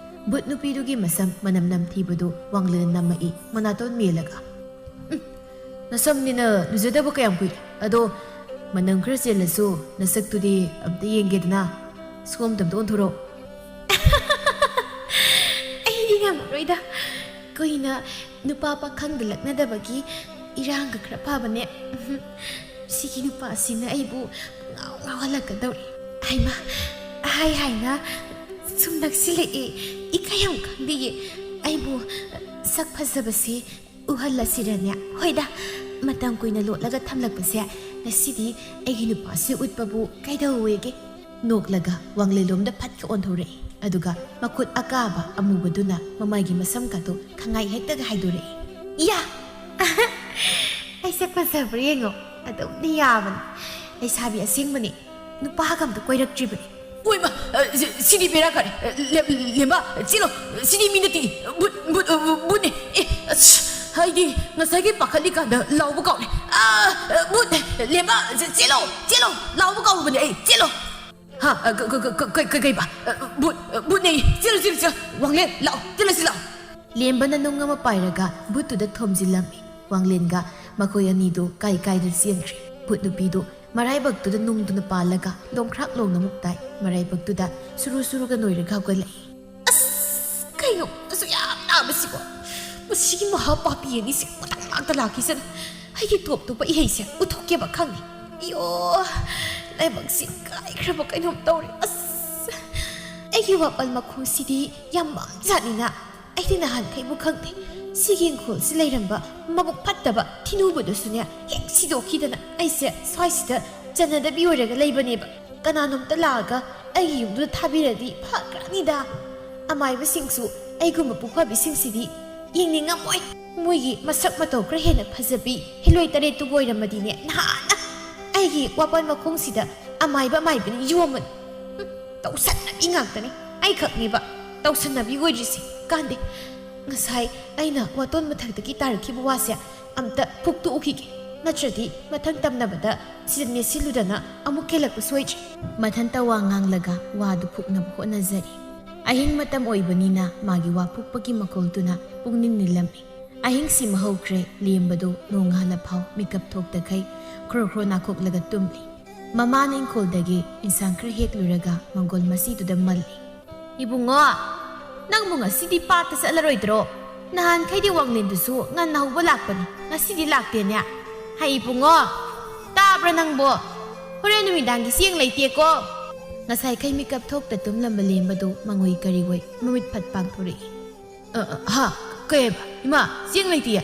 ꯕꯨꯠ ꯅꯨꯄꯤꯗꯨꯒꯤ ꯃꯁꯝ ꯃꯅꯝ ꯅꯝꯊꯤꯕꯗꯨ ꯋꯥꯡꯂꯦꯟꯅ ꯅꯝꯃꯛꯏ, ꯃꯅꯥꯇꯣꯟ ꯃꯦꯜꯂꯒ꯫ "ꯎꯝ, ꯅꯁꯝꯅꯤꯅ ꯂꯨꯖꯗꯕ ꯀꯌꯥꯝ ꯀꯨꯏꯔꯦ꯫ ꯑꯗꯣ ꯃꯅꯝ ꯈꯔ ꯆꯦꯜꯂꯁꯨ ꯅꯁꯛꯇꯨꯗꯤ ꯑꯝꯇ ꯌꯦꯡꯒꯦꯗꯅ꯫ ꯁꯣꯝꯗ ꯑꯝꯇ ꯑꯣꯟꯊꯣꯔꯛꯑꯣ꯫ ꯑꯩꯗꯤ ꯉꯝꯃꯔꯣꯏꯗ꯫ ꯀꯨꯏꯅ ꯅꯨꯄꯥ ꯄꯥꯈꯪꯗ ꯂꯛꯅꯗꯕꯒꯤ ꯏꯔꯥꯡꯒ ꯈꯔ ꯐꯕꯅꯦ꯫ ꯎꯝꯍꯨꯝ꯫ ꯁꯤꯒꯤ ꯅꯨꯄꯥꯁꯤꯅ ꯑꯩꯕꯨ ꯉꯥꯎ ꯉꯥꯎꯍꯜꯂꯛꯀꯗꯧꯔꯦ꯫ ꯍꯩꯃꯥ, ꯍꯥꯏ ꯍꯥꯏꯅ ꯁꯨꯝ ꯅꯛꯁꯤꯜꯂꯛꯑꯦ꯫ ꯏꯀꯥꯏ ꯌꯥꯝ ꯈꯪꯗꯦꯌꯦ꯫ ꯑꯩꯕꯨ ꯁꯛ ꯐꯖꯕꯁꯦ ꯎꯍꯜꯂꯁꯤꯔꯅꯦ? ꯍꯣꯏꯗ, ꯃꯇꯝ ꯀꯨꯏꯅ ꯂꯣꯠꯂꯒ ꯊꯝꯂꯛꯄꯁꯦ ꯉꯁꯤꯗꯤ ꯑꯩꯒꯤ ꯅꯨꯄꯥꯁꯦ ꯎꯠꯄꯕꯨ ꯀꯩꯗꯧꯋꯦꯒꯦ? ꯅꯣꯛꯂꯒ ꯋꯥꯡꯂꯦꯟꯂꯣꯝꯗ ꯐꯠꯀ ꯑꯣꯟꯊꯣꯔꯛꯏ꯫ ꯑꯗꯨꯒ ꯃꯈꯨꯠ ꯑꯀꯥꯕ ꯑꯃꯨꯕꯗꯨꯅ ꯃꯃꯥꯏꯒꯤ ꯃꯁꯝꯒꯗꯨ ꯈꯪꯉꯥꯏ ꯍꯦꯛꯇꯒ ꯍꯥꯏꯗꯣꯔꯛꯏ꯫ ꯏꯌꯥ! ꯑꯩ ꯁꯛ ꯐꯖꯕ꯭ꯔꯥ ꯌꯦꯡꯉꯣ꯫ ꯑꯗꯨꯝꯗꯤ ꯌꯥꯕꯅꯤ꯫ ꯂꯩꯁꯥꯕꯤ ꯑꯁꯦꯡꯕꯅꯤ꯫ ꯅꯨꯄꯥꯒ ꯑꯝꯇ ꯀꯣꯏꯔꯛꯇ꯭ꯔꯤꯕꯅꯤ꯫ ꯑꯣꯏꯃ, ꯑ, ꯁꯤ-, ꯁꯤꯗꯤ ꯕꯦꯔꯥ ꯀꯥꯔꯦ꯫ ꯑ, ꯂꯦ-, ꯂꯦꯝꯕ, ꯆꯦꯜꯂꯣ꯫ ꯁꯤꯗꯤ ꯃꯤ ꯅꯠꯇꯦ꯫ ꯚꯨꯠ, ꯚꯨꯠ, ꯑ, ꯚꯨꯠꯅꯦ꯫ ꯑꯦ, ꯑꯁ, ꯍꯥꯏꯗꯤ ꯉꯁꯥꯏꯒꯤ ꯄꯥꯈꯠꯂꯤꯀꯥꯟꯗ ꯂꯥꯎꯕ ꯀꯥꯎꯔꯦ꯫ ꯑ, ꯑ, ꯚꯨꯠꯅꯦ꯫ ꯂꯦꯝꯕ, ꯆꯦ-, ꯆꯦꯜꯂꯣ, ꯆꯦꯜꯂꯣ꯫ ꯂꯥꯎꯕ ꯀꯥꯎꯔꯨꯕꯅꯦ ꯑꯩ꯫ ꯆꯦꯜꯂꯣ꯫ ꯍꯥ? ꯑ, ꯀ-, ꯀ-, ꯀ-, ꯀ-, ꯀ-, ꯀꯩꯕ? ꯑ, ꯚꯨꯠ, ꯑ, ꯚꯨꯠꯅꯦ꯫ ꯆꯦꯜꯂꯨ, ꯆꯦꯜꯂꯨ, ꯆꯦꯜꯂꯨ꯫ ꯋꯥꯡꯂꯦꯟ, ꯂꯥꯛꯑꯣ꯫ ꯆꯦꯜꯂꯁꯤ, ꯂꯥꯛꯑꯣ꯫ ꯂꯦꯝꯕꯅ ꯅꯨꯡ ꯑꯃ ꯄꯥꯏꯔꯒ ꯚꯨꯠꯇꯨꯗ ꯊꯣꯝꯖꯤꯜꯂꯝꯃꯤ꯫ ꯋꯥꯡꯂꯦꯟꯒ ꯃꯈꯣꯏ ꯑꯅꯤꯗꯨ ꯀꯥꯏ ꯀꯥꯏꯗ ꯆꯦꯟꯈ꯭ꯔꯦ꯫ ꯚꯨꯠ ꯅꯨꯄꯤꯗꯨ ꯃꯔꯥꯏꯕꯛꯇꯨꯗ ꯅꯨꯡꯗꯨꯅ ꯄꯥꯜꯂꯒ ꯂꯣꯡꯈ꯭ꯔꯥꯛ ꯂꯣꯡꯅ ꯑꯃꯨꯛ ꯇꯥꯏ꯫ ꯃꯔꯥꯏꯕꯛꯇꯨꯗ ꯁꯨꯔꯨ ꯁꯨꯔꯨꯒ ꯅꯣꯏꯔꯒ ꯍꯧꯒꯠꯂꯛꯏ꯫ ꯑꯁ, ꯀꯩꯅꯣ ꯑꯁꯨꯛ ꯌꯥꯝ ꯅꯥꯕꯁꯤꯕꯣ? ꯃꯁꯤꯒꯤ ꯃꯍꯥ ꯄꯥꯄꯤ ꯑꯅꯤꯁꯦ ꯃꯇꯥꯡ ꯂꯥꯛꯇ ꯂꯥꯛꯈꯤꯁꯅꯨ꯫ ꯑꯩꯒꯤ ꯇꯣꯞ ꯇꯣꯞꯄ ꯏꯍꯩꯁꯦ ꯎꯠꯊꯣꯛꯀꯦꯕ ꯈꯪꯉꯤ꯫ ꯑꯌꯣ, ꯂꯥꯏꯕꯛꯁꯤ ꯀꯥꯏꯈ꯭ꯔꯕ ꯀꯩꯅꯣꯝ ꯇꯧꯔꯦ꯫ ꯑꯁ, ꯑꯩꯒꯤ ꯋꯥꯄꯜ ꯃꯈꯣꯡꯁꯤꯗꯤ ꯌꯥꯝ ꯃꯝꯖꯥꯠꯅꯤꯅ꯫ ꯑꯩꯗꯤ ꯅꯍꯥꯟꯈꯩꯕꯨ ꯈꯪꯗꯦ꯫ ꯁꯤꯒꯤ ꯏꯪꯈꯣꯜꯁꯤ ꯂꯩꯔꯝꯕ ꯃꯕꯨꯛ ꯐꯠꯇꯕ ꯊꯤꯅꯨꯕꯗꯨꯁꯨꯅꯦ ꯍꯦꯛ ꯁꯤꯗꯣꯛꯈꯤꯗꯅ ꯑꯩꯁꯦ ꯁ꯭ꯋꯥꯏꯁꯤꯗ ꯆꯟꯅꯗꯕꯤ ꯑꯣꯏꯔꯒ ꯂꯩꯕꯅꯦꯕ꯫ ꯀꯅꯥꯅꯣꯝꯇ ꯂꯥꯛꯑꯒ ꯑꯩꯒꯤ ꯌꯨꯝꯗꯨꯗ ꯊꯥꯕꯤꯔꯗꯤ ꯐꯈ꯭ꯔꯅꯤꯗ꯫ ꯑꯃꯥꯏꯕꯁꯤꯡꯁꯨ ꯑꯩꯒꯨꯝꯕ ꯄꯨꯐꯕꯤꯁꯤꯡꯁꯤꯗꯤ ꯌꯦꯡꯅꯤꯡꯉꯝꯃꯣꯏ꯫ ꯃꯣꯏꯒꯤ ꯃꯁꯛ ꯃꯇꯧ ꯈꯔ ꯍꯦꯟꯅ ꯐꯖꯕꯤ ꯍꯤꯂꯣꯏ ꯇꯔꯦꯠꯇꯨꯕꯨ ꯑꯣꯏꯔꯝꯃꯗꯤꯅꯦ ꯅꯍꯥꯟꯅ ꯑꯩꯒꯤ ꯋꯥꯄꯜ ꯃꯈꯣꯡꯁꯤꯗ ꯑꯃꯥꯏꯕ ꯑꯃꯥꯏꯕꯅ ꯌꯣꯝꯃꯅꯤ꯫ ꯍꯨꯝ, ꯇꯧꯁꯟꯅꯕꯤ ꯉꯥꯛꯇꯅꯤ꯫ ꯑꯩꯈꯛꯅꯦꯕ ꯇꯧꯁꯟꯅꯕꯤ ꯑꯣꯏꯗ꯭ꯔꯤꯁꯦ꯫ ꯀꯥꯟꯗꯦ꯫ ꯉꯁꯥꯏ ꯑꯩꯅ ꯋꯥꯇꯣꯟ ꯃꯊꯛꯇꯒꯤ ꯇꯥꯔꯛꯈꯤꯕ ꯋꯥꯁꯦ ꯑꯝꯇ ꯐꯨꯛꯇꯣꯛꯎꯈꯤꯒꯦ꯫ ꯅꯠꯇ꯭ꯔꯗꯤ ꯃꯊꯪ ꯇꯝꯅꯕꯗ ꯁꯤꯗ ꯅꯦꯠꯁꯤꯜꯂꯨꯗꯅ ꯑꯃꯨꯛ ꯀꯦꯜꯂꯛꯄ ꯁꯣꯏꯗ꯭ꯔꯦ꯫ ꯃꯊꯟꯇ ꯋꯥ ꯉꯥꯡꯂꯒ ꯋꯥꯗꯨ ꯐꯨꯛꯅꯕ ꯍꯣꯠꯅꯖꯔꯤ꯫ ꯑꯍꯤꯡ ꯃꯇꯝ ꯑꯣꯏꯕꯅꯤꯅ ꯃꯥꯒꯤ ꯋꯥ ꯐꯨꯛꯄꯒꯤ ꯃꯈꯣꯜꯗꯨꯅ ꯄꯨꯛꯅꯤꯡ ꯅꯤꯜꯂꯝꯃꯤ꯫ ꯑꯍꯤꯡ ꯁꯤꯃ ꯍꯧꯈ꯭ꯔꯦ꯫ ꯂꯦꯝꯕꯗꯨ ꯅꯣꯡꯉꯥꯜꯂ ꯐꯥꯎ ꯃꯤꯀꯞ ꯊꯣꯛꯇꯈꯩ ꯈ꯭ꯔꯣ ꯈ꯭ꯔꯣ ꯅꯥꯈꯣꯛꯂꯒ ꯇꯨꯝꯂꯤ꯫ ꯃꯃꯥꯅ ꯏꯪꯈꯣꯜꯗꯒꯤ ꯏꯟꯁꯥꯡ ꯈꯔ ꯍꯦꯛꯂꯨꯔꯒ ꯃꯪꯒꯣꯜ ꯃꯁꯤꯗꯨꯗ ꯃꯜꯂꯤ꯫ "ꯏꯕꯨꯡꯉꯣ, ꯅꯪꯕꯨ ꯉꯁꯤꯗꯤ ꯄꯥꯠꯇ ꯆꯠꯂꯔꯣꯏꯗ꯭ꯔꯣ? ꯅꯍꯥꯟꯈꯩꯗꯤ ꯋꯥꯡꯂꯦꯟꯗꯨꯁꯨ ꯉꯟꯅ ꯍꯧꯕ ꯂꯥꯛꯄꯅꯤ, ꯉꯁꯤꯗꯤ ꯂꯥꯛꯇꯦꯅꯦ꯫ ꯍꯩ ꯏꯕꯨꯡꯉꯣ, ꯇꯥꯕ꯭ꯔꯥ ꯅꯪꯕꯣ? ꯍꯣꯔꯦꯟ ꯅꯨꯃꯤꯗꯥꯡꯒꯤ ꯆꯦꯡ ꯂꯩꯇꯦꯀꯣ?" ꯉꯁꯥꯏꯈꯩ ꯃꯤꯀꯞ ꯊꯣꯛꯇ ꯇꯨꯝꯂꯝꯕ ꯂꯦꯝꯕꯗꯨ ꯃꯉꯣꯏ ꯀꯔꯤꯑꯣꯏ ꯃꯃꯤꯠ ꯐꯠ ꯄꯥꯡꯊꯣꯔꯛꯏ꯫ "ꯑ, ꯑ, ꯍꯥ? ꯀꯩ ꯍꯥꯏꯕ? ꯏꯃꯥ, ꯆꯦꯡ ꯂꯩꯇꯤꯌꯦ꯫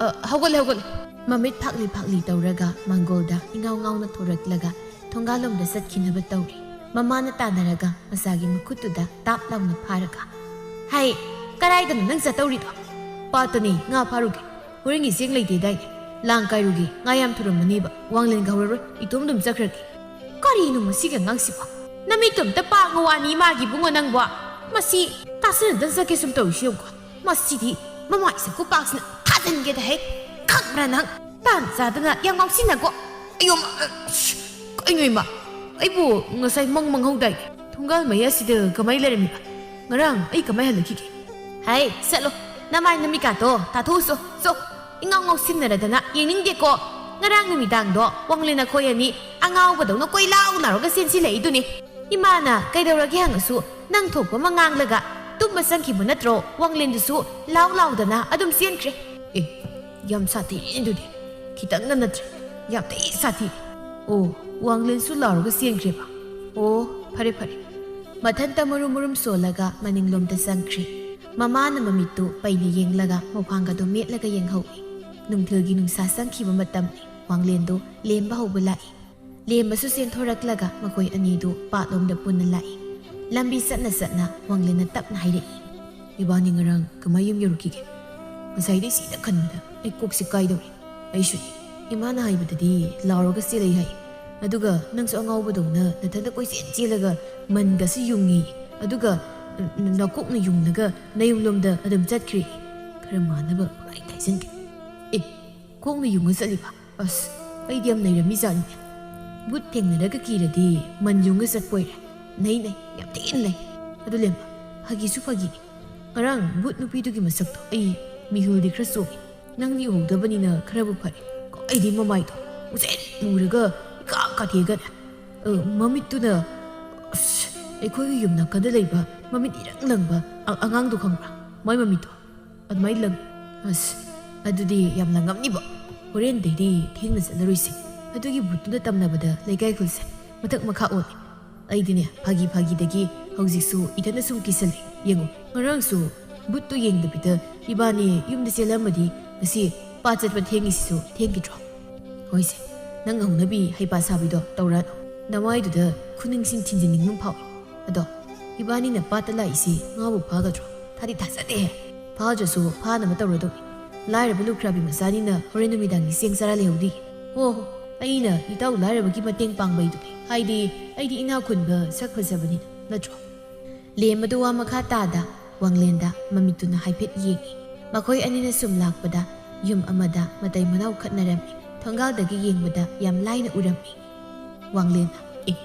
ꯑ, ꯍꯧꯒꯠꯂꯦ, ꯍꯧꯒꯠꯂꯦ꯫" ꯃꯃꯤꯠ ꯐꯥꯛꯂꯤ ꯐꯥꯛꯂꯤ ꯇꯧꯔꯒ ꯃꯪꯒꯣꯜꯗ ꯏꯉꯥꯎ ꯉꯥꯎꯅ ꯊꯣꯔꯛꯂꯒ ꯊꯣꯡꯒꯥꯜꯂꯣꯝꯗ ꯆꯠꯈꯤꯅꯕ ꯇꯧꯔꯤ꯫ ꯃꯃꯥꯅ ꯇꯥꯟꯅꯔꯒ ꯃꯆꯥꯒꯤ ꯃꯈꯨꯠꯇꯨꯗ ꯇꯥꯞ ꯂꯥꯎꯅ ꯐꯥꯔꯒ, "ꯍꯩ, ꯀꯔꯥꯏꯗꯅꯣ ꯅꯪ ꯆꯠꯇꯧꯔꯤꯗꯣ?" "ꯄꯥꯠꯇꯅꯤ, ꯉꯥ ꯐꯥꯔꯨꯒꯦ꯫ ꯍꯣꯔꯦꯟꯒꯤ ꯆꯦꯡ ꯂꯩꯇꯦꯗꯥꯏꯅꯦ? ꯂꯥꯡ ꯀꯥꯏꯔꯨꯒꯦ, ꯉꯥ ꯌꯥꯝ ꯊꯨꯔꯝꯃꯅꯤꯕ꯫ ꯋꯥꯡꯂꯦꯟ ꯀꯧꯍꯧꯔꯔꯣꯏ, ꯏꯇꯣꯝ ꯑꯗꯨꯝ ꯆꯠꯈ꯭ꯔꯒꯦ꯫" "ꯀꯔꯤꯅꯣ ꯃꯁꯤꯒꯤ ꯑꯉꯥꯡꯁꯤꯕꯣ? ꯅꯃꯤꯠꯇꯣ ꯑꯝꯇ ꯄꯥꯡꯉꯨ ꯋꯥꯅꯤ ꯏꯃꯥꯒꯤ ꯏꯕꯨꯡꯉꯣ ꯅꯪꯕꯣ꯫ ꯃꯁꯤ ꯇꯥꯁꯤꯟꯅꯗꯅ ꯆꯠꯀꯦ ꯁꯨꯝ ꯇꯧꯔꯤꯁꯤ ꯌꯦꯡꯉꯨꯀꯣ꯫ ꯃꯁꯤꯗꯤ ꯃꯃꯥꯏꯁꯦ ꯈꯨꯄꯥꯛꯁꯤꯅ ꯊꯥꯖꯤꯟꯒꯦꯗ ꯍꯦꯛ꯫ ꯈꯪꯕ꯭ꯔꯥ ꯅꯪ? ꯇꯥꯟ ꯆꯥꯗꯅ ꯌꯥꯝ ꯉꯥꯎꯁꯤꯟꯅꯀꯣ꯫" "ꯑꯌꯣ ꯃꯥ, ꯑꯁ, ꯀꯩꯅꯣ ꯏꯃꯥ? ꯑꯩꯕꯨ ꯉꯁꯥꯏ ꯃꯪ ꯃꯪꯍꯧꯗꯥꯏ? ꯊꯣꯡꯒꯥꯜ ꯃꯌꯥꯁꯤꯗ ꯀꯃꯥꯏ ꯂꯩꯔꯝꯃꯤꯕ? ꯉꯔꯥꯡ ꯑꯩ ꯀꯃꯥꯏ ꯍꯜꯂꯛꯈꯤꯒꯦ?" "ꯍꯥꯏ, ꯆꯠꯂꯣ꯫ ꯅꯃꯥꯏ ꯅꯃꯤꯀꯥꯗꯣ ꯇꯥꯊꯣꯛꯎꯆꯣ, ꯆꯣ꯫ ꯏꯉꯥꯎ ꯉꯥꯎꯁꯤꯟꯅꯔꯗꯅ ꯌꯦꯡꯅꯤꯡꯗꯦꯀꯣ꯫ ꯉꯔꯥꯡ ꯅꯨꯃꯤꯗꯥꯡꯗꯣ ꯋꯥꯡꯂꯦꯟ ꯑꯩꯈꯣꯏ ꯑꯅꯤ ꯑꯉꯥꯎꯕꯗꯧꯅ ꯀꯣꯏꯂꯥꯎ ꯂꯥꯎꯔꯒ ꯆꯦꯟꯁꯤꯜꯂꯛꯏꯗꯨꯅꯤ꯫ ꯏꯃꯥꯅ ꯀꯩꯗꯧꯔꯒꯦ ꯍꯪꯉꯁꯨ ꯅꯪ ꯊꯣꯛꯄ ꯑꯃ ꯉꯥꯡꯂꯒ ꯇꯨꯝꯕ ꯆꯪꯈꯤꯕ ꯅꯠꯇ꯭ꯔꯣ? ꯋꯥꯡꯂꯦꯟꯗꯨꯁꯨ ꯂꯥꯎ ꯂꯥꯎꯗꯅ ꯑꯗꯨꯝ ꯆꯦꯟꯈ꯭ꯔꯦ꯫" "ꯑꯦ, ꯌꯥꯝ ꯁꯥꯊꯤꯗꯨꯗꯤ꯫ ꯈꯤꯇꯪꯒ ꯅꯠꯇ꯭ꯔꯦ, ꯌꯥꯝ ꯊꯤ ꯁꯥꯊꯤ꯫ ꯑꯣ, ꯋꯥꯡꯂꯦꯟꯁꯨ ꯂꯥꯎꯔꯒ ꯆꯦꯟꯈ꯭ꯔꯦꯕ꯫ ꯑꯣ, ꯐꯔꯦ, ꯐꯔꯦ꯫" ꯃꯊꯟꯇ ꯃꯨꯔꯨꯝ ꯃꯨꯔꯨꯝ ꯁꯣꯜꯂꯒ ꯃꯅꯤꯡꯂꯣꯝꯗ ꯆꯪꯈ꯭ꯔꯦ꯫ ꯃꯃꯥꯅ ꯃꯃꯤꯠꯇꯨ ꯄꯩꯅ ꯌꯦꯡꯂꯒ ꯃꯣꯐꯥꯡꯒꯗꯨ ꯃꯦꯠꯂꯒ ꯌꯦꯡꯍꯧꯏ꯫ ꯅꯨꯡꯊꯤꯜꯒꯤ ꯅꯨꯡꯁꯥ ꯆꯪꯈꯤꯕ ꯃꯇꯝꯅꯤ꯫ ꯋꯥꯡꯂꯦꯟꯗꯨ ꯂꯦꯝꯕ ꯍꯧꯕ ꯂꯥꯛꯏ꯫ ꯂꯦꯝꯕꯁꯨ ꯆꯦꯟꯊꯣꯔꯛꯂꯒ ꯃꯈꯣꯏ ꯑꯅꯤꯗꯨ ꯄꯥꯠꯂꯣꯝꯗ ꯄꯨꯟꯅ ꯂꯥꯛꯏ꯫ ꯂꯝꯕꯤ ꯆꯠꯅ ꯆꯠꯅ ꯋꯥꯡꯂꯦꯟꯅ ꯇꯞꯅ ꯍꯥꯏꯔꯛꯏ꯫ "ꯏꯕꯥꯅꯤ ꯉꯔꯥꯡ ꯀꯃꯥꯏ ꯌꯨꯝ ꯌꯧꯔꯛꯈꯤꯒꯦ? ꯉꯁꯥꯏꯗꯩ ꯁꯤꯗ ꯈꯟꯕꯗ ꯑꯩ ꯀꯣꯛꯁꯦ ꯀꯥꯏꯗꯧꯔꯦ꯫" "ꯑꯩꯁꯨꯅꯤ꯫ ꯏꯃꯥꯅ ꯍꯥꯏꯕꯗꯗꯤ ꯂꯥꯎꯔꯒ ꯆꯦꯜꯂꯛꯏ ꯍꯥꯏ꯫ ꯑꯗꯨꯒ ꯅꯪꯁꯨ ꯑꯉꯥꯎꯕꯗꯧꯅ ꯅꯊꯟꯗ ꯀꯣꯏꯆꯦꯟ ꯆꯦꯜꯂꯒ ꯃꯟꯒꯁꯨ ꯌꯨꯡꯉꯤ꯫ ꯑꯗꯨꯒ, ꯎꯝ, ꯅꯀꯣꯛꯅ ꯌꯨꯡꯂꯒ ꯅꯌꯨꯝꯂꯣꯝꯗ ꯑꯗꯨꯝ ꯆꯠꯈ꯭ꯔꯦ꯫ ꯈꯔ ꯃꯥꯟꯅꯕ ꯄꯪꯍꯥꯏ ꯍꯥꯏꯖꯟꯒꯦ꯫" "ꯑꯦ, ꯀꯣꯛꯅ ꯌꯨꯡꯉ ꯆꯠꯂꯤꯕ? ꯑꯁ, ꯑꯩꯗꯤ ꯌꯥꯝ ꯅꯩꯔꯝꯃꯤꯖꯥꯠꯅꯤꯅꯦ꯫ ꯕꯨꯠ ꯊꯦꯡꯅꯔꯒ ꯀꯤꯔꯗꯤ ꯃꯟ ꯌꯨꯡꯉ ꯆꯠꯄ ꯑꯣꯏꯔꯦ꯫ ꯅꯩ, ꯅꯩ, ꯌꯥꯝ ꯊꯤꯅ ꯅꯩ꯫ ꯑꯗꯨ ꯂꯦꯝꯕ, ꯐꯥꯒꯤꯁꯨ ꯐꯥꯒꯤꯅꯤ꯫ ꯉꯔꯥꯡ ꯕꯨꯠ ꯅꯨꯄꯤꯗꯨꯒꯤ ꯃꯁꯛꯇꯣ ꯑꯩ ꯃꯤꯍꯨꯜꯗꯤ ꯈꯔ ꯆꯣꯡꯉꯤ꯫ ꯅꯪꯗꯤ ꯎꯍꯧꯗꯕꯅꯤꯅ ꯈꯔꯕꯨ ꯐꯔꯦ꯫ ꯀꯥꯏꯗꯩ ꯃꯃꯥꯏꯗꯣ ꯃꯨꯁꯦꯟ ꯃꯨꯔꯒ ꯏꯀꯥ ꯀꯥꯊꯦꯛꯑꯒꯅꯦ, ꯑ, ꯃꯃꯤꯠꯇꯨꯅ, ꯑꯁ, ꯑꯩꯈꯣꯏꯒꯤ ꯌꯨꯝ ꯅꯥꯀꯟꯗ ꯂꯩꯕ ꯃꯃꯤꯠ ꯏꯔꯪ ꯂꯪꯕ ꯑ-, ꯑꯉꯥꯡꯗꯣ ꯈꯪꯕ꯭ꯔꯥ? ꯃꯥꯏ ꯃꯃꯤꯠꯇꯣ ꯑꯗꯨꯃꯥꯏꯅ ꯂꯪ꯫ ꯑꯁ, ꯑꯗꯨꯗꯤ ꯌꯥꯝ ꯂꯪꯉꯝꯅꯤꯕꯣ꯫ ꯍꯣꯔꯦꯟꯗꯩꯗꯤ ꯊꯦꯡꯅ ꯆꯠꯂꯔꯣꯏꯁꯦ꯫ ꯑꯗꯨꯒꯤ ꯚꯨꯠꯇꯨꯅ ꯇꯝꯅꯕꯗ ꯂꯩꯀꯥꯏ ꯈꯨꯜꯁꯦ ꯃꯊꯛ ꯃꯈꯥ ꯑꯣꯜꯂꯦ꯫ ꯑꯩꯗꯤꯅꯦ, ꯐꯥꯒꯤ ꯐꯥꯒꯤꯗꯒꯤ ꯍꯧꯖꯤꯛꯁꯨ ꯏꯊꯟꯇ ꯁꯨꯝ ꯀꯤꯁꯜꯂꯦ꯫ ꯌꯦꯡꯉꯨ, ꯉꯔꯥꯡꯁꯨ ꯚꯨꯠꯇꯨ ꯌꯦꯡꯗꯕꯤꯗ ꯏꯕꯥꯅꯤ ꯌꯨꯝꯗ ꯆꯦꯜꯂꯝꯃꯗꯤ ꯉꯁꯤ ꯄꯥꯠ ꯆꯠꯄ ꯊꯦꯡꯉꯤꯁꯤꯁꯨ ꯊꯦꯡꯈꯤꯗ꯭ꯔꯣ? ꯍꯣꯏꯁꯦ, ꯅꯪ ꯍꯧꯅꯕꯤ ꯍꯩꯄꯥ ꯁꯥꯕꯤꯗꯣ ꯇꯧꯔꯛꯑꯅꯨ꯫ ꯅꯃꯥꯏꯗꯨꯗ ꯈꯨꯅꯤꯡꯁꯤꯡ ꯊꯤꯟꯖꯤꯟꯅꯤꯡꯕ ꯑꯃ ꯐꯥꯎꯏ꯫ ꯑꯗꯣ ꯏꯕꯥꯅꯤꯅ ꯄꯥꯠꯇ ꯂꯥꯛꯏꯁꯤ ꯉꯥꯕꯨ ꯐꯥꯒꯗ꯭ꯔꯣ? ꯊꯥꯗꯤ ꯊꯥꯖꯗꯦꯍꯦ꯫ ꯐꯥꯗ꯭ꯔꯁꯨ ꯐꯥꯅꯕ ꯇꯧꯔꯗꯧꯅꯤ꯫ ꯂꯥꯏꯔꯕ ꯂꯨꯈ꯭ꯔꯥꯕꯤ ꯃꯆꯥꯅꯤꯅ ꯍꯣꯔꯦꯟ ꯅꯨꯃꯤꯗꯥꯡꯒꯤ ꯆꯦꯡ ꯆꯔꯥ ꯂꯩꯍꯧꯗꯤ꯫ ꯍꯣ ꯍꯣ, ꯑꯩꯅ ꯏꯇꯥꯎ ꯂꯥꯏꯔꯕꯒꯤ ꯃꯇꯦꯡ ꯄꯥꯡꯕꯩꯗꯨꯅꯤ꯫ ꯍꯥꯏꯗꯤ ꯑꯩꯗꯤ ꯏꯅꯥꯛ ꯈꯨꯟꯕ ꯁꯛ ꯐꯖꯕꯅꯤꯅ ꯅꯠꯇ꯭ꯔꯣ? ꯂꯦꯝꯕꯗꯨ ꯋꯥ ꯃꯈꯥ ꯇꯥꯗ ꯋꯥꯡꯂꯦꯟꯗ ꯃꯃꯤꯠꯇꯨꯅ ꯍꯥꯏꯐꯦꯠ ꯌꯦꯡꯉꯤ꯫ ꯃꯈꯣꯏ ꯑꯅꯤꯅ ꯁꯨꯝ ꯂꯥꯛꯄꯗ ꯌꯨꯝ ꯑꯃꯗ ꯃꯇꯩ ꯃꯅꯥꯎ ꯈꯠꯅꯔꯝꯃꯤ꯫ ꯊꯣꯡꯒꯥꯜꯗꯒꯤ ꯌꯦꯡꯕꯗ ꯌꯥꯝ ꯂꯥꯏꯅ ꯎꯔꯝꯃꯤ꯫ ꯋꯥꯡꯂꯦꯟꯅ, "ꯑꯦ,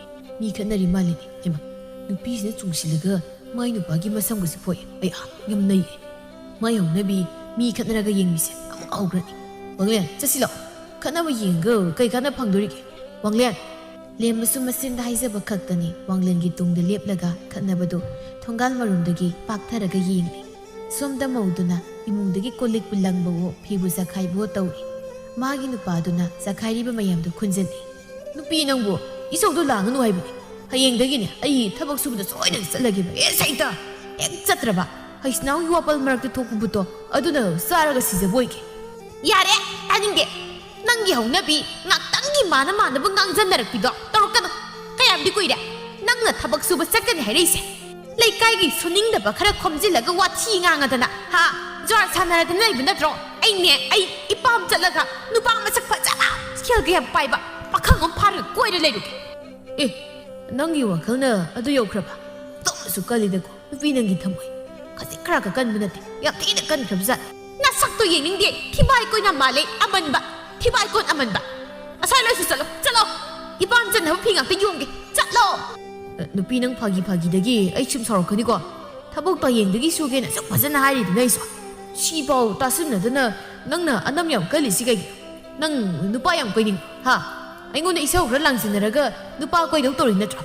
ꯃꯤ ꯈꯠꯅꯔꯤ ꯃꯥꯜꯂꯤꯅꯦ꯫ ꯍꯩꯃꯥ, ꯅꯨꯄꯤꯁꯤꯅ ꯆꯨꯡꯁꯤꯜꯂꯒ ꯃꯥꯏ ꯅꯨꯄꯥꯒꯤ ꯃꯁꯝꯒꯁꯦ ꯐꯣꯏ꯫ ꯑꯩ, ꯑꯥ, ꯌꯥꯝ ꯅꯩꯌꯦ꯫ ꯃꯥꯏ ꯍꯧꯅꯕꯤ ꯃꯤ ꯈꯠꯅꯔꯒ ꯌꯦꯡꯕꯤꯁꯦ ꯑꯃꯨꯛ ꯍꯧꯈ꯭ꯔꯅꯤ꯫ ꯋꯥꯡꯂꯦꯟ, ꯆꯠꯁꯤꯜꯂꯣ꯫ ꯈꯠꯅꯕ ꯌꯦꯡꯉꯒ ꯀꯩ ꯀꯥꯟꯅ ꯐꯪꯗꯣꯔꯤꯒꯦ? ꯋꯥꯡꯂꯦꯟ!" ꯂꯦꯝꯕꯁꯨ ꯃꯆꯤꯟꯗ ꯍꯥꯏꯖꯕ ꯈꯛꯇꯅꯤ ꯋꯥꯡꯂꯦꯟꯒꯤ ꯇꯨꯡꯗ ꯂꯦꯞꯂꯒ ꯈꯠꯅꯕꯗꯨ ꯊꯣꯡꯒꯥꯜ ꯃꯔꯨꯝꯗꯒꯤ ꯄꯥꯛꯊꯔꯒ ꯌꯦꯡꯂꯤ꯫ ꯁꯣꯝꯗ ꯃꯧꯗꯨꯅ ꯏꯃꯨꯡꯗꯒꯤ ꯀꯣꯜ ꯂꯤꯛꯄꯨ ꯂꯪꯕꯋꯣ ꯐꯤꯕꯨ ꯆꯈꯥꯏꯕꯋꯣ ꯇꯧꯔꯤ꯫ ꯃꯥꯒꯤ ꯅꯨꯄꯥꯗꯨꯅ ꯆꯈꯥꯏꯔꯤꯕ ꯃꯌꯥꯝꯗꯨ ꯈꯨꯟꯖꯤꯜꯂꯤ꯫ "ꯅꯨꯄꯤ ꯅꯪꯕꯨ ꯏꯁꯧꯗꯨ ꯂꯥꯡꯒꯅꯨ ꯍꯥꯏꯕꯅꯤ꯫ ꯍꯌꯦꯡꯗꯒꯤꯅꯦ ꯑꯩ ꯊꯕꯛ ꯁꯨꯕꯗ ꯁꯣꯏꯗꯅ ꯆꯠꯂꯒꯦꯕ꯫ ꯑꯦ, ꯁꯩꯇ! ꯍꯦꯛ ꯆꯠꯇ꯭ꯔꯕ ꯍꯩꯁꯅꯥꯎꯒꯤ ꯋꯥꯄꯜ ꯃꯔꯛꯇ ꯊꯣꯛꯄ ꯕꯨꯠꯇꯣ ꯑꯗꯨꯅ ꯆꯥꯔꯒ ꯁꯤꯖꯕ ꯑꯣꯏꯒꯦ꯫" "ꯌꯥꯔꯦ, ꯇꯥꯅꯤꯡꯗꯦ꯫ ꯅꯪꯒꯤ ꯍꯧꯅꯕꯤ ꯉꯥꯛꯇꯪꯒꯤ ꯃꯥꯅ ꯃꯥꯅꯕ ꯉꯥꯡꯖꯟꯅꯔꯛꯄꯤꯗꯣ ꯇꯧꯔꯛꯀꯅꯨ꯫ ꯀꯌꯥꯝꯗꯤ ꯀꯨꯏꯔꯦ ꯅꯪꯅ ꯊꯕꯛ ꯁꯨꯕ ꯆꯠꯀꯅꯤ ꯍꯥꯏꯔꯛꯏꯁꯦ? ꯂꯩꯀꯥꯏꯒꯤ ꯁꯨꯅꯤꯡꯗꯕ ꯈꯔ ꯈꯣꯝꯖꯤꯜꯂꯒ ꯋꯥꯊꯤ ꯉꯥꯡꯉꯗꯅ, ꯍꯥ? ꯖ꯭ꯋꯥꯔ ꯁꯥꯟꯅꯔꯗꯅ ꯂꯩꯕ ꯅꯠꯇ꯭ꯔꯣ? ꯑꯩꯅꯦ, ꯑꯩ ꯏꯄꯥꯝ ꯆꯠꯂꯒ ꯅꯨꯄꯥ ꯃꯁꯛ ꯐꯖꯕ ꯁꯦꯜꯒ ꯌꯥꯝ ꯄꯥꯏꯕ ꯄꯥꯈꯪ ꯑꯃ ꯐꯥꯔꯒ ꯀꯣꯏꯔ ꯂꯩꯔꯨꯒꯦ꯫" "ꯑꯦ, ꯅꯪꯒꯤ ꯋꯥꯈꯜꯅ ꯑꯗꯨ ꯌꯧꯈ꯭ꯔꯕ? ꯑꯗꯨꯃꯁꯨ ꯀꯜꯂꯤꯗꯀꯣ꯫ ꯅꯨꯄꯤ ꯅꯪꯒꯤ ꯊꯃꯣꯏ ꯈꯖꯤꯛ ꯈꯔ ꯈꯛ ꯀꯟꯕ ꯅꯠꯇꯦ, ꯌꯥꯝ ꯊꯤꯅ ꯀꯟꯈ꯭ꯔꯕꯖꯥꯠꯅꯤ꯫" "ꯅꯁꯛꯇꯣ ꯌꯦꯡꯅꯤꯡꯗꯦ, ꯊꯤꯕꯥꯏ ꯀꯣꯏꯅ ꯃꯥꯜꯂꯦ, ꯑꯃꯟꯕ, ꯊꯤꯕꯥꯏ ꯀꯣꯟ ꯑꯃꯟꯕ꯫ ꯑꯁ꯭ꯋꯥꯏ ꯂꯣꯏꯁꯨ ꯆꯠꯂꯣ, ꯆꯠꯂꯣ꯫ ꯏꯄꯥꯝ ꯆꯟꯅꯕ ꯐꯤ ꯉꯥꯛꯇ ꯌꯣꯝꯒꯦ, ꯆꯠꯂꯣ꯫" "ꯑ, ꯅꯨꯄꯤ ꯅꯪ ꯐꯥꯒꯤ ꯐꯥꯒꯤꯗꯒꯤ ꯑꯩ ꯁꯨꯝ ꯁꯥꯎꯔꯛꯀꯅꯤꯀꯣ꯫ ꯊꯕꯛꯇꯣ ꯍꯌꯦꯡꯗꯒꯤ ꯁꯨꯒꯦꯅ ꯑꯁꯨꯛ ꯐꯖꯅ ꯍꯥꯏꯔꯤꯗꯨꯅ ꯑꯩꯁꯨ꯫ ꯁꯤꯐꯥꯎ ꯇꯥꯁꯤꯟꯅꯗꯅ ꯅꯪꯅ ꯑꯅꯝ ꯌꯥꯝ ꯀꯜꯂꯤꯁꯤ ꯀꯩꯒꯤꯅꯣ?" ꯅꯪ ꯅꯨꯄꯥ ꯌꯥꯝ ꯀꯣꯏꯅꯤꯡ, ꯍꯥ? ꯑꯩꯉꯣꯟꯗ ꯏꯁꯧ ꯈꯔ ꯂꯥꯡꯁꯤꯟꯅꯔꯒ ꯅꯨꯄꯥ ꯀꯣꯏꯗꯧ ꯇꯧꯔꯤ ꯅꯠꯇ꯭ꯔꯣ?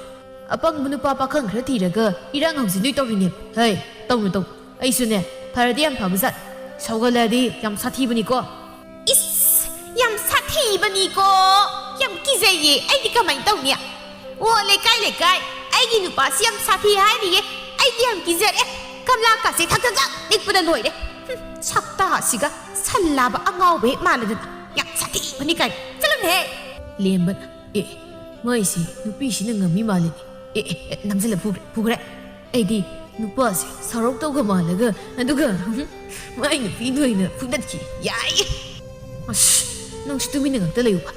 ꯑꯄꯪꯕ ꯅꯨꯄꯥ ꯄꯥꯈꯪ ꯈꯔ ꯊꯤꯔꯒ ꯏꯔꯥꯡ ꯍꯧꯖꯤꯟꯗꯣꯏ ꯇꯧꯔꯤꯅꯦ꯫ ꯍꯩ, ꯇꯧꯅꯨ, ꯇꯧꯅꯨ꯫ ꯑꯩꯁꯨꯅꯦ, ꯐꯔꯗꯤ ꯌꯥꯝ ꯐꯕ ꯖꯥꯠ꯫ ꯁꯥꯎꯒꯠꯂꯗꯤ ꯌꯥꯝ ꯁꯥꯊꯤꯕꯅꯤꯀꯣ꯫ ꯏꯁ, ꯌꯥꯝ ꯁꯥꯊꯤꯕꯅꯤꯀꯣ꯫ ꯌꯥꯝ ꯀꯤꯖꯩꯌꯦ꯫ ꯑꯩꯗꯤ ꯀꯃꯥꯏꯅ ꯇꯧꯅꯤ? ꯑꯣ, ꯂꯩꯀꯥꯏ, ꯂꯩꯀꯥꯏ, ꯑꯩꯒꯤ ꯅꯨꯄꯥꯁꯤ ꯌꯥꯝ ꯁꯥꯊꯤ ꯍꯥꯏꯔꯤꯌꯦ꯫ ꯑꯩꯗꯤ ꯌꯥꯝ ꯀꯤꯖꯔꯦ꯫ ꯀꯝꯂꯥꯀꯥꯁꯦ ꯊꯛ ꯊꯛ ꯊꯛ ꯅꯤꯛꯄꯗ ꯂꯣꯏꯔꯦ꯫ ꯍꯨꯝ, ꯁꯛꯇꯥꯁꯤꯒ ꯁꯟ ꯂꯥꯕ ꯑꯉꯥꯎꯕ ꯍꯦꯛ ꯃꯥꯜꯂꯗꯅ꯫ ꯌꯥꯝ ꯁꯥꯊꯤꯕꯅꯤ ꯀꯥꯏꯅ꯫ ꯆꯠꯂꯨꯅꯦꯍꯦ꯫ ꯂꯦꯝꯕꯅ, "ꯑꯦ, ꯃꯥꯏꯁꯤ ꯅꯨꯄꯤꯁꯤꯅ ꯉꯝꯃꯤ ꯃꯥꯜꯂꯤꯅꯦ꯫ ꯑꯦ, ꯑꯦ, ꯑꯦ, ꯅꯝꯁꯤꯜꯂ ꯐꯨꯈ꯭ꯔꯦ, ꯐꯨꯈ꯭ꯔꯦ꯫ ꯑꯩꯗꯤ ꯅꯨꯄꯥꯁꯦ ꯁꯥꯎꯔꯛꯇꯧꯒ ꯃꯥꯜꯂꯒ, ꯑꯗꯨꯒ ꯃꯥꯏ ꯅꯨꯄꯤꯗꯣ ꯑꯣꯏꯅ ꯐꯨꯗꯠꯈꯤ꯫ ꯌꯥꯏꯌꯦ!" ꯑꯁ, ꯅꯪꯁꯨ ꯇꯨꯃꯤꯟꯅ ꯉꯥꯛꯇ ꯂꯩꯌꯨꯕ꯫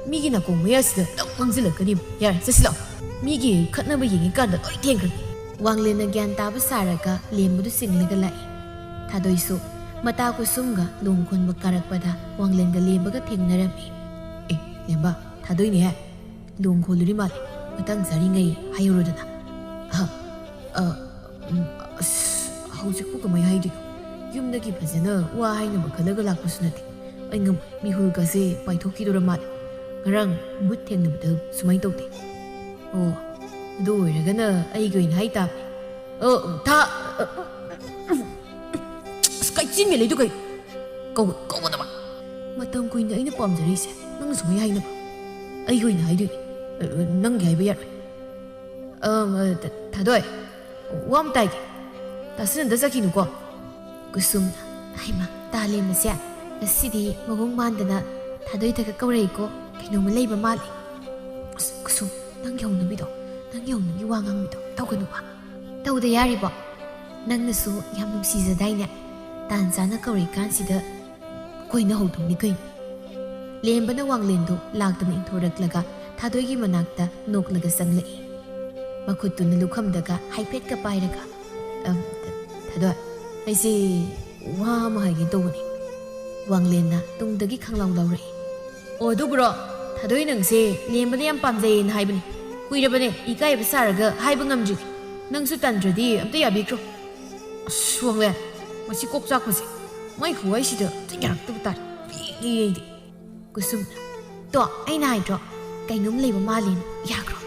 ꯃꯤꯒꯤ ꯅꯥꯀꯣꯡ ꯃꯌꯥꯁꯤꯗ ꯑꯗꯨꯝ ꯉꯥꯡꯁꯤꯜꯂꯛꯀꯅꯤꯕ꯫ ꯌꯥꯔꯦ, ꯆꯠꯁꯤ ꯂꯥꯛꯑꯣ꯫ ꯃꯤꯒꯤ ꯈꯠꯅꯕ ꯌꯦꯡꯉꯤꯀꯥꯟꯗ ꯂꯣꯏ ꯊꯦꯡꯈ꯭ꯔꯅꯤ꯫ ꯋꯥꯡꯂꯦꯟꯅ ꯒ꯭ꯌꯥꯟ ꯇꯥꯕ ꯁꯥꯔꯒ ꯂꯦꯝꯕꯗꯨ ꯆꯤꯡꯂꯒ ꯂꯥꯛꯏ꯫ ꯊꯥꯗꯣꯏꯁꯨ ꯃꯇꯥ ꯀꯨꯁꯨꯝꯒ ꯂꯣꯡ ꯈꯣꯟꯕ ꯀꯥꯔꯛꯄꯗ ꯋꯥꯡꯂꯦꯟꯒ ꯂꯦꯝꯕꯒ ꯊꯦꯡꯅꯔꯝꯃꯤ꯫ "ꯑꯦ, ꯂꯦꯝꯕ, ꯊꯥꯗꯣꯏꯅꯦꯍꯦ꯫ ꯂꯣꯡ ꯈꯣꯜꯂꯨꯔꯤ ꯃꯥꯜꯂꯦ꯫ ꯃꯇꯥꯡ ꯆꯥꯔꯤꯉꯩ ꯍꯥꯏꯍꯧꯔꯣꯗꯅ꯫" "ꯍꯥ? ꯑ, ꯎꯝ, ꯑꯁ, ꯍꯧꯖꯤꯛꯄꯨ ꯀꯃꯥꯏ ꯍꯥꯏꯗꯣꯏꯅꯣ? ꯌꯨꯝꯗꯒꯤ ꯐꯖꯅ ꯋꯥ ꯍꯥꯏꯅꯕ ꯈꯜꯂꯒ ꯂꯥꯛꯄꯁꯨ ꯅꯠꯇꯦ꯫ ꯑꯩ ꯉꯝꯃꯣꯏ꯫ ꯃꯤꯍꯨꯜꯒꯁꯦ ꯄꯥꯏꯊꯣꯛꯈꯤꯗꯣꯔ ꯃꯥꯜꯂꯦ꯫ ꯉꯔꯥꯡ ꯕꯨꯠ ꯊꯦꯡꯅꯕꯗ ꯁꯨꯃꯥꯏꯅ ꯇꯧꯗꯦ꯫" "ꯑꯣ, ꯑꯗꯨ ꯑꯣꯏꯔꯒꯅ ꯑꯩꯒꯤ ꯑꯣꯏꯅ ꯍꯥꯏ ꯇꯥꯕꯅꯦ꯫" "ꯑꯣ, ꯊꯥ-, ꯑꯁ, ꯀꯩ ꯆꯤꯟꯒꯦ ꯂꯩꯗꯨ ꯀꯩ? ꯀꯧ-, ꯀꯧꯒꯗꯕ꯫ ꯃꯇꯝ ꯀꯨꯏꯅ ꯑꯩꯅ ꯄꯥꯝꯖꯔꯛꯏꯁꯦ ꯅꯪꯅ ꯁꯨꯃꯥꯏ ꯍꯥꯏꯅꯕ꯫ ꯑꯩꯒꯤ ꯑꯣꯏꯅ ꯍꯥꯏꯗꯣꯏꯅꯦ꯫ ꯑ, ꯅꯪꯒꯤ ꯍꯥꯏꯕ ꯌꯥꯔꯣꯏ꯫" "ꯑ, ꯑ, ꯊ-, ꯊꯥꯗꯣꯏ, ꯋꯥ ꯑꯃ ꯇꯥꯏꯒꯦ꯫ ꯇꯥꯁꯤꯟꯅꯗ ꯆꯠꯈꯤꯅꯨꯀꯣ꯫" ꯀꯨꯁꯨꯝꯅ, "ꯍꯩꯃꯥ, ꯇꯥ ꯂꯦꯝꯕꯁꯦ ꯉꯁꯤꯗꯤ ꯃꯑꯣꯡ ꯃꯥꯟꯗꯅ ꯊꯥꯗꯣꯏꯗꯒ ꯀꯧꯔꯛꯏꯀꯣ꯫ ꯀꯩꯅꯣꯝꯃ ꯂꯩꯕ ꯃꯥꯜꯂꯦ꯫" "ꯑꯁ, ꯀꯨꯁꯨꯝ, ꯅꯪꯒꯤ ꯍꯧꯅꯕꯤꯗꯣ, ꯅꯪꯒꯤ ꯍꯧꯅꯕꯤ ꯋꯥ ꯉꯥꯡꯕꯤꯗꯣ ꯇꯧꯒꯅꯨꯕ꯫" "ꯇꯧꯗ ꯌꯥꯔꯤꯕꯣ? ꯅꯪꯅꯁꯨ ꯌꯥꯝ ꯅꯨꯡꯁꯤꯖꯗꯥꯏꯅꯦ? ꯇꯥꯟ ꯆꯥꯅ ꯀꯧꯔꯛꯏꯀꯥꯟꯁꯤꯗ ꯀꯣꯏꯅꯍꯧꯗꯧꯅꯤ ꯀꯩꯅꯣ꯫" ꯂꯦꯝꯕꯅ ꯋꯥꯡꯂꯦꯟꯗꯨ ꯂꯥꯛꯇꯨꯅ ꯏꯟꯊꯣꯔꯛꯂꯒ ꯊꯥꯗꯣꯏꯒꯤ ꯃꯅꯥꯛꯇ ꯅꯣꯛꯂꯒ ꯆꯪꯂꯛꯏ꯫ ꯃꯈꯨꯠꯇꯨꯅ ꯂꯨꯈꯝꯗꯒ ꯍꯥꯏꯐꯦꯠꯀ ꯄꯥꯏꯔꯒ, "ꯑꯝ, ꯊ-, ꯊꯥꯗꯣꯏ, ꯑꯩꯁꯦ ꯋꯥ ꯑꯃ ꯍꯥꯏꯒꯦ ꯇꯧꯕꯅꯤ꯫" ꯋꯥꯡꯂꯦꯟꯅ ꯇꯨꯡꯗꯒꯤ ꯈꯪꯂꯥꯎ ꯂꯥꯎꯔꯛꯏ꯫ "ꯑꯣ, ꯑꯗꯨꯕꯨꯔꯣ? ꯊꯥꯗꯣꯏ, ꯅꯪꯁꯦ ꯂꯦꯝꯕꯅ ꯌꯥꯝ ꯄꯥꯝꯖꯩꯌꯦꯅ ꯍꯥꯏꯕꯅꯤ꯫ ꯀꯨꯏꯔꯕꯅꯦ ꯏꯀꯥꯏꯕ ꯁꯥꯔꯒ ꯍꯥꯏꯕ ꯉꯝꯗ꯭ꯔꯤꯅꯤ꯫ ꯅꯪꯁꯨ ꯇꯟꯗ꯭ꯔꯗꯤ ꯑꯝꯇ ꯌꯥꯕꯤꯈ꯭ꯔꯣ꯫" ꯑꯁ, ꯋꯥꯡꯂꯦꯟ, ꯃꯁꯤ ꯀꯣꯛ ꯆꯥꯛꯄꯁꯦ꯫ ꯃꯥꯏ ꯈꯨꯍꯥꯏꯁꯤꯗ ꯑꯝꯇ ꯌꯥꯔꯛꯇꯕ ꯇꯥꯔꯦ꯫ ꯄꯦꯜꯂꯦ ꯑꯩꯗꯤ꯫ ꯀꯨꯁꯨꯝ, "ꯇꯣ, ꯑꯩꯅ ꯍꯥꯏꯗ꯭ꯔꯣ, ꯀꯩꯅꯣꯝ ꯂꯩꯕ ꯃꯥꯜꯂꯦꯅ, ꯌꯥꯈ꯭ꯔꯣ?"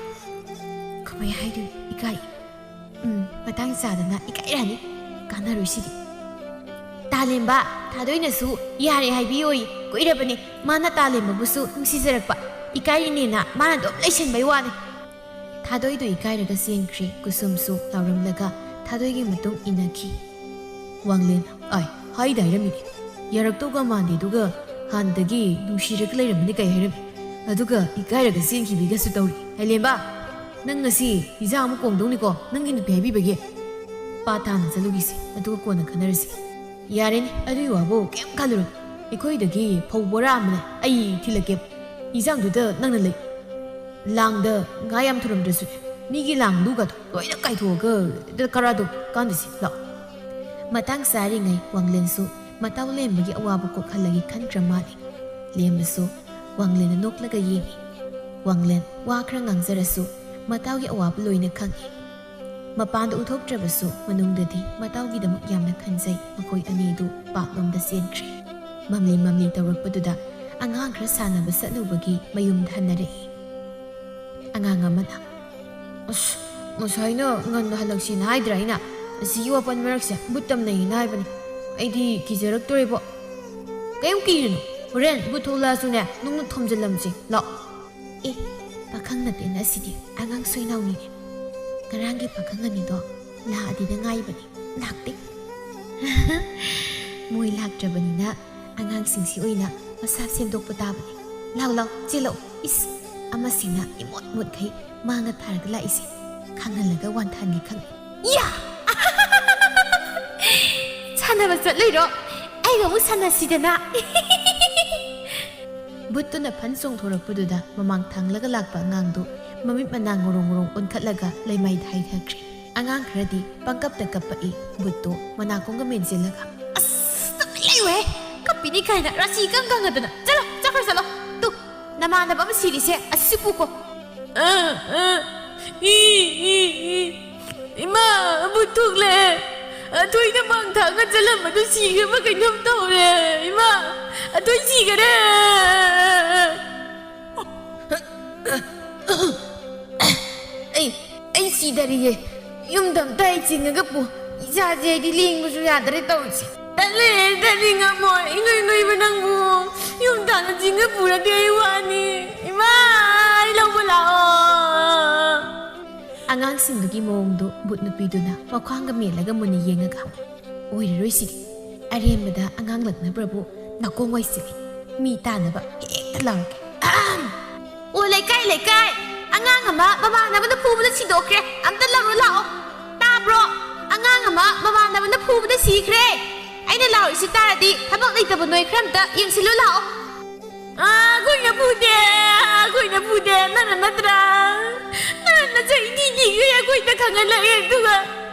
"ꯀꯃꯥꯏ ꯍꯥꯏꯗꯣꯏꯅꯣ? ꯏꯀꯥꯏ꯫ ꯎꯝ, ꯃꯇꯥꯡ ꯆꯥꯗꯅ ꯏꯀꯥꯏꯔꯅꯤ꯫ ꯀꯥꯟꯅꯔꯣꯏ ꯁꯤꯗꯤ꯫" ꯇꯥꯂꯦꯝꯕ, ꯊꯥꯗꯣꯏꯅꯁꯨ ꯌꯥꯔꯦ ꯍꯥꯏꯕꯤꯌꯣꯏ꯫ ꯀꯨꯏꯔꯕꯅꯦ ꯃꯥꯅ ꯇꯥꯂꯦꯝꯕꯕꯨꯁꯨ ꯅꯨꯡꯁꯤꯖꯔꯛꯄ꯫ ꯏꯀꯥꯏꯔꯤꯅꯦꯅ ꯃꯥꯅ ꯑꯗꯨꯝ ꯂꯩꯁꯟꯕꯩ ꯋꯥꯅꯦ꯫ ꯊꯥꯗꯣꯏꯗꯨ ꯏꯀꯥꯏꯔꯒ ꯆꯦꯟꯈ꯭ꯔꯦ꯫ ꯀꯨꯁꯨꯝꯁꯨ ꯂꯥꯎꯔꯝꯂꯒ ꯊꯥꯗꯣꯏꯒꯤ ꯃꯇꯨꯡ ꯏꯟꯅꯈꯤ꯫ ꯋꯥꯡꯂꯦꯟ, "ꯑꯥꯏ, ꯍꯥꯏꯗ ꯍꯥꯏꯔꯝꯃꯤꯅꯦ꯫ ꯌꯥꯔꯛꯇꯧꯒ ꯃꯥꯟꯗꯦ, ꯑꯗꯨꯒ ꯍꯥꯟꯅꯗꯒꯤ ꯅꯨꯡꯁꯤꯔꯒ ꯂꯩꯔꯝꯕꯅꯤ ꯀꯩ ꯍꯥꯏꯔꯝꯃꯤ? ꯑꯗꯨꯒ ꯏꯀꯥꯏꯔꯒ ꯆꯦꯟꯈꯤꯕꯤꯒꯁꯨ ꯇꯧꯔꯤ꯫ ꯍꯩꯂꯦꯝꯕ, ꯅꯪ ꯉꯁꯤ ꯏꯟꯖꯥꯡ ꯑꯃ ꯀꯣꯡꯗꯧꯅꯤꯀꯣ, ꯅꯪꯒꯤ ꯅꯨꯄꯤ ꯍꯥꯏꯕꯤꯕꯒꯤ꯫ ꯄꯥ ꯊꯥꯅ ꯆꯠꯂꯨꯈꯤꯁꯤ, ꯑꯗꯨꯒ ꯀꯣꯟꯅ ꯈꯟꯅꯔꯁꯤ꯫" "ꯌꯥꯔꯦꯅꯦ, ꯑꯗꯨꯒꯤ ꯋꯥꯕꯨ ꯀꯩꯝ ꯈꯜꯂꯨꯔꯣ꯫ ꯑꯩꯈꯣꯏꯗꯒꯤ ꯐꯧ ꯕꯣꯔꯥ ꯑꯃꯅꯦ ꯑꯩ ꯊꯤꯜꯂꯛꯀꯦ꯫ ꯏꯟꯖꯥꯡꯗꯨꯗ ꯅꯪꯅ ꯂꯩ꯫ ꯂꯥꯡꯗ ꯉꯥ ꯌꯥꯝ ꯊꯨꯔꯝꯗ꯭ꯔꯁꯨ, ꯃꯤꯒꯤ ꯂꯥꯡꯗꯨꯒꯗꯣ ꯂꯣꯏꯅ ꯀꯥꯏꯊꯣꯛꯑꯒ ꯀꯔꯥꯗꯣ ꯀꯥꯟꯗꯁꯤ ꯂꯥꯛꯑꯣ꯫" ꯃꯇꯥꯡ ꯆꯥꯔꯤꯉꯩ ꯋꯥꯡꯂꯦꯟꯁꯨ ꯃꯇꯥꯎ ꯂꯦꯝꯕꯒꯤ ꯑꯋꯥꯕ ꯀꯣꯛꯍꯜꯂꯒꯦ ꯈꯟꯗ꯭ꯔ ꯃꯥꯜꯂꯦ꯫ ꯂꯦꯝꯕꯁꯨ ꯋꯥꯡꯂꯦꯟꯗ ꯅꯣꯛꯂꯒ ꯌꯦꯡꯉꯤ꯫ ꯋꯥꯡꯂꯦꯟ ꯋꯥ ꯈꯔ ꯉꯥꯡꯖꯔꯁꯨ ꯃꯇꯥꯎꯒꯤ ꯑꯋꯥꯕ ꯂꯣꯏꯅ ꯈꯪꯉꯤ꯫ ꯃꯄꯥꯟꯗ ꯎꯠꯊꯣꯛꯇ꯭ꯔꯕꯁꯨ ꯃꯅꯨꯡꯗꯗꯤ ꯃꯇꯥꯎꯒꯤꯗꯃꯛ ꯌꯥꯝꯅ ꯈꯟꯖꯩ꯫ ꯃꯈꯣꯏ ꯑꯅꯤꯗꯨ ꯄꯥꯛꯂꯣꯝꯗ ꯆꯦꯟꯈ꯭ꯔꯦ꯫ ꯃꯝꯂꯤ ꯃꯝꯂꯤ ꯇꯧꯔꯛꯄꯗꯨꯗ ꯑꯉꯥꯡ ꯈꯔ ꯁꯥꯟꯅꯕ ꯆꯠꯂꯨꯕꯒꯤ ꯃꯌꯨꯝꯗ ꯍꯟꯅꯔꯛꯏ꯫ ꯑꯉꯥꯡ ꯑꯃꯅ, "ꯑꯁ, ꯉꯁꯥꯏꯅ ꯉꯟꯅ ꯍꯜꯂꯛꯁꯦꯅ ꯍꯥꯏꯗ꯭ꯔꯥ ꯑꯩꯅ? ꯑꯁꯤꯒꯤ ꯋꯥꯄꯟ ꯃꯔꯛꯁꯦ ꯕꯨꯠ ꯇꯝꯅꯩꯅ ꯍꯥꯏꯕꯅꯤ꯫ ꯑꯩꯗꯤ ꯀꯤꯖꯔꯛꯇꯣꯔꯦꯕꯣ꯫" "ꯀꯩꯝ ꯀꯤꯔꯨꯅꯨ, ꯍꯣꯔꯦꯟ ꯕꯨꯠ ꯊꯣꯛꯂꯛꯑꯁꯨꯅꯦ, ꯅꯨꯡꯅ ꯊꯣꯝꯖꯤꯜꯂꯝꯁꯦ꯫ ꯂꯥꯛꯑꯣ꯫" ꯑꯦ, ꯄꯥꯈꯪ ꯅꯠꯇꯦꯅ ꯑꯁꯤꯗꯤ, ꯑꯉꯥꯡ ꯁꯣꯏꯅꯥꯎꯅꯤꯅꯦ꯫ ꯉꯔꯥꯡꯒꯤ ꯄꯥꯈꯪ ꯑꯅꯤꯗꯣ ꯂꯥꯛꯑꯗꯤꯅ ꯉꯥꯏꯕꯅꯤ, ꯂꯥꯛꯇꯦ꯫ ꯃꯣꯏ ꯂꯥꯛꯇ꯭ꯔꯕꯅꯤꯅ ꯑꯉꯥꯡꯁꯤꯡꯁꯤ ꯑꯣꯏꯅ ꯃꯁꯥ ꯁꯦꯝꯗꯣꯛꯄ ꯇꯥꯕꯅꯤ꯫ ꯂꯥꯎ, ꯂꯥꯎ, ꯆꯦꯜꯂꯛꯑꯣ꯫ ꯏꯁ, ꯑꯃꯁꯤꯅ ꯏꯃꯣꯠ ꯃꯣꯠꯈꯩ ꯃꯥꯡꯅ ꯊꯥꯔꯒ ꯂꯥꯛꯏꯁꯦ꯫ ꯈꯪꯍꯜꯂꯒ ꯋꯥꯟꯊꯍꯟꯒꯦ ꯈꯪꯉꯦ꯫ ꯌꯥ! ꯁꯥꯟꯅꯕ ꯆꯠꯂꯨꯏꯔꯣ? ꯑꯩꯒ ꯑꯃꯨꯛ ꯁꯥꯟꯅꯁꯤꯗꯅ꯫ ꯕꯨꯠꯇꯨꯅ ꯐꯟ ꯆꯣꯡꯊꯣꯔꯛꯄꯗꯨꯗ ꯃꯃꯥꯡ ꯊꯥꯡꯂꯒ ꯂꯥꯛꯄ ꯑꯉꯥꯡꯗꯨ ꯃꯃꯤꯠ ꯃꯅꯥ ꯉꯣꯔꯣꯡ ꯉꯣꯔꯣꯡ ꯑꯣꯟꯈꯠꯂꯒ ꯂꯩꯃꯥꯏꯗ ꯍꯥꯏꯊꯈ꯭ꯔꯦ꯫ ꯑꯉꯥꯡ ꯈꯔꯗꯤ ꯄꯪꯀꯞꯇ ꯀꯞꯄꯛꯏ꯫ ꯕꯨꯠꯇꯣ ꯃꯅꯥꯀꯣꯡꯒ ꯃꯦꯟꯁꯤꯜꯂꯒ, "ꯑꯁ, ꯇꯨꯃꯤꯟ ꯂꯩꯌꯨꯍꯦ! ꯀꯞꯄꯤꯅꯤ ꯀꯥꯏꯅ ꯔꯥꯁꯤ ꯏꯀꯪ ꯀꯪꯉꯗꯅ꯫ ꯆꯠꯂꯣ, ꯆꯠꯈ꯭ꯔꯣ, ꯆꯠꯂꯣ꯫ ꯇꯨ, ꯅꯃꯥꯟꯅꯕ ꯑꯃ ꯁꯤꯔꯤꯁꯦ, ꯑꯁꯤꯁꯨ ꯄꯨꯀꯣ꯫" "ꯑ, ꯑ, ꯏ, ꯏ, ꯏ꯫ ꯏꯃꯥ, ꯕꯨꯠ ꯊꯣꯛꯂꯛꯑꯦ꯫ ꯑꯊꯣꯏꯅ ꯃꯥꯡ ꯊꯥꯡꯒ ꯆꯠꯂꯝꯕꯗꯨ ꯁꯤꯈ꯭ꯔꯕ ꯀꯩꯅꯣꯝ ꯇꯧꯔꯦ, ꯏꯃꯥ꯫ ꯑꯗꯨꯏ ꯁꯤꯈꯔꯦ꯫ ꯑꯩ ꯑꯩ ꯁꯤꯗꯔꯤꯌꯦ꯫ ꯌꯨꯝꯗ ꯑꯝꯇ ꯑꯩ ꯆꯤꯡꯉꯒ ꯄꯨ꯫ ꯏꯁꯥꯁꯦ ꯑꯩꯗꯤ ꯂꯦꯡꯕꯁꯨ ꯌꯥꯗ꯭ꯔꯦ ꯇꯧꯔꯤꯁꯦ꯫ ꯇꯜꯂꯦ, ꯇꯜꯂꯤ ꯉꯝꯃꯣꯏ꯫ ꯏꯅꯣꯏ ꯅꯣꯏꯕ ꯅꯪꯕꯨ ꯌꯨꯝ ꯇꯥꯟꯅ ꯆꯤꯡꯉ ꯄꯨꯔꯗꯤ ꯑꯩ ꯋꯥꯅꯤ꯫ ꯏꯃꯥ, ꯑꯩ ꯂꯧꯕ ꯂꯥꯛꯑꯣ꯫ ꯑꯉꯥꯡꯁꯤꯡꯗꯨꯒꯤ ꯃꯑꯣꯡꯗꯨ ꯕꯨꯠ ꯅꯨꯄꯤꯗꯨꯅ ꯃꯈ꯭ꯋꯥꯡꯒ ꯃꯦꯜꯂꯒ ꯃꯨꯟꯅ ꯌꯦꯡꯉꯒ, "ꯑꯣꯏꯔꯔꯣꯏ ꯁꯤꯗꯤ꯫ ꯑꯔꯦꯝꯕꯗ ꯑꯉꯥꯡ ꯂꯛꯅꯕ꯭ꯔꯕꯨ ꯅꯥꯀꯣꯡ ꯋꯥꯏꯁꯤꯜꯂꯤ꯫ ꯃꯤ ꯇꯥꯅꯕ ꯍꯦꯛꯇ ꯂꯥꯎꯔꯛꯀꯦ꯫ ꯑꯍꯝ! ꯑꯣ ꯂꯩꯀꯥꯏ, ꯂꯩꯀꯥꯏ! ꯑꯉꯥꯡ ꯑꯃ ꯃꯃꯥꯟꯅꯕꯅ ꯐꯨꯕꯗ ꯁꯤꯗꯣꯛꯈ꯭ꯔꯦ꯫ ꯑꯝꯇ ꯂꯧꯔꯨ ꯂꯥꯛꯑꯣ꯫ ꯇꯥꯕ꯭ꯔꯣ? ꯑꯉꯥꯡ ꯑꯃ ꯃꯃꯥꯟꯅꯕꯅ ꯐꯨꯕꯗ ꯁꯤꯈ꯭ꯔꯦ꯫ ꯑꯩꯅ ꯂꯥꯎꯔꯤꯁꯤ ꯇꯥꯔꯗꯤ ꯊꯕꯛ ꯂꯩꯇꯕ ꯅꯣꯏ ꯈꯔ ꯑꯝꯇ ꯌꯦꯡꯁꯤꯜꯂꯨ ꯂꯥꯛꯑꯣ꯫" ꯑꯥ, ꯑꯩꯈꯣꯏꯅ ꯐꯨꯗꯦ, ꯑꯩꯈꯣꯏꯅ ꯐꯨꯗꯦ, ꯅꯪꯅ ꯅꯠꯇ꯭ꯔꯥ? ꯅꯪꯅ ꯅꯁꯛ ꯏꯊꯤ ꯊꯤꯈꯩ ꯑꯩꯈꯣꯏꯗ ꯈꯪꯍꯜꯂꯛꯑꯦ, ꯑꯗꯨꯒ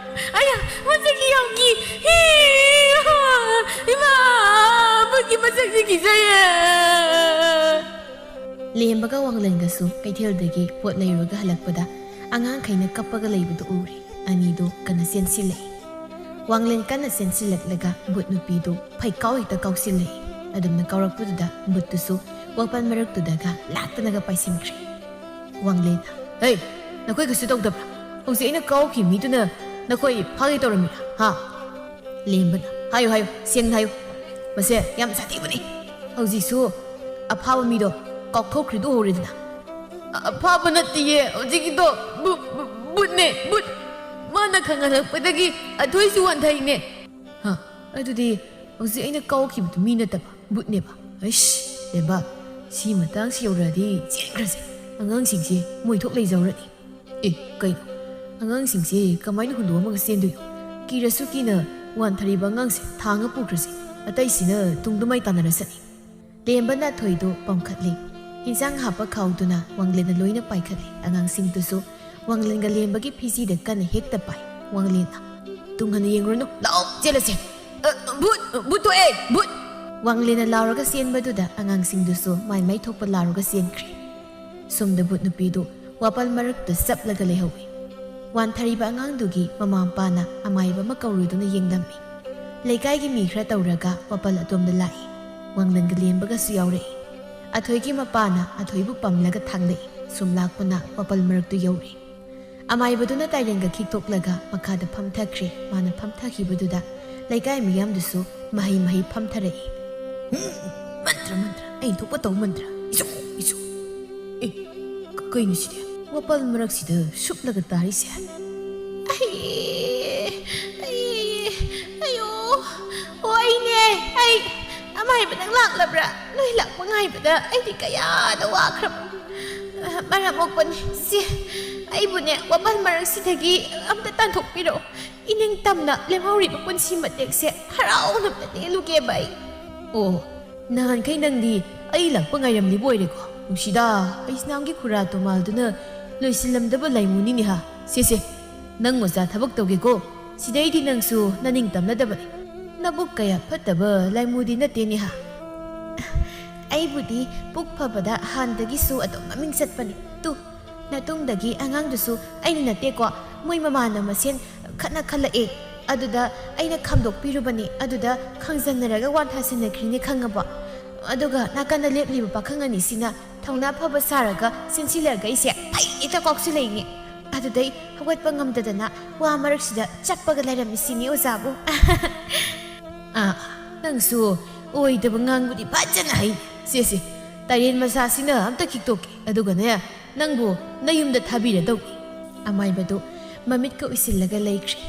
ꯑꯌꯥ, ꯃꯁꯛꯁꯤ ꯌꯥꯝ ꯀꯤ꯫ ꯍꯤ, ꯍꯥ, ꯏꯃꯥ, ꯕꯨꯠꯀꯤ ꯃꯁꯛꯁꯤ ꯀꯤꯖꯩꯌꯦ꯫ ꯂꯦꯝꯕꯒ ꯋꯥꯡꯂꯦꯟꯒꯁꯨ ꯀꯩꯊꯦꯜꯗꯒꯤ ꯄꯣꯠ ꯂꯩꯔꯨꯔꯒ ꯍꯜꯂꯛꯄꯗ ꯑꯉꯥꯡꯈꯩꯅ ꯀꯞꯄꯒ ꯂꯩꯕꯗꯨ ꯎꯔꯦ꯫ ꯑꯅꯤꯗꯨ ꯀꯟꯅ ꯆꯦꯟꯁꯤꯜꯂꯛꯏ꯫ ꯋꯥꯡꯂꯦꯟ ꯀꯟꯅ ꯆꯦꯟꯁꯤꯜꯂꯛꯂꯒ ꯕꯨꯠ ꯅꯨꯄꯤꯗꯨ ꯐꯩꯀꯥꯎ ꯍꯦꯛꯇ ꯀꯥꯎꯁꯤꯜꯂꯛꯏ꯫ ꯑꯗꯨꯝꯅ ꯀꯥꯎꯔꯛꯄꯗꯨꯗ ꯕꯨꯠꯇꯨꯁꯨ ꯋꯥꯄꯜ ꯃꯔꯛꯇꯨꯗꯒ ꯂꯥꯛꯇꯅꯒ ꯄꯥꯏꯁꯤꯟꯈ꯭ꯔꯦ꯫ ꯋꯥꯡꯂꯦꯟꯅ, "ꯍꯩ, ꯅꯈꯣꯏ ꯀꯩꯁꯨ ꯇꯧꯗꯕ꯭ꯔꯥ? ꯍꯧꯖꯤꯛ ꯑꯩꯅ ꯀꯥꯎꯈꯤꯕ ꯃꯤꯗꯨꯅ ꯅꯈꯣꯏ ꯐꯥꯒꯦ ꯇꯧꯔꯝꯃꯤꯔꯥ? ꯍꯥ?" ꯂꯦꯝꯕꯅ, "ꯍꯥꯏꯌꯨ, ꯍꯥꯏꯌꯨ, ꯁꯦꯡꯅ ꯍꯥꯏꯌꯨ꯫ ꯃꯁꯦ ꯌꯥꯝ ꯁꯥꯊꯤꯕꯅꯤ꯫ ꯍꯧꯖꯤꯛꯁꯨ ꯑꯐꯥꯕ ꯃꯤꯗꯣ ꯀꯥꯎꯊꯣꯛꯈ꯭ꯔꯤꯗꯨ ꯎꯍꯧꯔꯦꯗꯅ?" "ꯑ-, ꯑꯐꯥꯕ ꯅꯠꯇꯤꯌꯦ, ꯍꯧꯖꯤꯛꯀꯤꯗꯣ ꯕꯨ-, ꯕꯨ-, ꯕꯨꯠꯅꯦ, ꯕꯨꯠ꯫ ꯃꯥꯅ ꯈꯪꯍꯜꯂꯛꯄꯗꯒꯤ ꯑꯊꯣꯏꯁꯨ ꯋꯥꯟꯊꯩꯅꯦ꯫" "ꯍꯥ, ꯑꯗꯨꯗꯤ ꯍꯧꯖꯤꯛ ꯑꯩꯅ ꯀꯥꯎꯈꯤꯕꯗꯨ ꯃꯤ ꯅꯠꯇꯕ, ꯕꯨꯠꯅꯦꯕ? ꯑꯩꯁ, ꯂꯦꯝꯕ, ꯁꯤ ꯃꯇꯥꯡꯁꯤ ꯌꯧꯔꯛꯑꯗꯤ ꯆꯦꯟꯈ꯭ꯔꯁꯦ꯫ ꯑꯉꯥꯡꯁꯤꯡꯁꯦ ꯃꯣꯏ ꯊꯣꯛ ꯂꯩꯖꯧꯔꯅꯤ꯫" "ꯑꯦ, ꯀꯩꯅꯣ? ꯑꯉꯥꯡꯁꯤꯡꯁꯦ ꯀꯃꯥꯏꯅ ꯍꯨꯟꯗꯣꯛꯑꯝꯃꯒ ꯆꯦꯟꯗꯣꯏꯅꯣ? ꯀꯤꯔꯁꯨ ꯀꯤꯅ ꯋꯥꯟꯊꯔꯤꯕ ꯑꯉꯥꯡꯁꯦ ꯊꯥꯡꯉ ꯄꯨꯈ꯭ꯔꯁꯦ꯫ ꯑꯇꯩꯁꯤꯅ ꯇꯨꯡꯗ ꯃꯥꯏ ꯇꯥꯟꯅꯔꯁꯅꯤ꯫" ꯂꯦꯝꯕꯅ ꯑꯊꯣꯏꯗꯨ ꯄꯝꯈꯠꯂꯤ꯫ ꯍꯤꯟꯖꯥꯡ ꯍꯥꯞꯄ ꯈꯥꯎꯗꯨꯅ ꯋꯥꯡꯂꯦꯟꯅ ꯂꯣꯏꯅ ꯄꯥꯏꯈꯠꯂꯤ꯫ ꯑꯉꯥꯡꯁꯤꯡꯗꯨꯁꯨ ꯋꯥꯡꯂꯦꯟꯒ ꯂꯦꯝꯕꯒꯤ ꯐꯤꯖꯤꯗ ꯀꯟꯅ ꯍꯦꯛꯇ ꯄꯥꯏ꯫ ꯋꯥꯡꯂꯦꯟꯅ, "ꯇꯨꯡ ꯍꯟꯅ ꯌꯦꯡꯉꯨꯔꯅꯨ, ꯂꯥꯛꯑꯣ, ꯆꯦꯜꯂꯁꯦ꯫ ꯑ, ꯚꯨꯠ, ꯚꯨꯠ ꯊꯣꯛꯑꯦ, ꯚꯨꯠ!" ꯋꯥꯡꯂꯦꯟꯅ ꯂꯥꯎꯔꯒ ꯆꯦꯟꯕꯗꯨꯗ ꯑꯉꯥꯡꯁꯤꯡꯗꯨꯁꯨ ꯃꯥꯏ ꯃꯥꯏ ꯊꯣꯛꯄ ꯂꯥꯎꯔꯒ ꯆꯦꯟꯈ꯭ꯔꯦ꯫ ꯁꯣꯝꯗ ꯕꯨꯠ ꯅꯨꯄꯤꯗꯨ ꯋꯥꯄꯜ ꯃꯔꯛꯇ ꯆꯞꯂꯒ ꯂꯩꯍꯧꯏ꯫ ꯋꯥꯟꯊꯔꯤꯕ ꯑꯉꯥꯡꯗꯨꯒꯤ ꯃꯃꯥ ꯃꯄꯥꯅ ꯑꯃꯥꯏꯕ ꯑꯃ ꯀꯧꯔꯨꯗꯨꯅ ꯌꯦꯡꯂꯝꯃꯤ꯫ ꯂꯩꯀꯥꯏꯒꯤ ꯃꯤ ꯈꯔ ꯇꯧꯔꯒ ꯋꯥꯄꯜ ꯑꯗꯣꯝꯗ ꯂꯥꯛꯏ꯫ ꯋꯥꯡꯂꯪꯒ ꯂꯦꯝꯕꯒꯁꯨ ꯌꯥꯎꯔꯛꯏ꯫ ꯑꯊꯣꯏꯒꯤ ꯃꯄꯥꯅ ꯑꯊꯣꯏꯕꯨ ꯄꯝꯂꯒ ꯊꯥꯡꯂꯛꯏ꯫ ꯁꯨꯝ ꯂꯥꯛꯄꯅ ꯋꯥꯄꯜ ꯃꯔꯛꯇꯨ ꯌꯧꯔꯦ꯫ ꯑꯃꯥꯏꯕꯗꯨꯅ ꯇꯥꯏꯔꯦꯟꯒ ꯈꯤꯛꯇꯣꯛꯂꯒ ꯃꯈꯥꯗ ꯐꯝꯊꯈ꯭ꯔꯦ꯫ ꯃꯥꯅ ꯐꯝꯊꯈꯤꯕꯗꯨꯗ ꯂꯩꯀꯥꯏ ꯃꯤꯌꯥꯝꯗꯨꯁꯨ ꯃꯍꯩ ꯃꯍꯩ ꯐꯝꯊꯔꯛꯏ꯫ "ꯍꯨꯝ, ꯃꯟꯇ꯭ꯔ, ꯃꯟꯇ꯭ꯔ, ꯑꯩꯅ ꯊꯣꯛꯄ ꯇꯧ ꯃꯟꯇ꯭ꯔ꯫ ꯏꯁꯨ, ꯏꯁꯨ꯫ ꯑꯦ, ꯀ-, ꯀꯩꯅꯣ ꯁꯤꯗꯤ? ꯋꯥꯄꯜ ꯃꯔꯛꯁꯤꯗ ꯁꯨꯞꯂꯒ ꯇꯥꯔꯤꯁꯦ?" "ꯑꯩ, ꯑꯩ, ꯑꯌꯣ, ꯑꯣ, ꯑꯩꯅꯦ, ꯑꯩ, ꯑꯃꯥꯏꯕ ꯅꯪ ꯂꯥꯛꯂꯕ꯭ꯔꯥ? ꯅꯣꯏ ꯂꯥꯛꯄ ꯉꯥꯏꯕꯗ ꯑꯩꯗꯤ ꯀꯌꯥꯗ ꯋꯥꯈ꯭ꯔꯕ꯫ ꯃꯔꯝ ꯃꯣꯛꯄꯅꯤ, ꯆꯦ, ꯑꯩꯕꯨꯅꯦ, ꯋꯥꯄꯜ ꯃꯔꯛꯁꯤꯗꯒꯤ ꯑꯝꯇ ꯇꯥꯟꯊꯣꯛꯄꯤꯔꯛꯑꯣ꯫ ꯏꯅꯤꯡꯇꯝꯅ ꯂꯦꯝꯍꯧꯔꯤꯕ ꯄꯨꯟꯁꯤ ꯃꯇꯦꯛꯁꯦ ꯍꯔꯥꯎꯅ ꯑꯝꯇ ꯂꯦꯜꯂꯨꯒꯦꯕ ꯑꯩ꯫" "ꯑꯣ, ꯅꯍꯥꯟꯈꯩ ꯅꯪꯗꯤ ꯑꯩ ꯂꯥꯛꯄ ꯉꯥꯏꯔꯝꯂꯤꯕ ꯑꯣꯏꯔꯦꯀꯣ? ꯅꯨꯡꯁꯤꯗꯥ, ꯑꯩꯁꯅꯥꯝꯒꯤ ꯈꯨꯔꯥ ꯇꯣꯃꯥꯜꯗꯨꯅ ꯂꯣꯏꯁꯤꯜꯂꯝꯗꯕ ꯂꯥꯏꯃꯨꯅꯤꯅꯦ ꯍꯥ꯫ ꯁꯦ, ꯁꯦ, ꯅꯪ ꯑꯣꯖꯥ ꯊꯕꯛ ꯇꯧꯒꯦꯀꯣ? ꯁꯤꯗꯩꯗꯤ ꯅꯪꯁꯨ ꯅꯅꯤꯡ ꯇꯝꯅꯗꯕꯅꯤ꯫ ꯅꯕꯨꯛ ꯀꯌꯥ ꯐꯠꯇꯕ ꯂꯥꯏꯃꯨꯗꯤ ꯅꯠꯇꯦꯅꯦ ꯍꯥ꯫" "ꯑꯩꯕꯨꯗꯤ ꯄꯨꯛ ꯐꯕꯗ ꯍꯥꯟꯅꯗꯒꯤꯁꯨ ꯑꯗꯨꯝ ꯃꯃꯤꯡ ꯆꯠꯄꯅꯤ꯫ ꯇꯨ, ꯅꯇꯨꯡꯗꯒꯤ ꯑꯉꯥꯡꯗꯨꯁꯨ ꯑꯩꯅ ꯅꯠꯇꯦꯀꯣ, ꯃꯣꯏ ꯃꯃꯥꯟꯅ ꯃꯁꯦꯟ ꯈꯠꯅ ꯈꯜꯂꯛꯑꯦ꯫ ꯑꯗꯨꯗ ꯑꯩꯅ ꯈꯥꯝꯗꯣꯛꯄꯤꯔꯨꯕꯅꯤ꯫ ꯑꯗꯨꯗ ꯈꯥꯡꯖꯟꯅꯔꯒ ꯋꯥꯟꯊꯁꯤꯟꯅꯈ꯭ꯔꯤꯅꯦ, ꯈꯪꯉꯕꯣ? ꯑꯗꯨꯒ ꯅꯥꯀꯟꯗ ꯂꯦꯞꯂꯤꯕ ꯄꯥꯈꯪ ꯑꯅꯤꯁꯤꯅ ꯊꯧꯅꯥ ꯐꯕ ꯁꯥꯔꯒ ꯆꯦꯟꯁꯤꯜꯂꯛꯑꯒ ꯑꯩꯁꯦ ꯐꯩ ꯍꯦꯛꯇ ꯀꯥꯎꯁꯤꯜꯂꯛꯏꯅꯦ꯫ ꯑꯗꯨꯗꯩ ꯍꯧꯒꯠꯄ ꯉꯝꯗꯗꯅ ꯋꯥ ꯃꯔꯛꯁꯤꯗ ꯆꯞꯄꯒ ꯂꯩꯔꯝꯃꯤꯁꯤꯅꯤ, ꯑꯣꯖꯥꯕꯨ꯫" "ꯑꯥ, ꯅꯪꯁꯨ ꯑꯣꯏꯗꯕ ꯉꯥꯡꯕꯗꯤ ꯐꯖꯅ ꯍꯩ꯫ ꯁꯦ, ꯁꯦ, ꯇꯥꯏꯔꯦꯟ ꯃꯆꯥꯁꯤꯅ ꯑꯝꯇ ꯈꯤꯛꯇꯣꯛꯀꯦ, ꯑꯗꯨꯒꯅꯦ, ꯅꯪꯕꯨ ꯅꯌꯨꯝꯗ ꯊꯥꯕꯤꯔꯗꯧꯅꯤ꯫" ꯑꯃꯥꯏꯕꯗꯨ ꯃꯃꯤꯠꯀ ꯎꯏꯁꯤꯜꯂꯒ ꯂꯩꯈ꯭ꯔꯦ꯫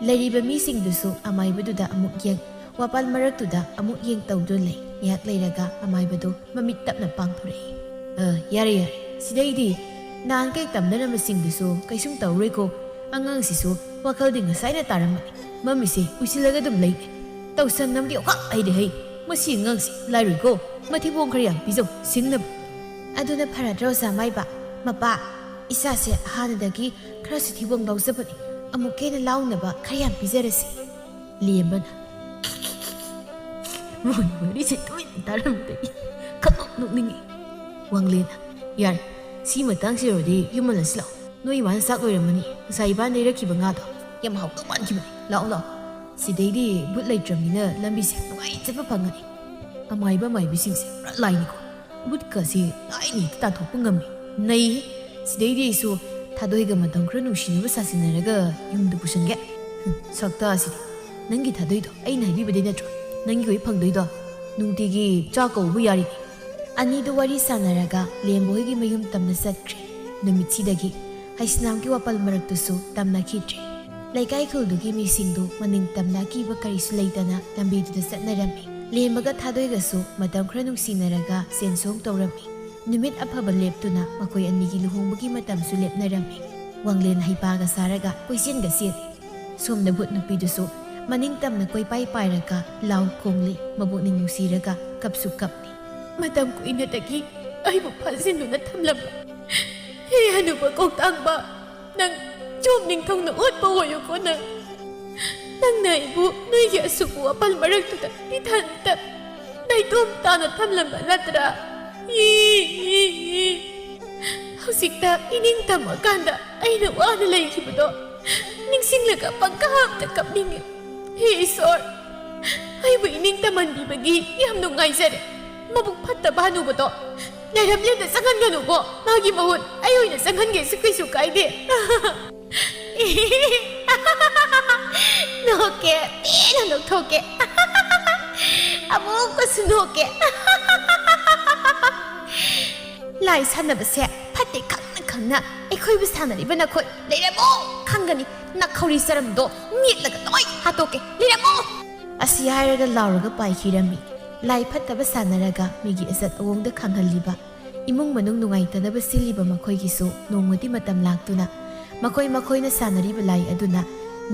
ꯂꯩꯔꯤꯕ ꯃꯤꯁꯤꯡꯗꯨꯁꯨ ꯑꯃꯥꯏꯕꯗꯨꯗ ꯑꯃꯨꯛ ꯌꯦꯡ, ꯋꯥꯄꯥꯜ ꯃꯔꯛꯇꯨꯗ ꯑꯃꯨꯛ ꯌꯦꯡ ꯇꯧꯗꯨꯅ ꯂꯩ꯫ ꯉꯥꯏꯍꯥꯛ ꯂꯩꯔꯒ ꯑꯃꯥꯏꯕꯗꯨ ꯃꯃꯤꯠ ꯇꯞꯅ ꯄꯥꯡꯊꯣꯔꯛꯏ꯫ "ꯑ, ꯌꯥꯔꯦ, ꯌꯥꯔꯦ꯫ ꯁꯤꯗꯩꯗꯤ ꯅꯍꯥꯟꯈꯩ ꯇꯝꯅꯔꯝꯕꯁꯤꯡꯗꯨꯁꯨ ꯀꯩꯁꯨꯝ ꯇꯧꯔꯣꯏꯀꯣ꯫ ꯑꯉꯥꯡꯁꯤꯁꯨ ꯋꯥꯈꯜꯗꯤ ꯉꯁꯥꯏꯅ ꯇꯥꯔꯝꯃꯅꯤ꯫ ꯃꯃꯤꯠꯁꯦ ꯎꯏꯁꯤꯜꯂꯒ ꯑꯗꯨꯝ ꯂꯩꯅꯦ꯫ ꯇꯧꯁꯟꯅꯕꯗꯤ ꯑꯣꯈꯥꯛ ꯍꯩꯔꯦ ꯍꯩ꯫ ꯃꯁꯤ ꯑꯉꯥꯡꯁꯤ ꯂꯥꯏꯔꯣꯏꯀꯣ꯫ ꯃꯊꯤꯕꯣꯡ ꯈꯔ ꯌꯥꯝ ꯄꯤꯖꯧ, ꯁꯤꯡꯅꯕ꯫" "ꯑꯗꯨꯅ ꯐꯔꯗ꯭ꯔꯣ, ꯑꯣꯖꯥ ꯃꯥꯏꯕ? ꯃꯄꯥ, ꯏꯆꯥꯁꯦ ꯍꯥꯟꯅꯗꯒꯤ ꯈꯔꯁꯨ ꯊꯤꯕꯣꯡ ꯂꯥꯎꯖꯕꯅꯤ꯫ ꯑꯃꯨꯛꯀ ꯍꯦꯟꯅ ꯂꯥꯎꯅꯕ ꯈꯔ ꯌꯥꯝ ꯄꯤꯖꯔꯁꯤ꯫" ꯂꯦꯝꯕꯅ, "ꯃꯣꯏ ꯋꯥꯔꯤꯁꯦ ꯇꯨꯃꯤꯟꯅ ꯇꯥꯔꯝꯕꯗꯒꯤ ꯈꯪꯅꯣꯛ ꯅꯣꯛꯅꯤꯡꯉꯤ꯫" ꯋꯥꯡꯂꯦꯟꯅ, "ꯌꯥꯔꯦ, ꯁꯤ ꯃꯇꯥꯡꯁꯤ ꯌꯧꯔꯗꯤ ꯌꯨꯝ ꯍꯜꯂꯁꯤ ꯂꯥꯛꯑꯣ꯫ ꯅꯣꯏ ꯏꯃꯥꯅ ꯆꯥꯛ ꯂꯣꯏꯔꯝꯃꯅꯤ꯫ ꯉꯁꯥꯏ ꯏꯕꯥꯅ ꯂꯩꯔꯛꯈꯤꯕ ꯉꯥꯗꯣ ꯌꯥꯝ ꯍꯥꯎꯗꯧ ꯃꯥꯟꯈꯤꯕꯅꯤ꯫ ꯂꯥꯛꯑꯣ, ꯂꯥꯛꯑꯣ꯫ ꯁꯤꯗꯩꯗꯤ ꯚꯨꯠ ꯂꯩꯇ꯭ꯔꯕꯅꯤꯅ ꯂꯝꯕꯤꯁꯦ ꯅꯨꯡꯉꯥꯏ ꯆꯠꯄ ꯐꯪꯒꯅꯤ꯫" ꯑꯃꯥꯏꯕ ꯑꯃꯥꯏꯕꯤꯁꯤꯡꯁꯦ ꯄꯨꯔꯥ ꯂꯥꯏꯅꯤꯀꯣ꯫ ꯕꯨꯠꯀꯁꯦ ꯂꯥꯏꯅ ꯍꯦꯛꯇ ꯇꯥꯟꯊꯣꯛꯄ ꯉꯝꯃꯤ꯫ ꯅꯩ꯫ ꯁꯤꯗꯩꯗꯤ ꯑꯩꯁꯨ ꯊꯥꯗꯣꯏꯒ ꯃꯇꯝ ꯈꯔ ꯅꯨꯡꯁꯤꯅꯕ ꯁꯥꯁꯤꯟꯅꯔꯒ ꯌꯨꯝꯗ ꯄꯨꯁꯟꯒꯦ꯫ ꯍꯨꯝ, ꯁꯛꯇꯥꯁꯤꯗꯤ꯫ ꯅꯪꯒꯤ ꯊꯥꯗꯣꯏꯗꯣ ꯑꯩꯅ ꯍꯥꯏꯕꯤꯕꯗꯩ ꯅꯠꯇ꯭ꯔꯣ ꯅꯪꯒꯤ ꯑꯣꯏ ꯐꯪꯗꯣꯏꯗꯣ? ꯅꯨꯡꯇꯤꯒꯤ ꯆꯥꯛ ꯀꯧꯕ ꯌꯥꯔꯤꯅꯤ꯫ ꯑꯅꯤꯗꯨ ꯋꯥꯔꯤ ꯁꯥꯟꯅꯔꯒ ꯂꯦꯝꯕ ꯍꯣꯏꯒꯤ ꯃꯌꯨꯝ ꯇꯝꯅ ꯆꯠꯈ꯭ꯔꯦ꯫ ꯅꯨꯃꯤꯠꯁꯤꯗꯒꯤ ꯍꯩꯁꯅꯥꯝꯒꯤ ꯋꯥꯄꯜ ꯃꯔꯛꯇꯁꯨ ꯇꯝꯅꯈꯤꯗ꯭ꯔꯦ꯫ ꯂꯩꯀꯥꯏ ꯈꯨꯜꯗꯨꯒꯤ ꯃꯤꯁꯤꯡꯗꯨ ꯃꯅꯤꯡ ꯇꯝꯅ ꯑꯀꯤꯕ ꯀꯔꯤꯁꯨ ꯂꯩꯇꯅ ꯂꯝꯕꯤꯗꯨꯗ ꯆꯠꯅꯔꯝꯃꯤ꯫ ꯂꯦꯝꯕꯒ ꯊꯥꯗꯣꯏꯒꯁꯨ ꯃꯇꯝ ꯈꯔ ꯅꯨꯡꯁꯤꯅꯔꯒ ꯁꯦꯟ ꯁꯣꯡ ꯇꯧꯔꯝꯃꯤ꯫ ꯅꯨꯃꯤꯠ ꯑꯐꯕ ꯂꯦꯞꯇꯨꯅ ꯃꯈꯣꯏ ꯑꯅꯤꯒꯤ ꯂꯨꯍꯣꯡꯕꯒꯤ ꯃꯇꯝꯁꯨ ꯂꯦꯞꯅꯔꯝꯃꯤ꯫ ꯋꯥꯡꯂꯦꯟ ꯍꯩꯄꯥꯒ ꯁꯥꯔꯒ ꯀꯣꯏꯆꯦꯟꯒ ꯆꯦꯜꯂꯤ꯫ ꯁꯣꯝꯗ ꯚꯨꯠ ꯅꯨꯄꯤꯗꯨꯁꯨ ꯃꯅꯤꯡ ꯇꯝꯅ ꯀꯣꯏꯄꯥꯏ ꯄꯥꯏꯔꯒ ꯂꯥꯎ ꯈꯣꯡꯂꯤ, ꯃꯕꯨꯛꯅꯤꯡ ꯅꯨꯡꯁꯤꯔꯒ ꯀꯞꯁꯨ ꯀꯞꯂꯤ꯫ ꯃꯇꯝ ꯀꯨꯏꯅꯗꯒꯤ ꯑꯩꯕꯨ ꯐꯥꯖꯤꯟꯗꯨꯅ ꯊꯝꯂꯝꯕ ꯍꯦ ꯍꯅꯨꯕ ꯀꯧꯇꯥꯡꯕ, ꯅꯪ ꯆꯣꯝ ꯅꯤꯡꯊꯧꯅ ꯑꯣꯠꯄ ꯑꯣꯏꯌꯨꯀꯣ ꯅꯪ꯫ ꯅꯪꯅ ꯑꯩꯕꯨ ꯅꯣꯏꯒꯤ ꯑꯁꯨꯛꯄ ꯋꯥꯄꯜ ꯃꯔꯛꯇꯨꯗ ꯏꯊꯟꯇ ꯅꯥꯏꯇꯣꯝ ꯇꯥꯅ ꯊꯝꯂꯝꯕ ꯅꯠꯇ꯭ꯔꯥ? E, E, E. ꯍꯧꯖꯤꯛꯇ ꯏꯅꯤꯡ ꯇꯝꯃꯀꯥꯟꯗ ꯑꯩꯅ ꯋꯥꯅ ꯂꯩꯈꯤꯕꯗꯣ ꯅꯤꯡꯁꯤꯡꯂꯒ ꯄꯪꯀꯞꯇ ꯀꯞꯅꯤꯡꯉꯤ꯫ ꯍꯦ ꯏꯁꯣꯔ, ꯑꯩꯕꯨ ꯏꯅꯤꯡ ꯇꯝꯍꯟꯕꯤꯕꯒꯤ ꯌꯥꯝ ꯅꯨꯡꯉꯥꯏꯖꯔꯦ꯫ ꯃꯕꯨꯛ ꯐꯠꯇꯕ ꯍꯅꯨꯕꯗꯣ ꯂꯩꯔꯝꯂꯦꯟꯗ ꯆꯪꯍꯟꯒꯅꯨꯀꯣ꯫ ꯃꯥꯒꯤ ꯃꯍꯨꯠ ꯑꯩ ꯑꯣꯏꯅ ꯆꯪꯍꯟꯒꯦꯁꯨ ꯀꯩꯁꯨ ꯀꯥꯏꯗꯦ꯫ ꯅꯣꯛꯀꯦ, ꯄꯦꯟꯅ ꯅꯣꯛꯊꯣꯛꯀꯦ꯫ ꯑꯃꯨꯛꯀꯁꯨ ꯅꯣꯛꯀꯦ꯫ ꯂꯥꯏ ꯁꯥꯟꯅꯕꯁꯦ ꯐꯠꯇꯦ ꯈꯪꯅ ꯈꯪꯅ ꯑꯩꯈꯣꯏꯕꯨ ꯁꯥꯟꯅꯔꯤꯕ ꯅꯈꯣꯏ ꯂꯩꯔꯝꯃꯣ ꯈꯪꯒꯅꯤ꯫ ꯅꯈꯧꯔꯤ ꯆꯔꯝꯗꯣ ꯃꯦꯠꯂꯒ ꯂꯣꯏ ꯍꯥꯠꯇꯣꯛꯀꯦ꯫ ꯂꯩꯔꯝꯃꯣ! ꯑꯁꯤ ꯍꯥꯏꯔꯒ ꯂꯥꯎꯔꯒ ꯄꯥꯏꯈꯤꯔꯝꯃꯤ꯫ ꯂꯥꯏ ꯐꯠꯇꯕ ꯁꯥꯟꯅꯔꯒ ꯃꯤꯒꯤ ꯏꯖꯠ ꯑꯑꯣꯡꯗ ꯈꯪꯍꯜꯂꯤꯕ, ꯏꯃꯨꯡ ꯃꯅꯨꯡ ꯅꯨꯡꯉꯥꯏꯇꯅꯕ ꯁꯤꯜꯂꯤꯕ ꯃꯈꯣꯏꯒꯤꯁꯨ ꯅꯣꯡꯃꯗꯤ ꯃꯇꯝ ꯂꯥꯛꯇꯨꯅ ꯃꯈꯣꯏ ꯃꯈꯣꯏꯅ ꯁꯥꯟꯅꯔꯤꯕ ꯂꯥꯏ ꯑꯗꯨꯅ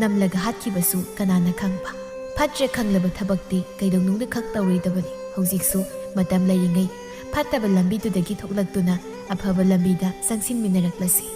ꯅꯝꯂꯒ ꯍꯥꯠꯈꯤꯕꯁꯨ ꯀꯅꯥꯅ ꯈꯪꯕ꯫ ꯐꯠꯇ꯭ꯔꯦ ꯈꯪꯂꯕ ꯊꯕꯛꯇꯤ ꯀꯩꯗꯧꯅꯨꯡꯗ ꯈꯛ ꯇꯧꯔꯣꯏꯗꯕꯅꯤ꯫ ꯍꯧꯖꯤꯛꯁꯨ ꯃꯇꯝ ꯂꯩꯔꯤꯉꯩ ꯐꯠꯇꯕ ꯂꯝꯕꯤꯗꯨꯗꯒꯤ ꯊꯣꯛꯂꯛꯇꯨꯅ ꯑꯐꯕ ꯂꯝꯕꯤꯗ ꯆꯪꯁꯤꯟꯃꯤꯟꯅꯔꯛꯂꯁꯤ꯫